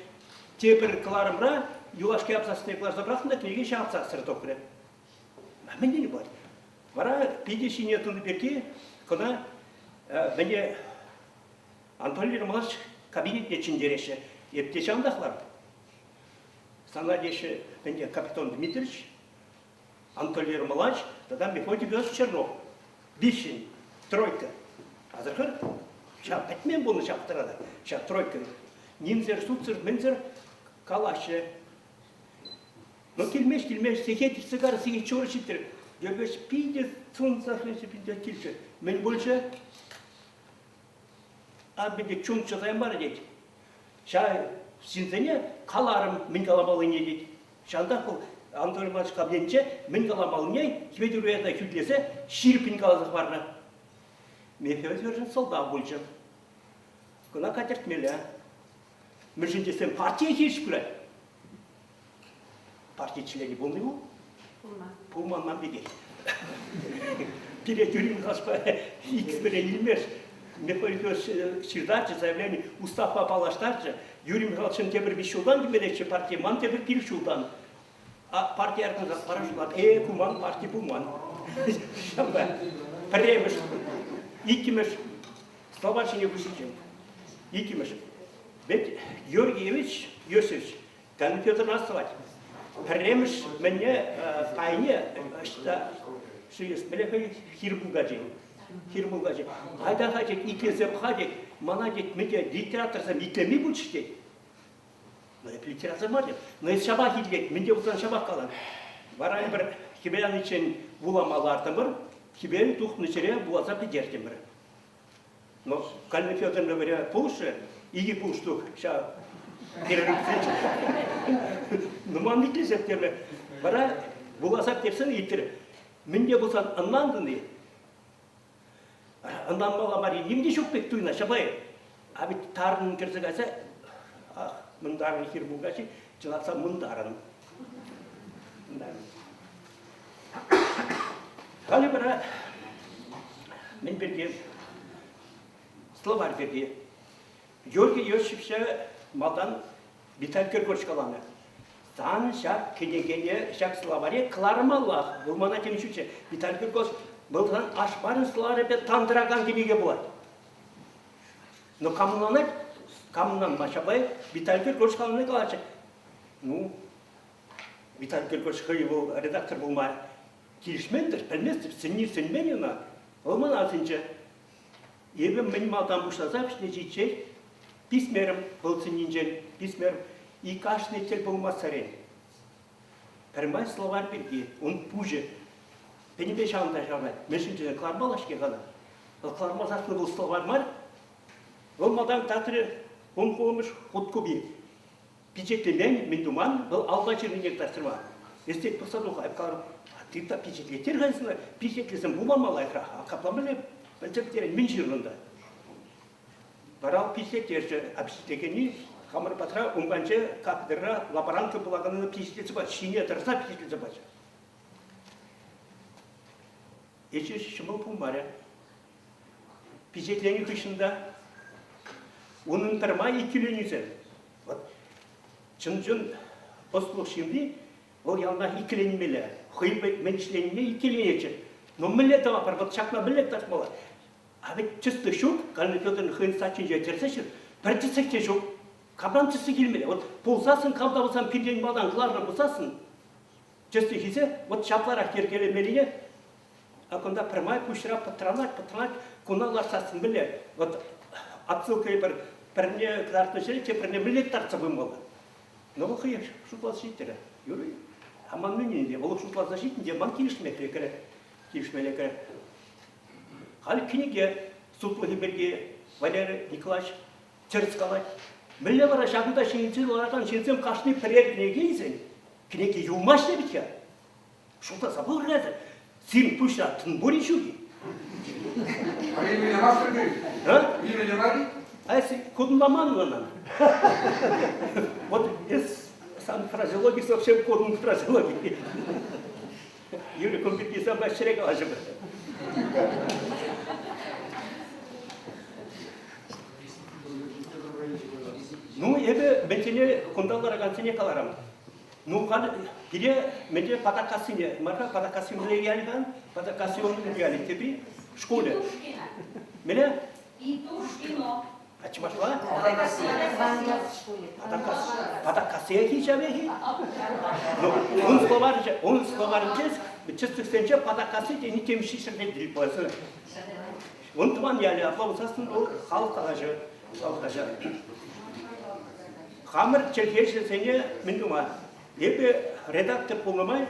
Тепӗр кӑларӑмра юлашки абзацне кӑларса пӑрахнӑ та кӗнеке ҫав абзацсӑр тухрӗ. Мӗн тени пулать? Вара питӗ ҫине тунӑ пирки кӑна мӗне Анатолий Ермолаевич кабинетне чӗнтереҫҫӗ. Эп те ҫавӑнтах ларт. Сана теҫҫӗ ӗнтӗ Капитон Дмитриевич, Анатолий Ермолаевич тата Мефодий Федорович Чернов. Виҫҫӗн, тройка. Асӑрхӑр, ҫав пӗтмен пулнӑ ҫав тӑрата, ҫав тройка. Нимсӗр, сутсӑр, мӗнсӗр калаҫҫӗ. Ну, килмест, килмест, сехет иртсе кайрӗ, сехет ҫурӑ ҫитрӗ. Георгиевич питӗ тунсӑх питӗ килчӗ. Мӗн пулчӗ? А мӗнле чун чӑтаймарӗ тет. Ҫав ҫынсене каларӑм мӗн каламаллине тет. Ҫавӑнтах вӑл Анатолий Иванович кабинетӗнче мӗн каламаллине Хветӗр Уята хӳтӗлесе ҫирӗппӗн каласа хӑварнӑ. Мефодьевшӑн сӑлтав пулчӗ. Кӑна катертмелле. Мӗншӗн тесен партие хирӗҫ пырать. Парти членӗ пулнӑ вӑл. Пулман. Пулман ман пекех. Пире тӳрӗ хашпа иксӗмӗре илмеш. Михаил Федорович ҫыртарчӗ заявление, уставпа паллаштарчӗ. Юрий Михайловичӑн тепӗр виҫ ҫултан килмеллеччӗ парти, ман тепӗр пилӗк ҫултан. А парти яркӑнса вара шутлать, э, ку ман парти пулман. Ҫавӑнпа пӗрремӗш, иккӗмӗш слова ҫине пуҫӗнчен. Иккӗмӗш. Ведь Георгиевич Иосифович компьютер астӑвать. Пӗрремӗш мӗнне пайне ӑҫта ши мӗнле хӑй хир пулкачи. Хир пулкачи. Айта-ха тет, итлесе пӑха тет, мана тет, мӗн те литераторсем итлеми пулчӗҫ тет. Ну, эп литератор мар тет. Но эс ҫапах итлет, мӗн те пулсан ҫапах калан. Вара эпир хӗвел аниччен вулама лартӑмӑр, хӗвел тухнӑ ҫӗре вуласа пӗтертӗмӗр. Но Галина Федоровна говоря, пулӑшрӗ, икӗ пулӑштух ҫав перерывсенче. Ну, ман итлесех терӗ. Вара вуласа пӗтерсен ыйтрӗ, мӗн те пулсан ӑнлантӑн-и? Ӑнланмалла мар-и, ним те ҫук пек туйӑнать, ҫапла-и? А ведь тарӑн кӗрсе кайса, ах, мӑнтарӑн хир мулкачи, чӑнахса мӑнтарӑн. Мӑнтарӑн. Халӗ вара мӗн пирки? Словарь пирки. Георгий Иосифовича малтан Виталий Григорьевич каланӑ. Сан ҫак кӗнекене, ҫак словаре кӑлармаллах. Вӑл мана темиҫе Виталий Григорьевич, вӑл сан Ашмарин словарӗпе тан тӑракан кӗнеке пулать. Но кам ӑнланать, кам ӑнланмасть, ҫапла Виталий Григорьевич калани калатчӗ. Ну, Виталий Григорьевич хӑй вӑл редактор пулма килӗшмен-тӗр, пӗлместӗп, сӗнни сӗнмен ӑна. Вӑл мана асӑнчӗ. Эпӗ мӗн малтан пуҫласа вӗҫне ҫитсен писмерӗм вӑл сӗннинчен, писмерӗм. И кашни тӗл пулмассерен пӗрмай словарь пирки ун пуҫӗ пӗтӗмпе ҫавӑнта ҫаврӑнать. Мӗншӗн тесен кӑлармалла-ҫке ӑна. Вӑл кӑлармасассӑн вӑл словарь мар. Вӑл малтан татрӗ ун хулӑмӑш хут купи. Пичетлемен, мӗн туман, вӑл алпа ҫырнине кӑтартма. Эс тет пӑхса тух, эп каларӑм, а ты та пичетлеттер-ха эс пичетлесен вуламалла лайӑхрах, а капла мӗнле пӗлсе пӗтерен, мӗн ҫырнӑ унта? Вара вӑл пичетлеттерчӗ, а пичетлекенни хамӑр патра ун патӗнче кафедрӑра лаборантка пулаканна пичетлесе пачӗ, ҫине тӑрса пичетлесе пачӗ. Ӗҫӗ ҫӑмӑл пулмарӗ. Пичетленӗ хыҫҫӑн та унӑн пӗрмай иккӗленӳсем. Вот чӑн-чӑн ӑслӑх ҫынни вӑл яланах иккӗленмелле. Хӑй мӗн ӗҫленине иккӗленетчӗ. Но мӗнле тӑватпӑр? Вот ҫакна мӗнле кӑтартмалла? А ведь тӗслӗх ҫук. Галина Федоровна хӑйӗн статйинче тӗрсе ҫыр. Пӗр тӗслӗх те ҫук. Камран тӗслӗх илмелле? Вот пулсассӑн, кам та пулсан пиртен малтан кӑларнӑ пулсассӑн, тӗслӗх илсе вот ҫапларах йӗркелемеллине А кунта пӗрмай пуҫра пӑтранать, пӑтранать, куна лартсассӑн мӗнле? Вот отсылка пӗр пӗрне кӑтартнӑ ҫӗре тепӗрне мӗнле кӑтартса пымалла? Но вӑл хӑех шутласа ҫитрӗ. Юрий, а ман мӗн ӗнтӗ? Вӑл шутласа ҫитнӗ те ман килӗшме лекрӗ. Килӗшме лекрӗ. Халь кӗнеке сутлӑхӗ пирки Валерий Николаевич тӗрӗс калать. Мӗнле вара ҫакӑнта ҫинче ларакан ҫынсем кашни пӗрер кӗнеке илсен, кӗнеке юлмасть те вӗт-ха. Шутласа пӑхӑр эсӗ. Сирӗн пуҫра тӑн пур-и ҫук-и? А имя мастер говорит? А? Имя мар-и? А эс кодӑнламан ӑна. Вот эс сан фразеологи совсем кодӑн фразеологи. Юрий, кун пирки санпа ҫӗре калаҫӑпӑр. Ну, эпӗ мӗншӗне кунта ларакансене каларӑм. Ну, халь пире мӗнле Патаккассине, мар-ха, Патаккасси мӗнле ялӗ-ха? Патаккасси он ялӗ, тепри шкулӗ. Мӗнле? Петушкино. А чӑвашла? Патаккасси. Патаккассиех-и ҫавех-и? Ну, ун словарӗнче, ун словарӗнче тӗслӗхсенче Патаккасси тени темиҫе ҫӗрте тӗл пулать. Ун тӑван ялӗ, апла пулсассӑн вӑл халӑх калаҫӑвӗ. Халӑх калаҫӑвӗ. Хамӑр чӗлхеҫӗсене мӗн тума? Эпӗ редактор пулнӑ май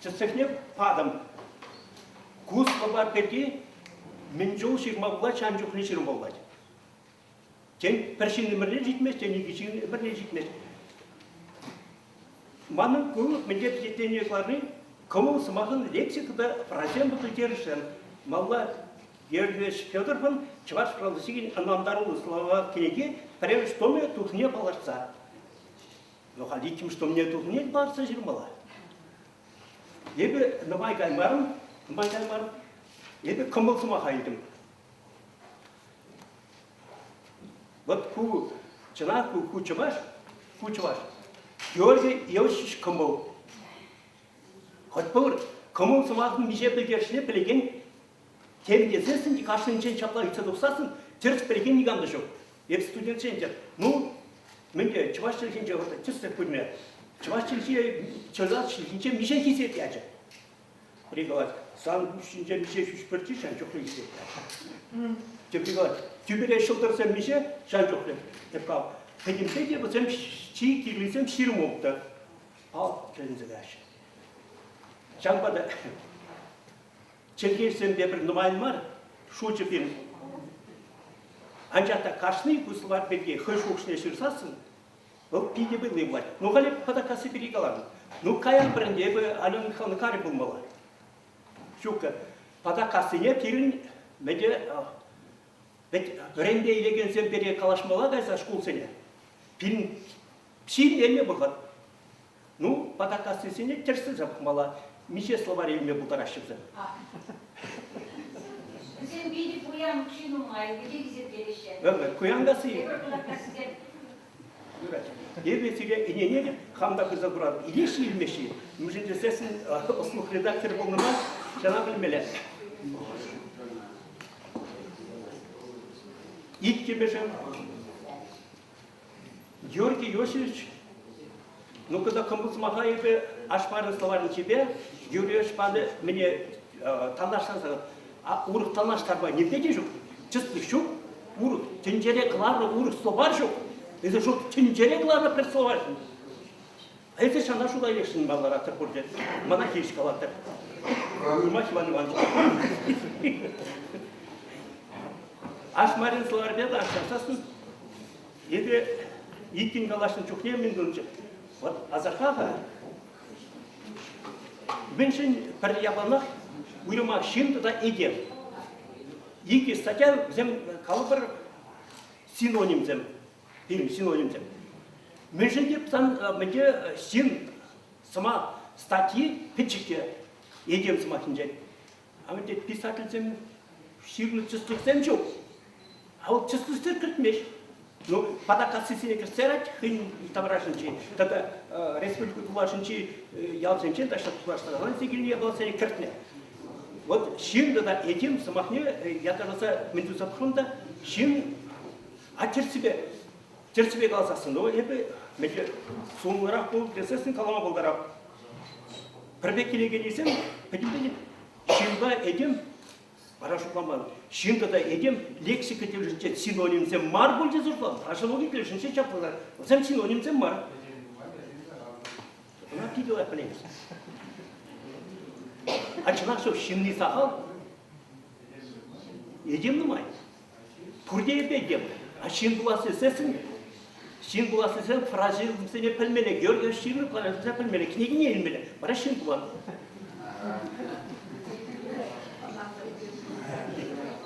тӗслӗхне патӑм. Ку словарь пирки мӗн чул ҫырма пулать, ҫавӑн чухлӗ ҫырма пулать. Тен, пӗр ҫын ӗмӗрне ҫитмест, тен, икӗ ҫын ӗмӗрне ҫитмест. Манӑн ку мӗнле пичетленни кӑларни кӑмӑл сӑмахӑн лексика та фразема пӗлтерӗшӗ. Малла Георгиевич Федоровӑн Чӑваш филологийӗн ӑнлантаруллӑ слова кӗнеки пӗрремӗш томӗ тухнине палӑртса. Ну, халь иккӗмӗш томне тухнине палӑртса ҫырмалла. Эпӗ нумай каймарӑм, нумай каймарӑм. Эпӗ кӑмӑл сӑмаха илтӗм. Вот ку чӑнах ку, ку чӑваш, ку чӑваш. Георгий Иосифович Кӑмӑл. Хоть пур кӑмӑл сӑмахӑн миҫе пӗлтерӗшне пӗлекен тем тесессӗн те кашнинчен ҫапла ыйтса тухсассӑн тӗрӗс пӗлекен никам та ҫук. Эп студентсен те, ну, мӗнле чӑваш чӗлхинче вот тӗслӗх пулмӗ. Чӑваш чӗлхи чӑваш чӗлхинче миҫе хисеп ячӗ? Пӗри калать, сан пуҫ ҫинче миҫе ҫӳҫ пӗрчи, ҫан чухлӗ хисеп ячӗ. Тепри калать, тӳпере ҫӑлтӑрсем миҫе, ҫан чухлӗ. Эп калап, пӗтӗмпе те вӗсем чи кирлисем 20 улттӑ. Ал тӗлӗнсе каяҫҫӗ. Ҫавӑнпа та чӗлхеҫсемпе пӗр нумай мар, шучӗ пирӗн. Анчах та кашни ку словарь пирки хӑй шухӑшне ҫырсассӑн, вӑл питӗ вӑйлӑ пулать. Ну, халӗ Патакасси пирки каланӑ. Ну, каян пӗрӗнте эпӗ Алена Михайловна карӗ пулмалла. Ҫук, Патакассине пирӗн мӗнте вӗт вӗренме илекенсем пире калаҫмалла кайса шкулсене. Пирӗн ҫилленнӗ вӑхӑт. Ну, патакассисене тӗрӗслесе пӑхмалла. Миҫе словарь илме пултараҫҫӗ вӗсем? Вӗсем питӗ пуян укҫи нумай, питӗ хисеплеҫҫӗ. Куянкасси. Эпир патакассисем. Юрать. Эпӗ сире ӗненетӗп, хам та пырса куратӑп. Илеҫҫӗ илмеҫҫӗ. Мӗншӗн тесессӗн ӑслӑх редакторӗ пулнӑ май ҫана пӗлмелле. Иккӗмӗшӗ Георгий Иосифович, ну когда кӑмӑл сӑмаха эпӗ Ашмарин словарӗнчипе Юрий Иосифович панӑ мӗне танлаштарса урӑх танлаштарма нимпе те ҫук, чыслӑх ҫук, урӑх тӗнчере кӑларнӑ урӑх словарь ҫук. Эсӗ ҫук тӗнчере кӑларнӑ пӗр словарь ҫук. Эсӗ ҫана шута илесшӗн палларатӑр пурте. Мана хирӗҫ калатӑр. Уйрӑмах Иван Иванович. Ашмарин словарьпе та ашшасассӑн эпӗ иккӗн калаҫнӑ чухне мӗн тунчӗ? Вот асӑрха-ха, мӗншӗн пӗр япаланах уйрӑмах ҫын тата этем. Икӗ статья вӗсем калӑпӑр синонимсем, пирӗн синонимсем. Мӗншӗн те сан мӗнте ҫын сӑмах статьи пӗчӗк те этем сӑмахӗнчен. А вӗт писательсем ҫырнӑ тӗслӗхсем ҫук. А вот тӗслӗхсем кӗртмест. Ну, патакассисене кӗртсе ярать хӑйӗн таврашӗнчи тата республика тулашӗнчи ялсенчен таҫта тулаштаракан килнӗ япаласене кӗртнӗ. Вот ҫын тата этем сӑмахне ятарласа мӗн туса пӑхрӑм та ҫын а тӗртсипе тӗртсипе каласассӑн, ну эпӗ мӗнле сумлӑрах пул тесессӗн калама пултарап. Пӗр пек килекеннисем пӗтӗмпе ҫынпа этем вара шутламан. Ҫын тата этем лексика тӗлӗшӗнче синонимсем мар пуль тесе шутланӑ. Фразеологи тӗлӗшӗнче чаплӑ. Вӗсем синонимсем мар. Ӑна питӗ лайӑх пӗлетӗп. А чӑнах ҫук, ҫынни сахал, этем нумай. Пурте эпӗ этем. А ҫын пулас тесессӗн, ҫын пулас тесен фразисене пӗлмелле, Георгий ҫырнӑ фразисене пӗлмелле, кӗнекине илмелле. Вара ҫын пулан.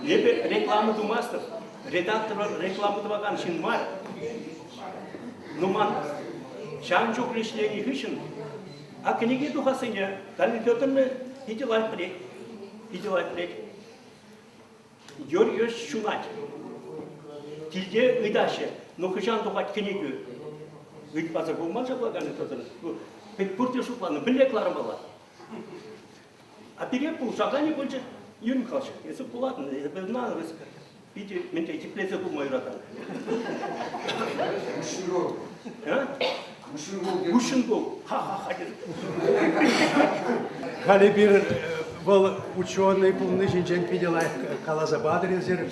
Эпӗ реклама тумастӑп. Редактор реклама тӑвакан ҫын мар. Ну ман ҫавӑн чухлӗ ӗҫленӗ хыҫҫӑн а кӗнеке тухассине Галина Федоровна питӗ лайӑх пӗлет. Питӗ лайӑх пӗлет. Юр ҫунать. Килте ыйтаҫҫӗ, ну хӑҫан тухать кӗнекӳ? Ыйтмасӑр пулман ҫапла Галина Федоровна. Пӗт пурте шутланӑ, мӗнле кӑлармалла? А пире пулӑшаканӗ пулчӗ Юрий Михайлович. Эсӗ пулатӑн, эпӗ ӑна питӗ мӗнле тӗплесе курма юратан. Мушингол. А? Мушингол. Ха-ха-ха. Халӗ эпир вӑл ученый пулни ҫинчен питӗ лайӑх каласа патӑр эсир.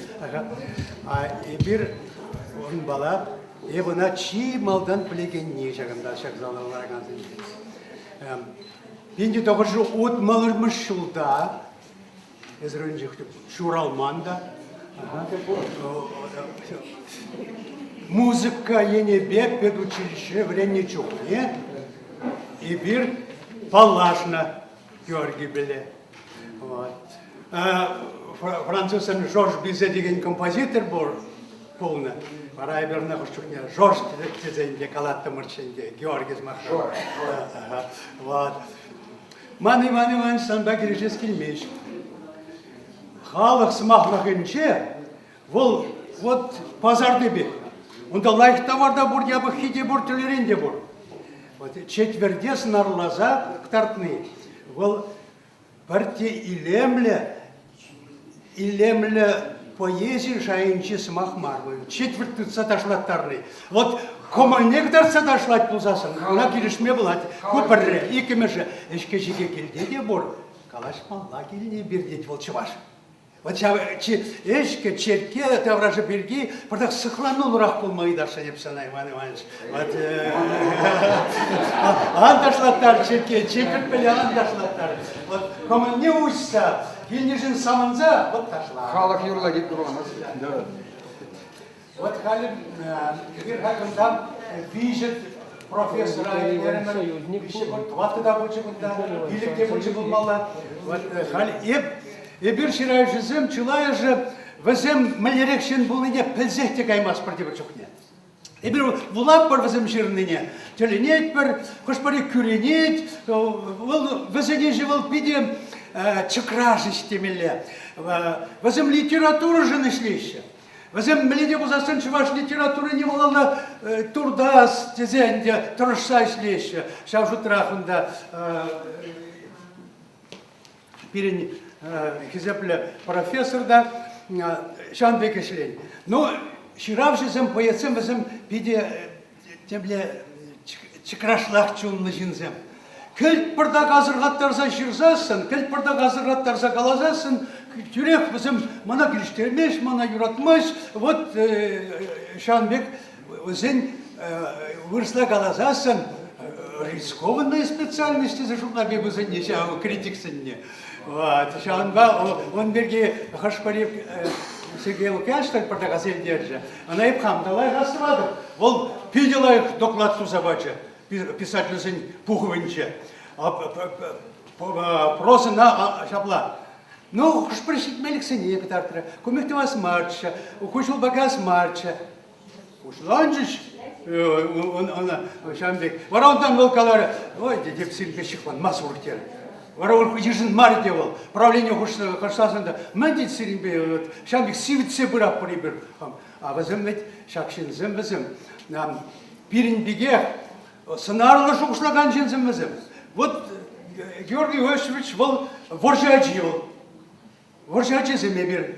А эпир унпала эп ӑна чи малтан пӗлекенни ҫакӑнта ҫак залра ларакансенчен. 1960 ҫулта Эсир ун чухне ҫуралман та. Музыка енӗпе педучилищӗре вӗреннӗ чухне эпир паллашнӑ Георгийпеле. Вот. Французсен Жорж Бизе текен композитор пур, пулнӑ. Вара эпир ӑна хӑш чухне Жорж тесе ӗнтӗ калаттӑмӑрччӗ ӗнтӗ, Георгий сӑмахран. Вот. Ман Иван Иванович санпа килӗшес килмест. Халӑх сӑмахлӑхӗнче вӑл вот пасарти пек. Унта лайӑх тавар та пур, япӑххи те пур, тӗрлӗрен те пур. Вот четверте сӑнарласа кӑтартни вӑл пӗртте илемлӗ, илемлӗ поэзи шайӗнчи сӑмах мар вӑл. Четвӗрт тытса ташлаттарни. Вот кӑмӑлне кӑтартса ташлать пулсассӑн, ӑна килӗшме пулать. Ку пӗрре. Иккӗмӗшӗ, ӗҫкӗ-ҫикӗ килте те пур. Калаҫмалла килни пир тет вӑл чӑваш. Вот ҫав ӗҫкӗ, черкке таврашӗ пирки пӑртак сыхлануллӑрах пулма ыйтасшӑн эп сана, Иван Иванович. Вот, ан ташлаттар черкке, четвӗртпеле ан ташлаттар. Вот кӑмӑлне уҫса, килнӗшӗн савӑнса, вот ташла. Халӑх юрлать, юрламасть. Да. Вот халӗ эпир халь кунта виҫӗ профессора илерӗмӗр, виҫӗ тӑваттӑ та пулчӗ кунта, пилӗк те пулчӗ пулмалла. Вот халь эп, эпир ҫыравҫӑсем чылайӑшӗ вӗсем мӗнлерех ҫын пулнине пӗлсех те каймастпӑр тепӗр чухне. Эпир вулатпӑр вӗсем ҫырнине, тӗлӗнетпӗр, хӑш-пӗри кӳренет, вӑл вӗсене ӗҫӗ вӑл питӗ чӑкрашӗҫ темелле. Вӗсем литературӑшӑн ӗҫлеҫҫӗ. Вӗсем мӗнле те пулсассӑн чӑваш литературине малалла туртас тесе ӗнтӗ тӑрӑшса ӗҫлеҫҫӗ. Ҫав шутрах унта пирӗн хисеплӗ профессор та ҫавӑн пек ӗҫлет. Ну, ҫыравҫӑсем, поэтсем вӗсем питӗ темле чӑкрашлах чунлӑ ҫынсем. Кӗлт пӑртак асӑрхаттарса ҫырсассӑн, кӗлт пӑртак асӑрхаттарса каласассӑн, тӳрех вӗсем мана килӗштермест, мана юратмасть. Вот ҫавӑн пек вӗсен вырӑсла каласассӑн рискованная специальность тесе шутлап эпӗ вӗсенне ҫав критиксенне. Вот, ҫавӑнпа ун пирки хӑш-пӗри Сергей Лукьянович пӑртак аса илтерчӗ. Ӑна эп хам та лайӑх астӑватӑп. Вӑл питӗ лайӑх доклад туса пачӗ писательсен пухӑвӗнче. Прозӑна ҫапла. Ну, хӑш-пӗр ҫитменлӗхсене кӑтартрӗ. Кумих тӑвас марччӗ, ку ҫулпа каяс марччӗ. Пуҫланчӗҫ ӑна ҫавӑн пек. Вара унтан вӑл каларӗ, ой, тетеп сирӗнпе ҫыхланмас урӑх терӗ. Вара вӑл йышӑнмарӗ те вӑл. Правление хушсан та, мӗн тет сирӗнпе ҫавӑн пек сивӗтсе пыратпӑр эпир. А вӗсем вӗт, ҫак ҫынсем вӗсем, пирӗн пекех сӑнарлӑ шухӑшлакан ҫынсем вӗсем. Вот Георгий Иосифович вӑл вӑрҫӑ ачи вӑл. Вӑрҫӑ ачисем эпир.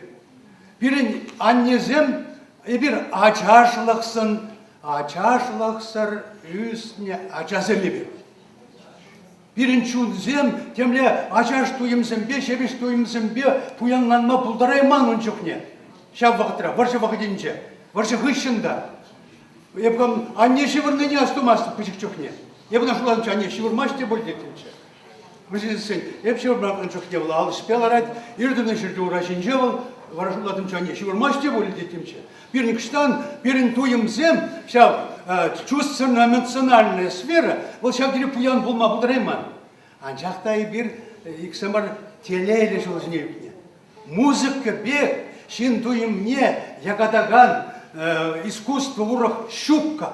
Пирӗн аннесем эпир ачашлӑхсӑн, ачашлӑхсӑр ӳснӗ ачасем эпир. Пирӗн чунсем темле ачаш туйӑмсемпе, ҫепӗҫ туйӑмсемпе пуянланма пултарайман ун чухне. Ҫав вӑхӑтра, вӑрҫӑ вӑхӑтӗнче, вӑрҫӑ хыҫҫӑн та. Эп анне ҫывӑрнине астумастӑп пӗчӗк чухне. Эп ӑна шутланӑччӗ, анне ҫывӑрмасть те пуль теттӗмччӗ. Мӗншӗн эп ҫывӑрман чухне вӑл ал ӗҫпе ларать, иртӗннӗ ҫӗрте ура ҫинче вӑл, вара шутлатӑмччӗ, анне ҫывӑрмасть те пуль теттӗмччӗ. Пирӗн кӑштан, пирӗн туйӑмсем ҫав чувственно-эмоциональная сфера, вӑл ҫав тери пуян пулма пултарайман. Анчах та эпир иксӗмӗр телейлӗ ҫул ҫине ӳкнӗ. Музыка пек ҫын туйӑмне якатакан искусство урӑх ҫукка.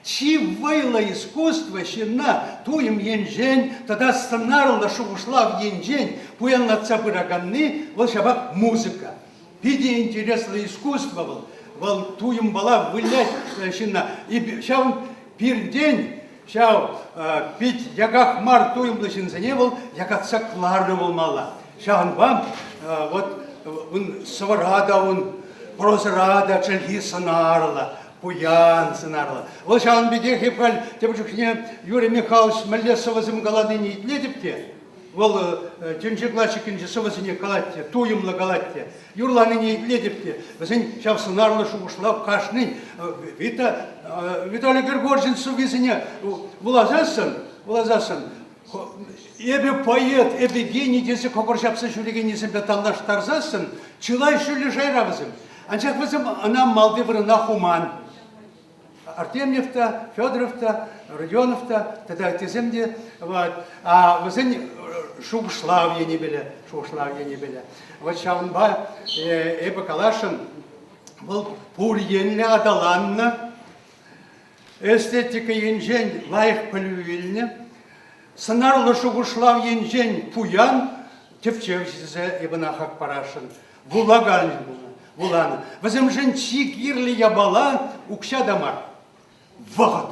Чи вӑйлӑ искусство ҫынна туйӑм енчен тата сӑнарлӑ шухӑшлав енчен пуянлатса пыраканни вӑл ҫапах музыка. Питӗ интереслӗ искусство вӑл. Вӑл туйӑмпала вылять ҫынна. И ҫав пиртен ҫав пит яках мар туйӑмлӑ ҫынсене вӑл якатса кӑларнӑ пулмалла. Ҫавӑнпа вот ун сӑвӑра та ун прозӑра та чӗлхи сӑнарлӑ пуян сӑнарлӑ. Вӑл ҫавӑн пекех эп халь тепӗр чухне Юрий Михайлович мӗнле сӑвӑсем каланине итлетӗп те, вӑл тӗнче классикӗнчи сӑвӑсене калать те, туйӑмлӑ калать те, юрланине итлетӗп те, вӗсен ҫав сӑнарлӑ шухӑшлав кашнин Вита, Виталий Григорьевичӑн сӑввисене вуласассӑн, вуласассӑн эпӗ поэт, эпӗ гений тесе кӑкӑр ҫапса ҫӳрекеннисемпе танлаштарсассӑн чылай ҫӳллӗ шайра вӗсем. Анчах вӗсем ӑна малти вырӑна хуман. Артемьев та, Федоров та, Родионов та тата ыттисем те вот, а вӗсен шухӑшлав енӗпеле, шухӑшлав енӗпеле. Вот ҫавӑнпа эпӗ каласшӑн, вӑл пур енлӗ аталаннӑ, эстетика енчен лайӑх пӗлӳ илнӗ. Сӑнарлӑ шухӑшлав енчен пуян тӗпчевҫӗ тесе эп ӑна хак парасшӑн. Вулакан вуланӑ. Вӗсемшӗн чи кирлӗ япала укҫа та мар, вӑхӑт.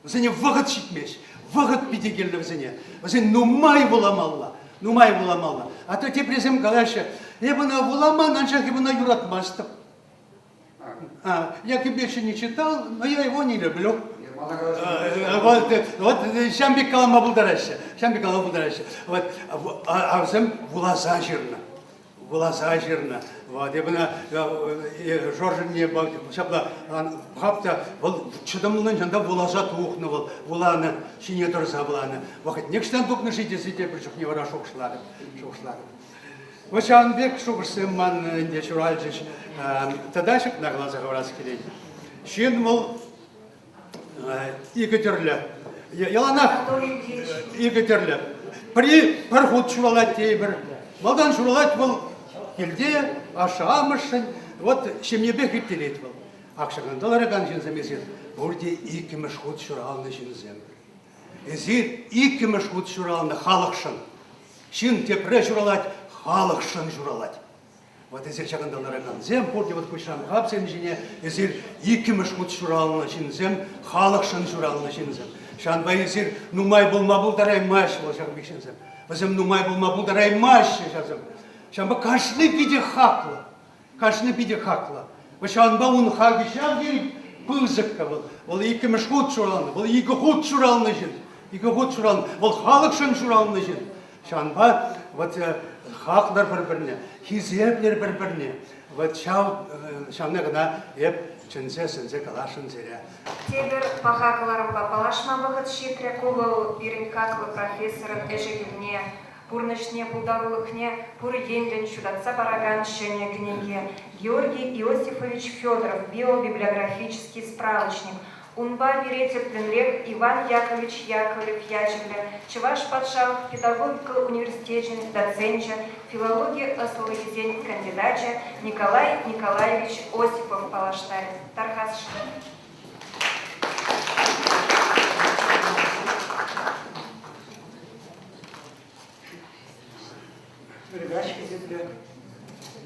Вӗсене вӑхӑт ҫитмест. Вӑхӑт питӗ кирлӗ вӗсене. Вӗсен нумай вуламалла, нумай вуламалла. А то теприсем калаҫҫӗ, эп ӑна вуламан, анчах эп ӑна юратмастӑп. А, я Кибеча не читал, но я его не люблю. Вот, вот ҫам пек калама пултараҫҫӗ. Ҫам пек калама пултараҫҫӗ. Вот, а вӗсем вуласа ҫырнӑ. Вуласа ҫырнӑ. Вот, эп ӑна Жоржине ҫапла пӑхап та вӑл чӑтӑмлӑн ҫанта вуласа тухнӑ вӑл, вуланӑ, ҫине тӑрса вуланӑ. Вӑхӑтне ӑҫтан тупнӑ-ши тесе тепӗр чухне вара шухӑшлатӑп, шухӑшлатӑп. Вот ҫавӑн пек шухӑшсем ман ӗнтӗ ҫуралчӗҫ. Тата ҫакна каласа хӑварас килет. Ҫын вӑл икӗ тӗрлӗ. Яланах икӗ тӗрлӗ. Пӗри пӗр хут ҫуралать тейӗпӗр. Малтан ҫуралать вӑл килте, ашшӗ-амӑшшӗн. Вот ҫемьепех ирттерет вӑл. Ак ҫакӑнта ларакан ҫынсем эсир пурте иккӗмӗш хут ҫуралнӑ ҫынсем. Эсир иккӗмӗш хут ҫуралнӑ халӑхшӑн. Ҫын тепре ҫуралать, халӑхшӑн ҫуралать. Вот эсир ҫакӑнта ларакансем, пурте вот куҫран хапсем ҫине, эсир иккӗмӗш хут ҫуралнӑ ҫынсем, халӑхшӑн ҫуралнӑ ҫынсем. Ҫавӑнпа эсир нумай пулма пултараймаҫҫӗ вӑл ҫакӑн пек ҫынсем. Вӗсем нумай пулма пултараймаҫҫӗ ҫавсем. Ҫавӑнпа кашни питӗ хаклӑ. Кашни питӗ хаклӑ. Ҫавӑнпа ун хакӗ ҫав тери пысӑк вӑл. Вӑл иккӗмӗш хут ҫуралнӑ. Вӑл икӗ хут ҫуралнӑ ҫын. Икӗ хут ҫуралнӑ. Вӑл халӑхшӑн ҫуралнӑ ҫын. Ҫавӑнпа вот хаклӑр пӗр-пӗрне, хисеплӗр пӗр-пӗрне. Вот ҫав ҫавна кӑна эп чӗнсе сӗнсе каласшӑн сире. Тепӗр паха кӑларӑмпа паллашма вӑхӑт ҫитрӗ. Ку вӑл пирӗн хаклӑ профессорӑн ӗҫӗ-хӗлне, пурнӑҫне, пултарулӑхне пур енлӗн ҫутатса паракан ҫӗнӗ кӗнеке. Георгий Иосифович Федоров биобиблиографический справочник. Унпа пире тӗплӗнрех Иван Яковлевич Яковлев ячӗллӗ Чӑваш патшалӑх педагогика университечӗн доценчӗ, филологи ӑслӑлӑхӗсен кандидачӗ Николай Николаевич Осипов паллаштарӗ. Тархасшӑн. Ыркаҫ хисеплӗ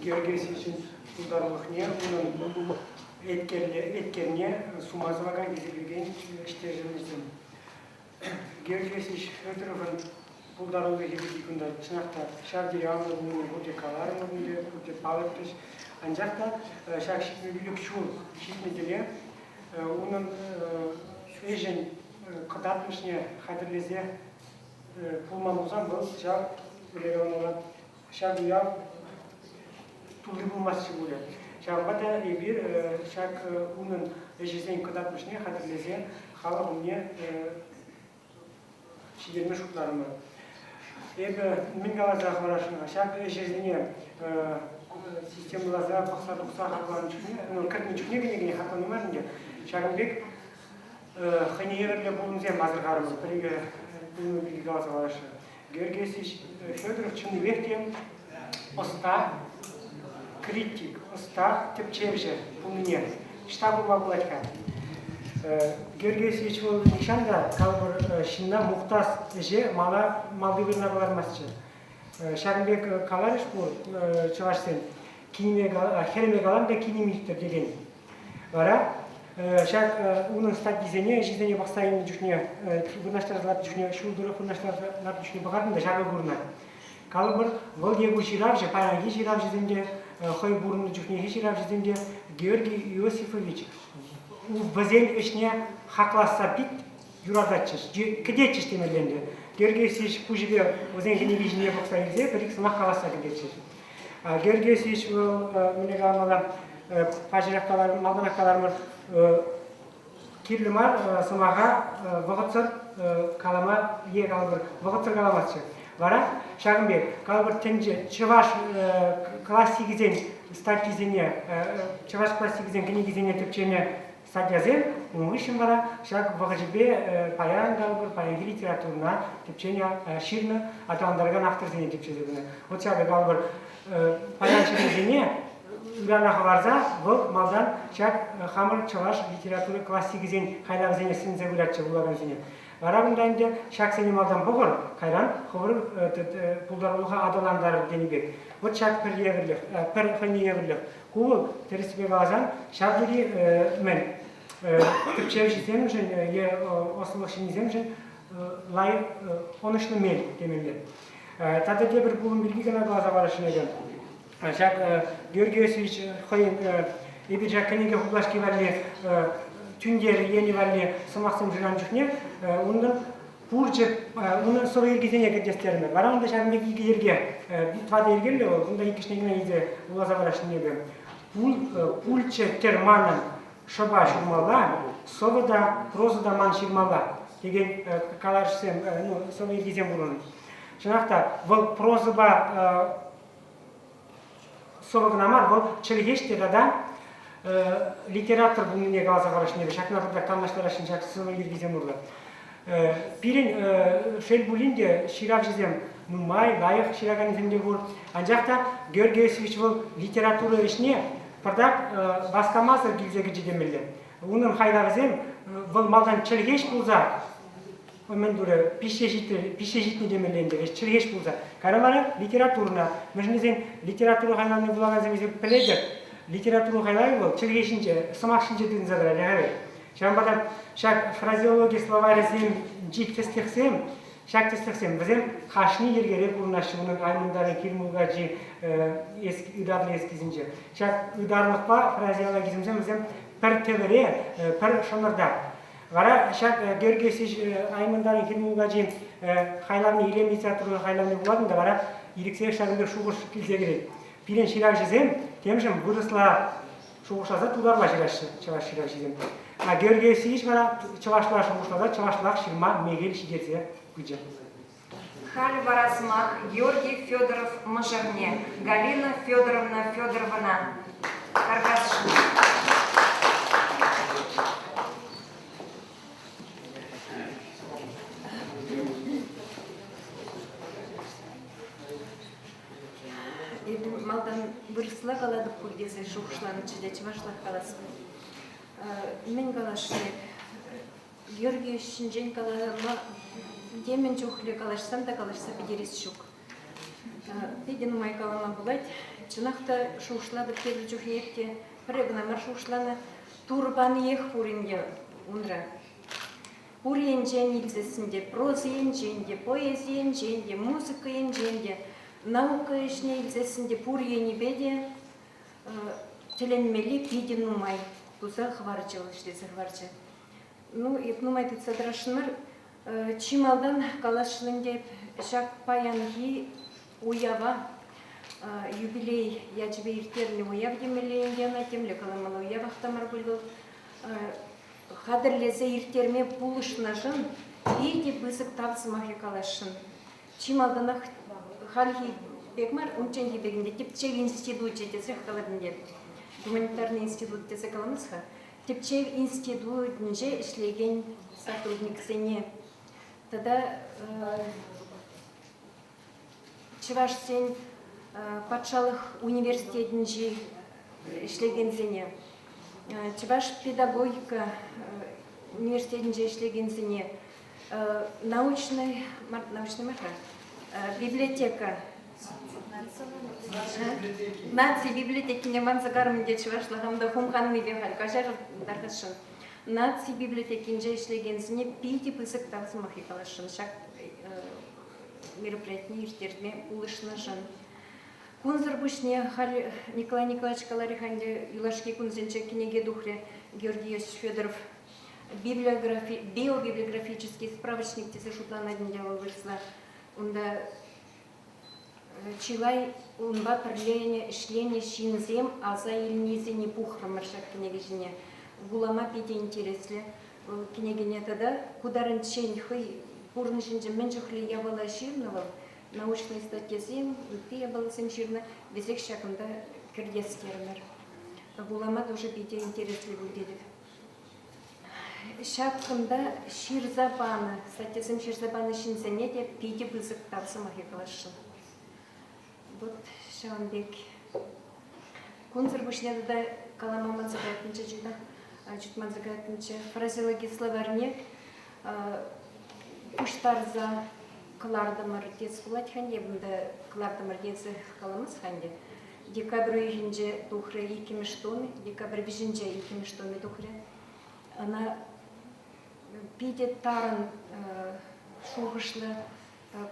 Георгий Васильевичӑн пултарулӑхне, унӑн еткерне сума сӑвакан, хисеплекен ӗҫтешӗмӗрсем. Георгий Васильевич Федоровӑн пултарулӑхӗ пирки кунта чӑнах та ҫав тери анлӑ пулнине пурте каларӑмӑр ӗнтӗ, пурте палӑртрӗҫ. Анчах та ҫак 75 ҫул ҫитнӗ тӗле унӑн ӗҫӗн кӑтартмӑшне хатӗрлесе пулман пулсан вӑл ҫав Леонова ҫак уяв тулли пулмастчӗ пулӗ. Ҫавӑнпа та эпир ҫак унӑн ӗҫӗсен кӑтартмӑшне хатӗрлесе халӑх умне ҫитерме шутларӑмӑр. Эпӗ мӗн каласа хӑварасшӑн-ха? Ҫак ӗҫӗсене системӑласа пӑхса тухса хакланӑ чухне, ну, кӗртнӗ чухне кӗнекене хакланӑ мар ӗнтӗ, ҫакӑн пек хӑйне евӗрлӗ пулӑмсем асӑрхарӑмӑр. Пӗр-икӗ пулӑм пирки каласа калаҫҫӗ. Георгий Васильевич Федоров чӑннипех те ӑста критик, ӑста тӗпчевҫӗ пулнине ӑҫта курма пулать-ха? Георгий Васильевич вӑл нихҫан та калӑпӑр ҫынна мухтас ӗҫе мала малти вырӑна кӑлармастчӗ. Ҫакӑн пек каларӗҫ пур чӑвашсем, кинӗме хӗрӗме калам та кинӗм илттӗр текен. Вара ҫак унӑн статйисене, ӗҫӗсене пӑхса илнӗ чухне, вырнаҫтарса лартнӑ чухне, ҫул тӑрӑх вырнаҫтарса лартнӑ чухне пӑхатӑн та ҫакӑ курӑнать. Калӑпӑр, вӑл е ку ҫыравҫӑ, паянхи ҫыравҫӑсем те, хӑй пурӑннӑ чухнехи ҫыравҫӑсем те Георгий Иосифович вӗсен ӗҫне хакласса пит юрататчӗҫ, кӗтетчӗҫ темелле ӗнтӗ. Георгий Иосифович пуҫӗпе вӗсен кӗнеки ҫине пӑхса илсе пӗр-ик сӑмах каласса кӗтетчӗҫ. Георгий Васильевич вӑл мӗнле каламалла, паҫӑрах каларӑм, малтанах каларӑмӑр, кирлӗ мар сӑмаха вӑхӑтсӑр калама е калӑпӑр, вӑхӑтсӑр каламастчӗ. Вара ҫакӑн пек, калӑпӑр, тӗнче чӑваш классикӗсен статйисене, чӑваш классикӗсен кӗнекисене тӗпченӗ статьясем, ун хыҫҫӑн вара ҫак вӑхӑчӗпе паян калӑпӑр, паянхи литературӑна тӗпченӗ ҫырнӑ, аталантаракан авторсене тӗпчесе пынӑ. Вот ҫакӑ калӑпӑр, паян ҫырнисене ырана хӑварса вӑл малтан ҫак хамӑр чӑваш литература классикӗсен хайлавӗсене сӗнсе пыратчӗ вулакансене. Вара кунта ӗнтӗ ҫаксене малтан пӑхӑр, кайран хӑвӑр пултарулӑха аталантарӑр тенӗ пек. Вӑт ҫак пӗр евӗрлӗх, пӗр хӑйне евӗрлӗх. Ку вӑл, тӗрӗссипе каласан, ҫав тери мӗн тӗпчевҫӗсемшӗн е ӑслӑлӑх ҫыннисемшӗн лайӑх ӑнӑҫлӑ мел темелле. Тата тепӗр пулӑм пирки кӑна каласа парасшӑн эпӗ. Ҫак Георгий Иосифович хӑйӗн эпир ҫак кӗнеке хуплашки валли тӳнтер енӗ валли сӑмахсем шыранӑ чухне унӑн пурчӗ унӑн сӑвӑ йӗркисене кӗртес терӗмӗр. Вара унта ҫакӑн пек икӗ йӗрке, тӑватӑ йӗркеллӗ вӑл, унта иккӗшне кӑна илсе вуласа парасшӑн эпӗ. Пулчӗ тӗр манӑн шӑпа ҫурмалла, сӑвӑ та, проза та ман ҫырмалла текен каларӑшсем, ну, сӑвӑ йӗркисем пур унӑн. Чӑнах та, вӑл прозӑпа сӑвӑ кӑна мар, вӑл чӗлхеҫ те тата литератор пулнине каласа парасшӑн эпӗ. Ҫакна пӗртак танлаштарасшӑн ҫак сӑвӑ йӗркисем урлӑ. Пирӗн, шел пулин те, ҫыравҫӑсем нумай, лайӑх ҫыракансем те пур. Анчах та Георгий Иосифович вӑл литература ӗҫне пӑртак васкамасӑр килсе кӗчӗ темелле. Унӑн хайлавӗсем вӑл малтан чӗлхеҫ пулса мӗн турӗ, пиҫсе ҫитрӗ, пиҫсе ҫитнӗ темелле ӗнтӗ, чӗлхеҫ пулса. Кайран вара литературӑна. Мӗншӗн тесен литература хайлавне вулакансем эсир пӗлетӗр, литература хайлавӗ вӑл чӗлхе ҫинче, сӑмах ҫинче тытӑнса тӑрать, Ҫавӑнпа та ҫак фразеологи словарӗсенчи тӗслӗхсем, ҫак тӗслӗхсем, вӗсем кашни йӗркере пурӑнаҫҫӗ унӑн Аймӑнтарӗн Кил мулкачи ытарлӑ эскизӗнче. Ҫак ытарлӑхпа фразеологизмсем вӗсем пӗр тӗвӗре, пӗр шӑнӑрта. Вара ҫак Георгий Васильевич Аймӑнтарӗн Кил мулкачи хайлавне, илем литература хайлавне вулатӑн та вара ирӗксерех ҫакӑн пек шухӑш килсе кӗрет. Пирӗн ҫыравҫӑсем темшӗн вырӑсла шухӑшласа тутарла ҫыраҫҫӗ чӑваш ҫыравҫисем. А Георгий Васильевич вара чӑвашла шухӑшласа чӑвашлах ҫырма мехел ҫитерсе пычӗ. Халӗ вара сӑмах Георгий Федоров мӑшӑрне Галина Федоровна Федоровӑна тархасшӑн. Эпӗ малтан вырӑсла калатӑп пуль тесе шухӑшланӑччӗ те чӑвашлах калас. Мӗн каласшӑн эп? Георгий ҫинчен калама темӗн чухлӗ калаҫсан та калаҫса пӗтерес ҫук. Питӗ нумай калама пулать. Чӑнах та шухӑшлатӑп тепӗр чухнех те пӗрре кӑна мар шухӑшланӑ. Турӑ паниех пур ӗнтӗ унра. Пур енчен илсессӗн те, проза енчен те, поэзи енчен те, музыка енчен те, наука ӗҫне илсессӗн те пур енӗпе те тӗлӗнмелли питӗ нумай туса хӑварчӗ вӑл, ӗҫлесе хӑварчӗ. Ну, эп нумай тытса тӑрасшӑн мар. Чи малтан каласшӑн ӗнтӗ ҫак паянхи уява юбилей ячӗпе ирттернӗ уяв темелле ӗнтӗ ӑна, темле каламалла уявах та мар пуль вӑл. Хатӗрлесе ирттерме пулӑшнӑшӑн питӗ пысӑк тав сӑмахӗ каласшӑн. Чи малтанах хальхи пек мар, унчченхи пек ӗнтӗ тӗпчев институчӗ тесех калать ӗнтӗ. Гуманитарный институт тесе каламас-ха. Тӗпчев институтӗнче ӗҫлекен сотрудниксене тата Чӑвашсен патшалӑх университетӗнчи ӗҫлекенсене, Чӑваш педагогика университетӗнче ӗҫлекенсене, научный, научный мар-ха, библиотека Наци библиотекине манса карӑм те чӑвашлӑхам та хумханнипе халь каҫарӑр тархасшӑн. Наци библиотекинче ӗҫлекенсене питӗ пысӑк тав сӑмахӗ каласшӑн ҫак мероприятине ирттерме пулӑшнӑшӑн. Кунсӑр пуҫне халь Николай Николаевич каларӗ-ха ӗнтӗ, юлашки кунсенче кӗнеке тухрӗ Георгий Иосифович Федоров библиографи, биобиблиографический справочник тесе шутланать ӗнтӗ вӑл вырӑсла. Унта чылай унпа пӗрле ӗҫленӗ ҫынсем аса илнисене пухрӑмӑр ҫак кӗнеке ҫине. Вулама питӗ интереслӗ. Вӑл кӗнекене тата ку таранччен хӑй пурнӑҫӗнче мӗн чухлӗ япала ҫырнӑ вӑл, научнӑй статьясем, ытти япаласем ҫырнӑ, веҫех ҫакӑнта кӗртес терӗмӗр. Вулама тоже питӗ интереслӗ пуль тетӗп. Ҫакӑнта ҫырса панӑ, статьясем ҫырса панӑ ҫынсене те питӗ пысӑк тав сӑмахӗ каласшӑн. Вот ҫавӑн пек. Кунсӑр пуҫне тата калама манса кайӑттӑнччӗ чутах, чут манса кайӑттӑнччӗ. Фразеологи словарьне. пуҫтарса кӑлартӑмӑр тес пулать-ха ӗнтӗ. Кунта кӑлартӑмӑр тесе каламас-ха ӗнтӗ. Декабрь уйӑхӗнче тухрӗ иккӗмӗш томӗ, декабрь вӗҫӗнче иккӗмӗш томӗ тухрӗ. Ӑна питӗ тарӑн шухӑшлӑ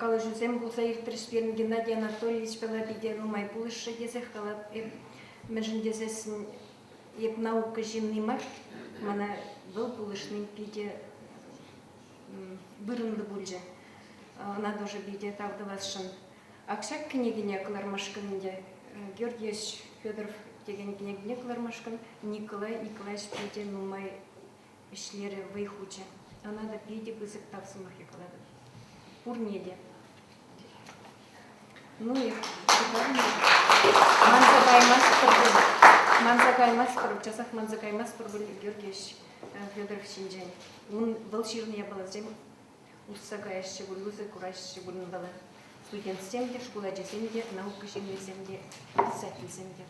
калаҫусем пулса иртрӗҫ пирӗн. Геннадий Анатольевичпала питӗ нумай пулӑшрӗ тесех калап эп. Мӗншӗн тесессӗн эп наука ҫынни мар, мана вӑл пулӑшни питӗ вырӑнлӑ пулчӗ. Ӑна тоже питӗ тав тӑвасшӑн. Ак ҫак кӗнекене кӑлармашкӑн ӗнтӗ Георгий Федоров текен кӗнекене кӑлармашкӑн Николай Николаевич питӗ нумай ӗҫлерӗ, вӑй хучӗ. Ӑна та питӗ пысӑк тав сӑмахӗ калатӑп. Пурне те. Ну и манса каймастпӑр пуль. Манса каймастпӑр, часах манса каймастпӑр пуль Георгиевич Федоров ҫинчен. Ун вӑл ҫырнӑ япаласем усса каяҫҫӗ пуль, усӑ кураҫҫӗ пуль унпала. Студентсем те, шкул ачисем те, наука ҫыннисем те, писательсем те.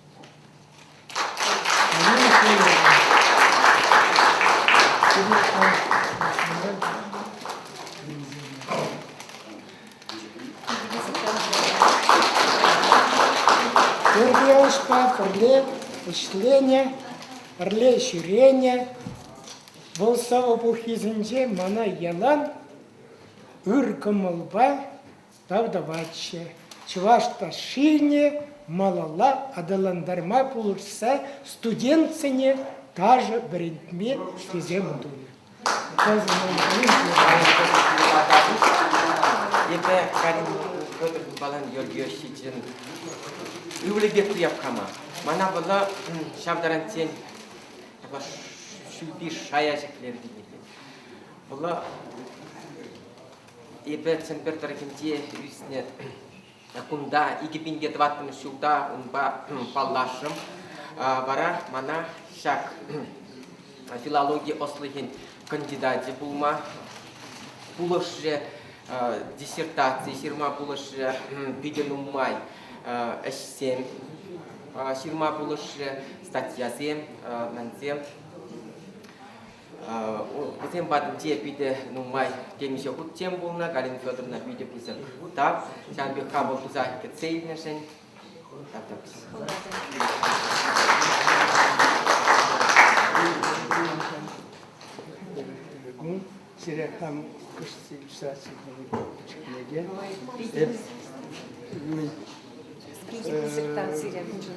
Пӗрле пӗрле ӗҫленӗ, пӗрле ҫӳренӗ. Вӑл сӑвӑ пуххисенче мана ялан ыр кӑмӑлпа тав тӑватчӗ. Чӑваш ташшине малалла аталантарма пулӑшса студентсене ташӑ вӗрентме тесе тунӑ. Эпӗ Галина Федоровна Георгиевич ҫинчен ывӑлӗ пек туяп хама. Мана вӑла ҫав таранччен ҫӳлти шая ҫӗклерӗ темелле. Вӑла эпӗ Чӗмпӗр тӑрӑхӗнче ӳснӗ Кунта 2004 ҫулта унпа паллашрӑм. Вара мана ҫак филологи ӑслӑхӗн кандидачӗ пулма пулӑшрӗ, диссертаци ҫырма пулӑшрӗ, питӗ нумай ӗҫсем ҫырма пулӑшрӗ, статьясем, мӗнсем. Вӗсем патӗнче питӗ нумай темиҫе хут тем пулнӑ. Галина Федоровна питӗ пысӑк тав. Ҫавӑн пек хапӑл туса кӗтсе илнӗшӗн. Тавтапуҫ. Кун сире хам кӑшт иллюстраци кӗнеке. Питӗ пысӑк тав сире куншӑн.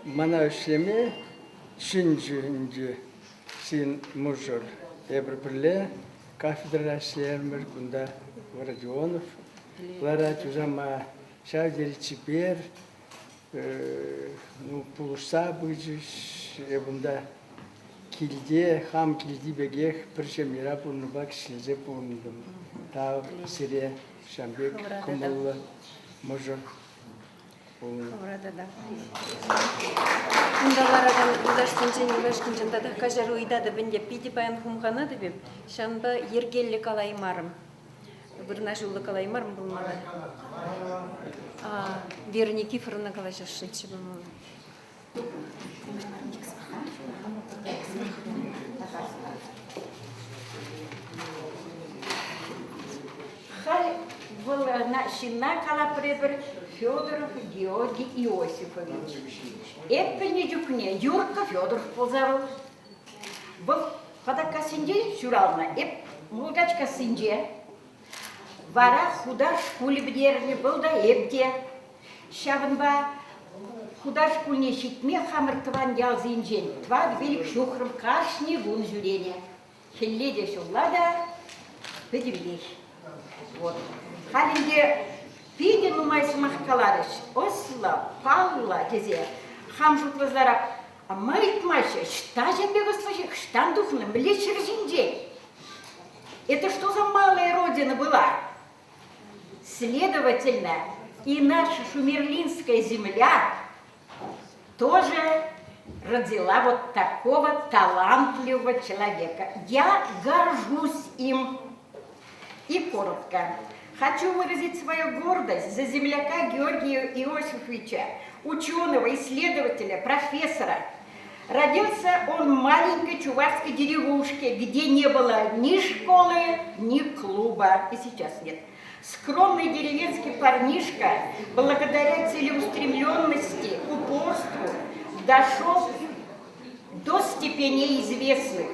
Мана ӗҫлеме Чӗнчӗ ӗнтӗ ҫын мӑшӑр. Эпир пӗрле кафедрӑра ӗҫлерӗмӗр. Кунта Родионов ларать усама. Ҫав тери чипер, ну, пулӑшса пычӗҫ. Эп унта килте, хам килти пекех пӗр ҫемьере пурӑннӑпа ӗҫлесе пурӑнтӑм. Тав сире ҫавӑн пек кӑмӑллӑ мӑшӑр. Хӑвӑра тата. Кунта ларакан юлташсенчен юлашкинчен татах каҫару ыйтатӑп ӗнтӗ. Питӗ паян хумханатӑп эп. Ҫавӑнпа йӗркеллӗ калаймарӑм. Вырнаҫуллӑ калаймарӑм пулмалла. Вера Никифоровна калаҫасшӑнччӗ пулмалла. Халь вӑл ҫынна калап эпир Федоров Георгий Иосифович. Эп пӗлнӗ чухне Юрка Федоров пулса вӑл. Вӑл Патаккассинче ҫуралнӑ, эп Мулкачкассинче. Вара хутар шкулӗ пӗтернӗ, вӑл та эп те. Ҫавӑнпа хутар шкулне ҫитме хамӑр тӑван ялсенчен тӑват-пилӗк ҫухрӑм кашни кун ҫӳренӗ. Хӗлле те ҫулла та пӗтӗмпех. Вот. Халь ӗнтӗ питӗ нумай сӑмах каларӗҫ. Ӑслӑ, паллӑ тесе хам шутласарах ма ыйтмаҫҫӗ, ӑҫта ҫын пек ӑслӑ ҫын, ӑҫтан тухнӑ, мӗнле ҫӗр ҫинчен? Это что за малая родина была? Следовательно, и наша Шумерлинская земля тоже родила вот такого талантливого человека. Я горжусь им. И коротко. Хочу выразить свою гордость за земляка Георгия Иосифовича, ученого, исследователя, профессора. Родился он в маленькой чувашской деревушке, где не было ни школы, ни клуба. И сейчас нет. Скромный деревенский парнишка, благодаря целеустремленности, упорству, дошел до степеней известных.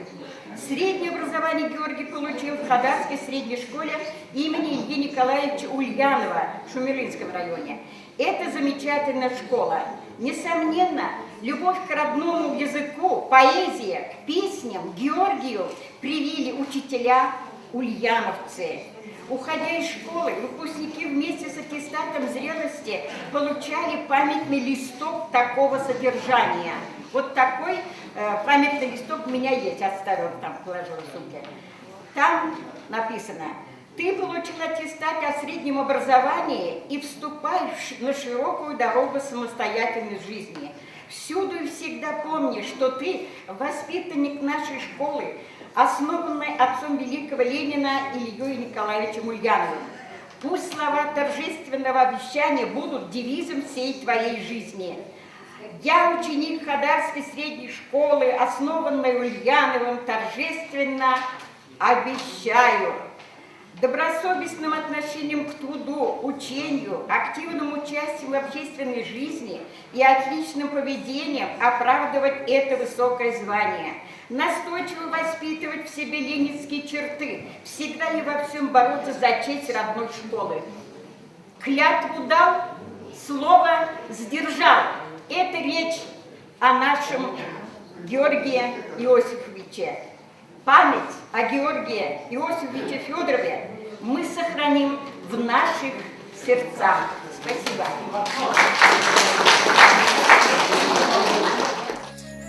Среднее образование Георгий получил в Хадарской средней школе имени Ильи Николаевича Ульянова в Шумерлинском районе. Это замечательная школа. Несомненно, любовь к родному языку, поэзия, к песням Георгию привили учителя ульяновцы. Уходя из школы, выпускники вместе с аттестатом зрелости получали памятный листок такого содержания. Вот такой памятный листок у меня есть, оставил там, положил в сумке. Там написано, ты получил аттестат о среднем образовании и вступаешь на широкую дорогу самостоятельной жизни. Всюду и всегда помни, что ты воспитанник нашей школы, основанной отцом великого Ленина Ильей Николаевичем Ульяновым. Пусть слова торжественного обещания будут девизом всей твоей жизни. Я ученик Хадарской средней школы, основанной Ульяновым, торжественно обещаю добросовестным отношением к труду, учению, активным участием в общественной жизни и отличным поведением оправдывать это высокое звание, настойчиво воспитывать в себе ленинские черты, всегда и во всем бороться за честь родной школы. Клятву дал, слово сдержал. Это речь о нашем Георгии Иосифовиче. Память о Георгии Иосифовиче Федорове мы сохраним в наших сердцах. Спасибо.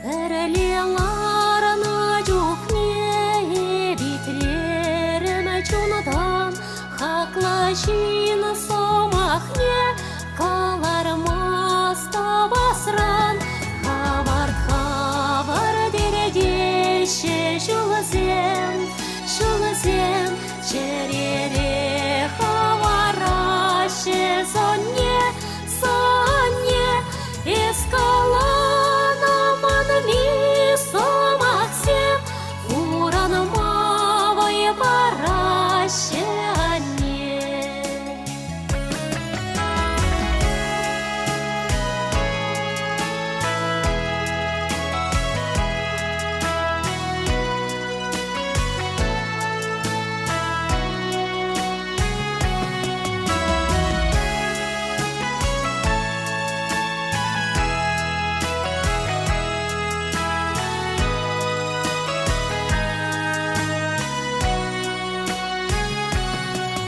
Пӗрле ларнӑ чухне витрерӗм чунтан хаклӑ ҫын сӑмахне кӑлармастӑп асран. Хавар-хавар теҫҫӗ ҫулсем, ҫулсем чӗрере хӑвараҫҫӗ сӑнне, сӑнне. Эс каланӑ манми сӑмахсем пурӑнма вӑй параҫҫӗ анне.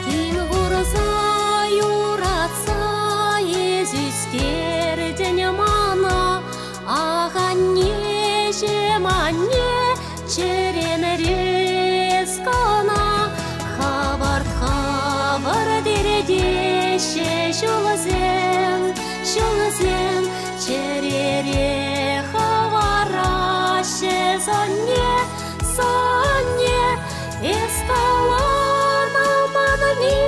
Тин курса юратса эс ӳстертӗн мана, Ах, аннеҫӗм, анне, чӗремре кӑна. Хӑвӑрт-хӑвӑрт иртеҫҫӗ ҫулсем, ҫулсем, чӗрере хӑвараҫҫӗ сӑнне, сӑнне. Эс каланӑ манми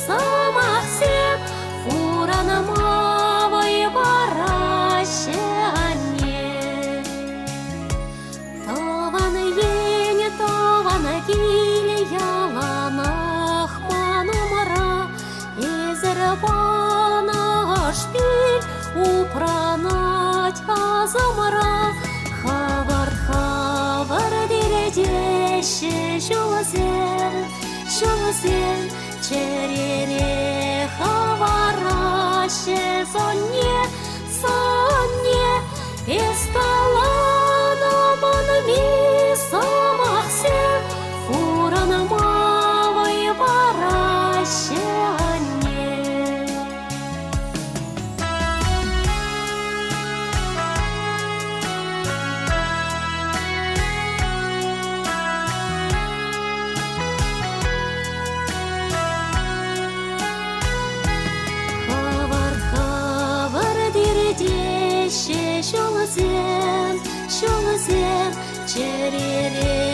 сӑмахсем пурӑнма вӑй параҫҫӗ анне. Тӑван ен, тӑван кил яланах ман умра. Эсӗр панӑ ӑш-пил упранать асӑмра. Хӑвӑрт-хӑвӑрт иртеҫҫӗ ҫулсем, ҫулсем чӗрере хӑвараҫҫӗ сӑнне, сӑнне. Эс каланӑ манми сӑмахсем пурӑнма вӑй параҫҫӗ анне. Хӑвӑрт-хӑвӑрт иртеҫҫӗ ҫулсем, ҫулсем чӗрере.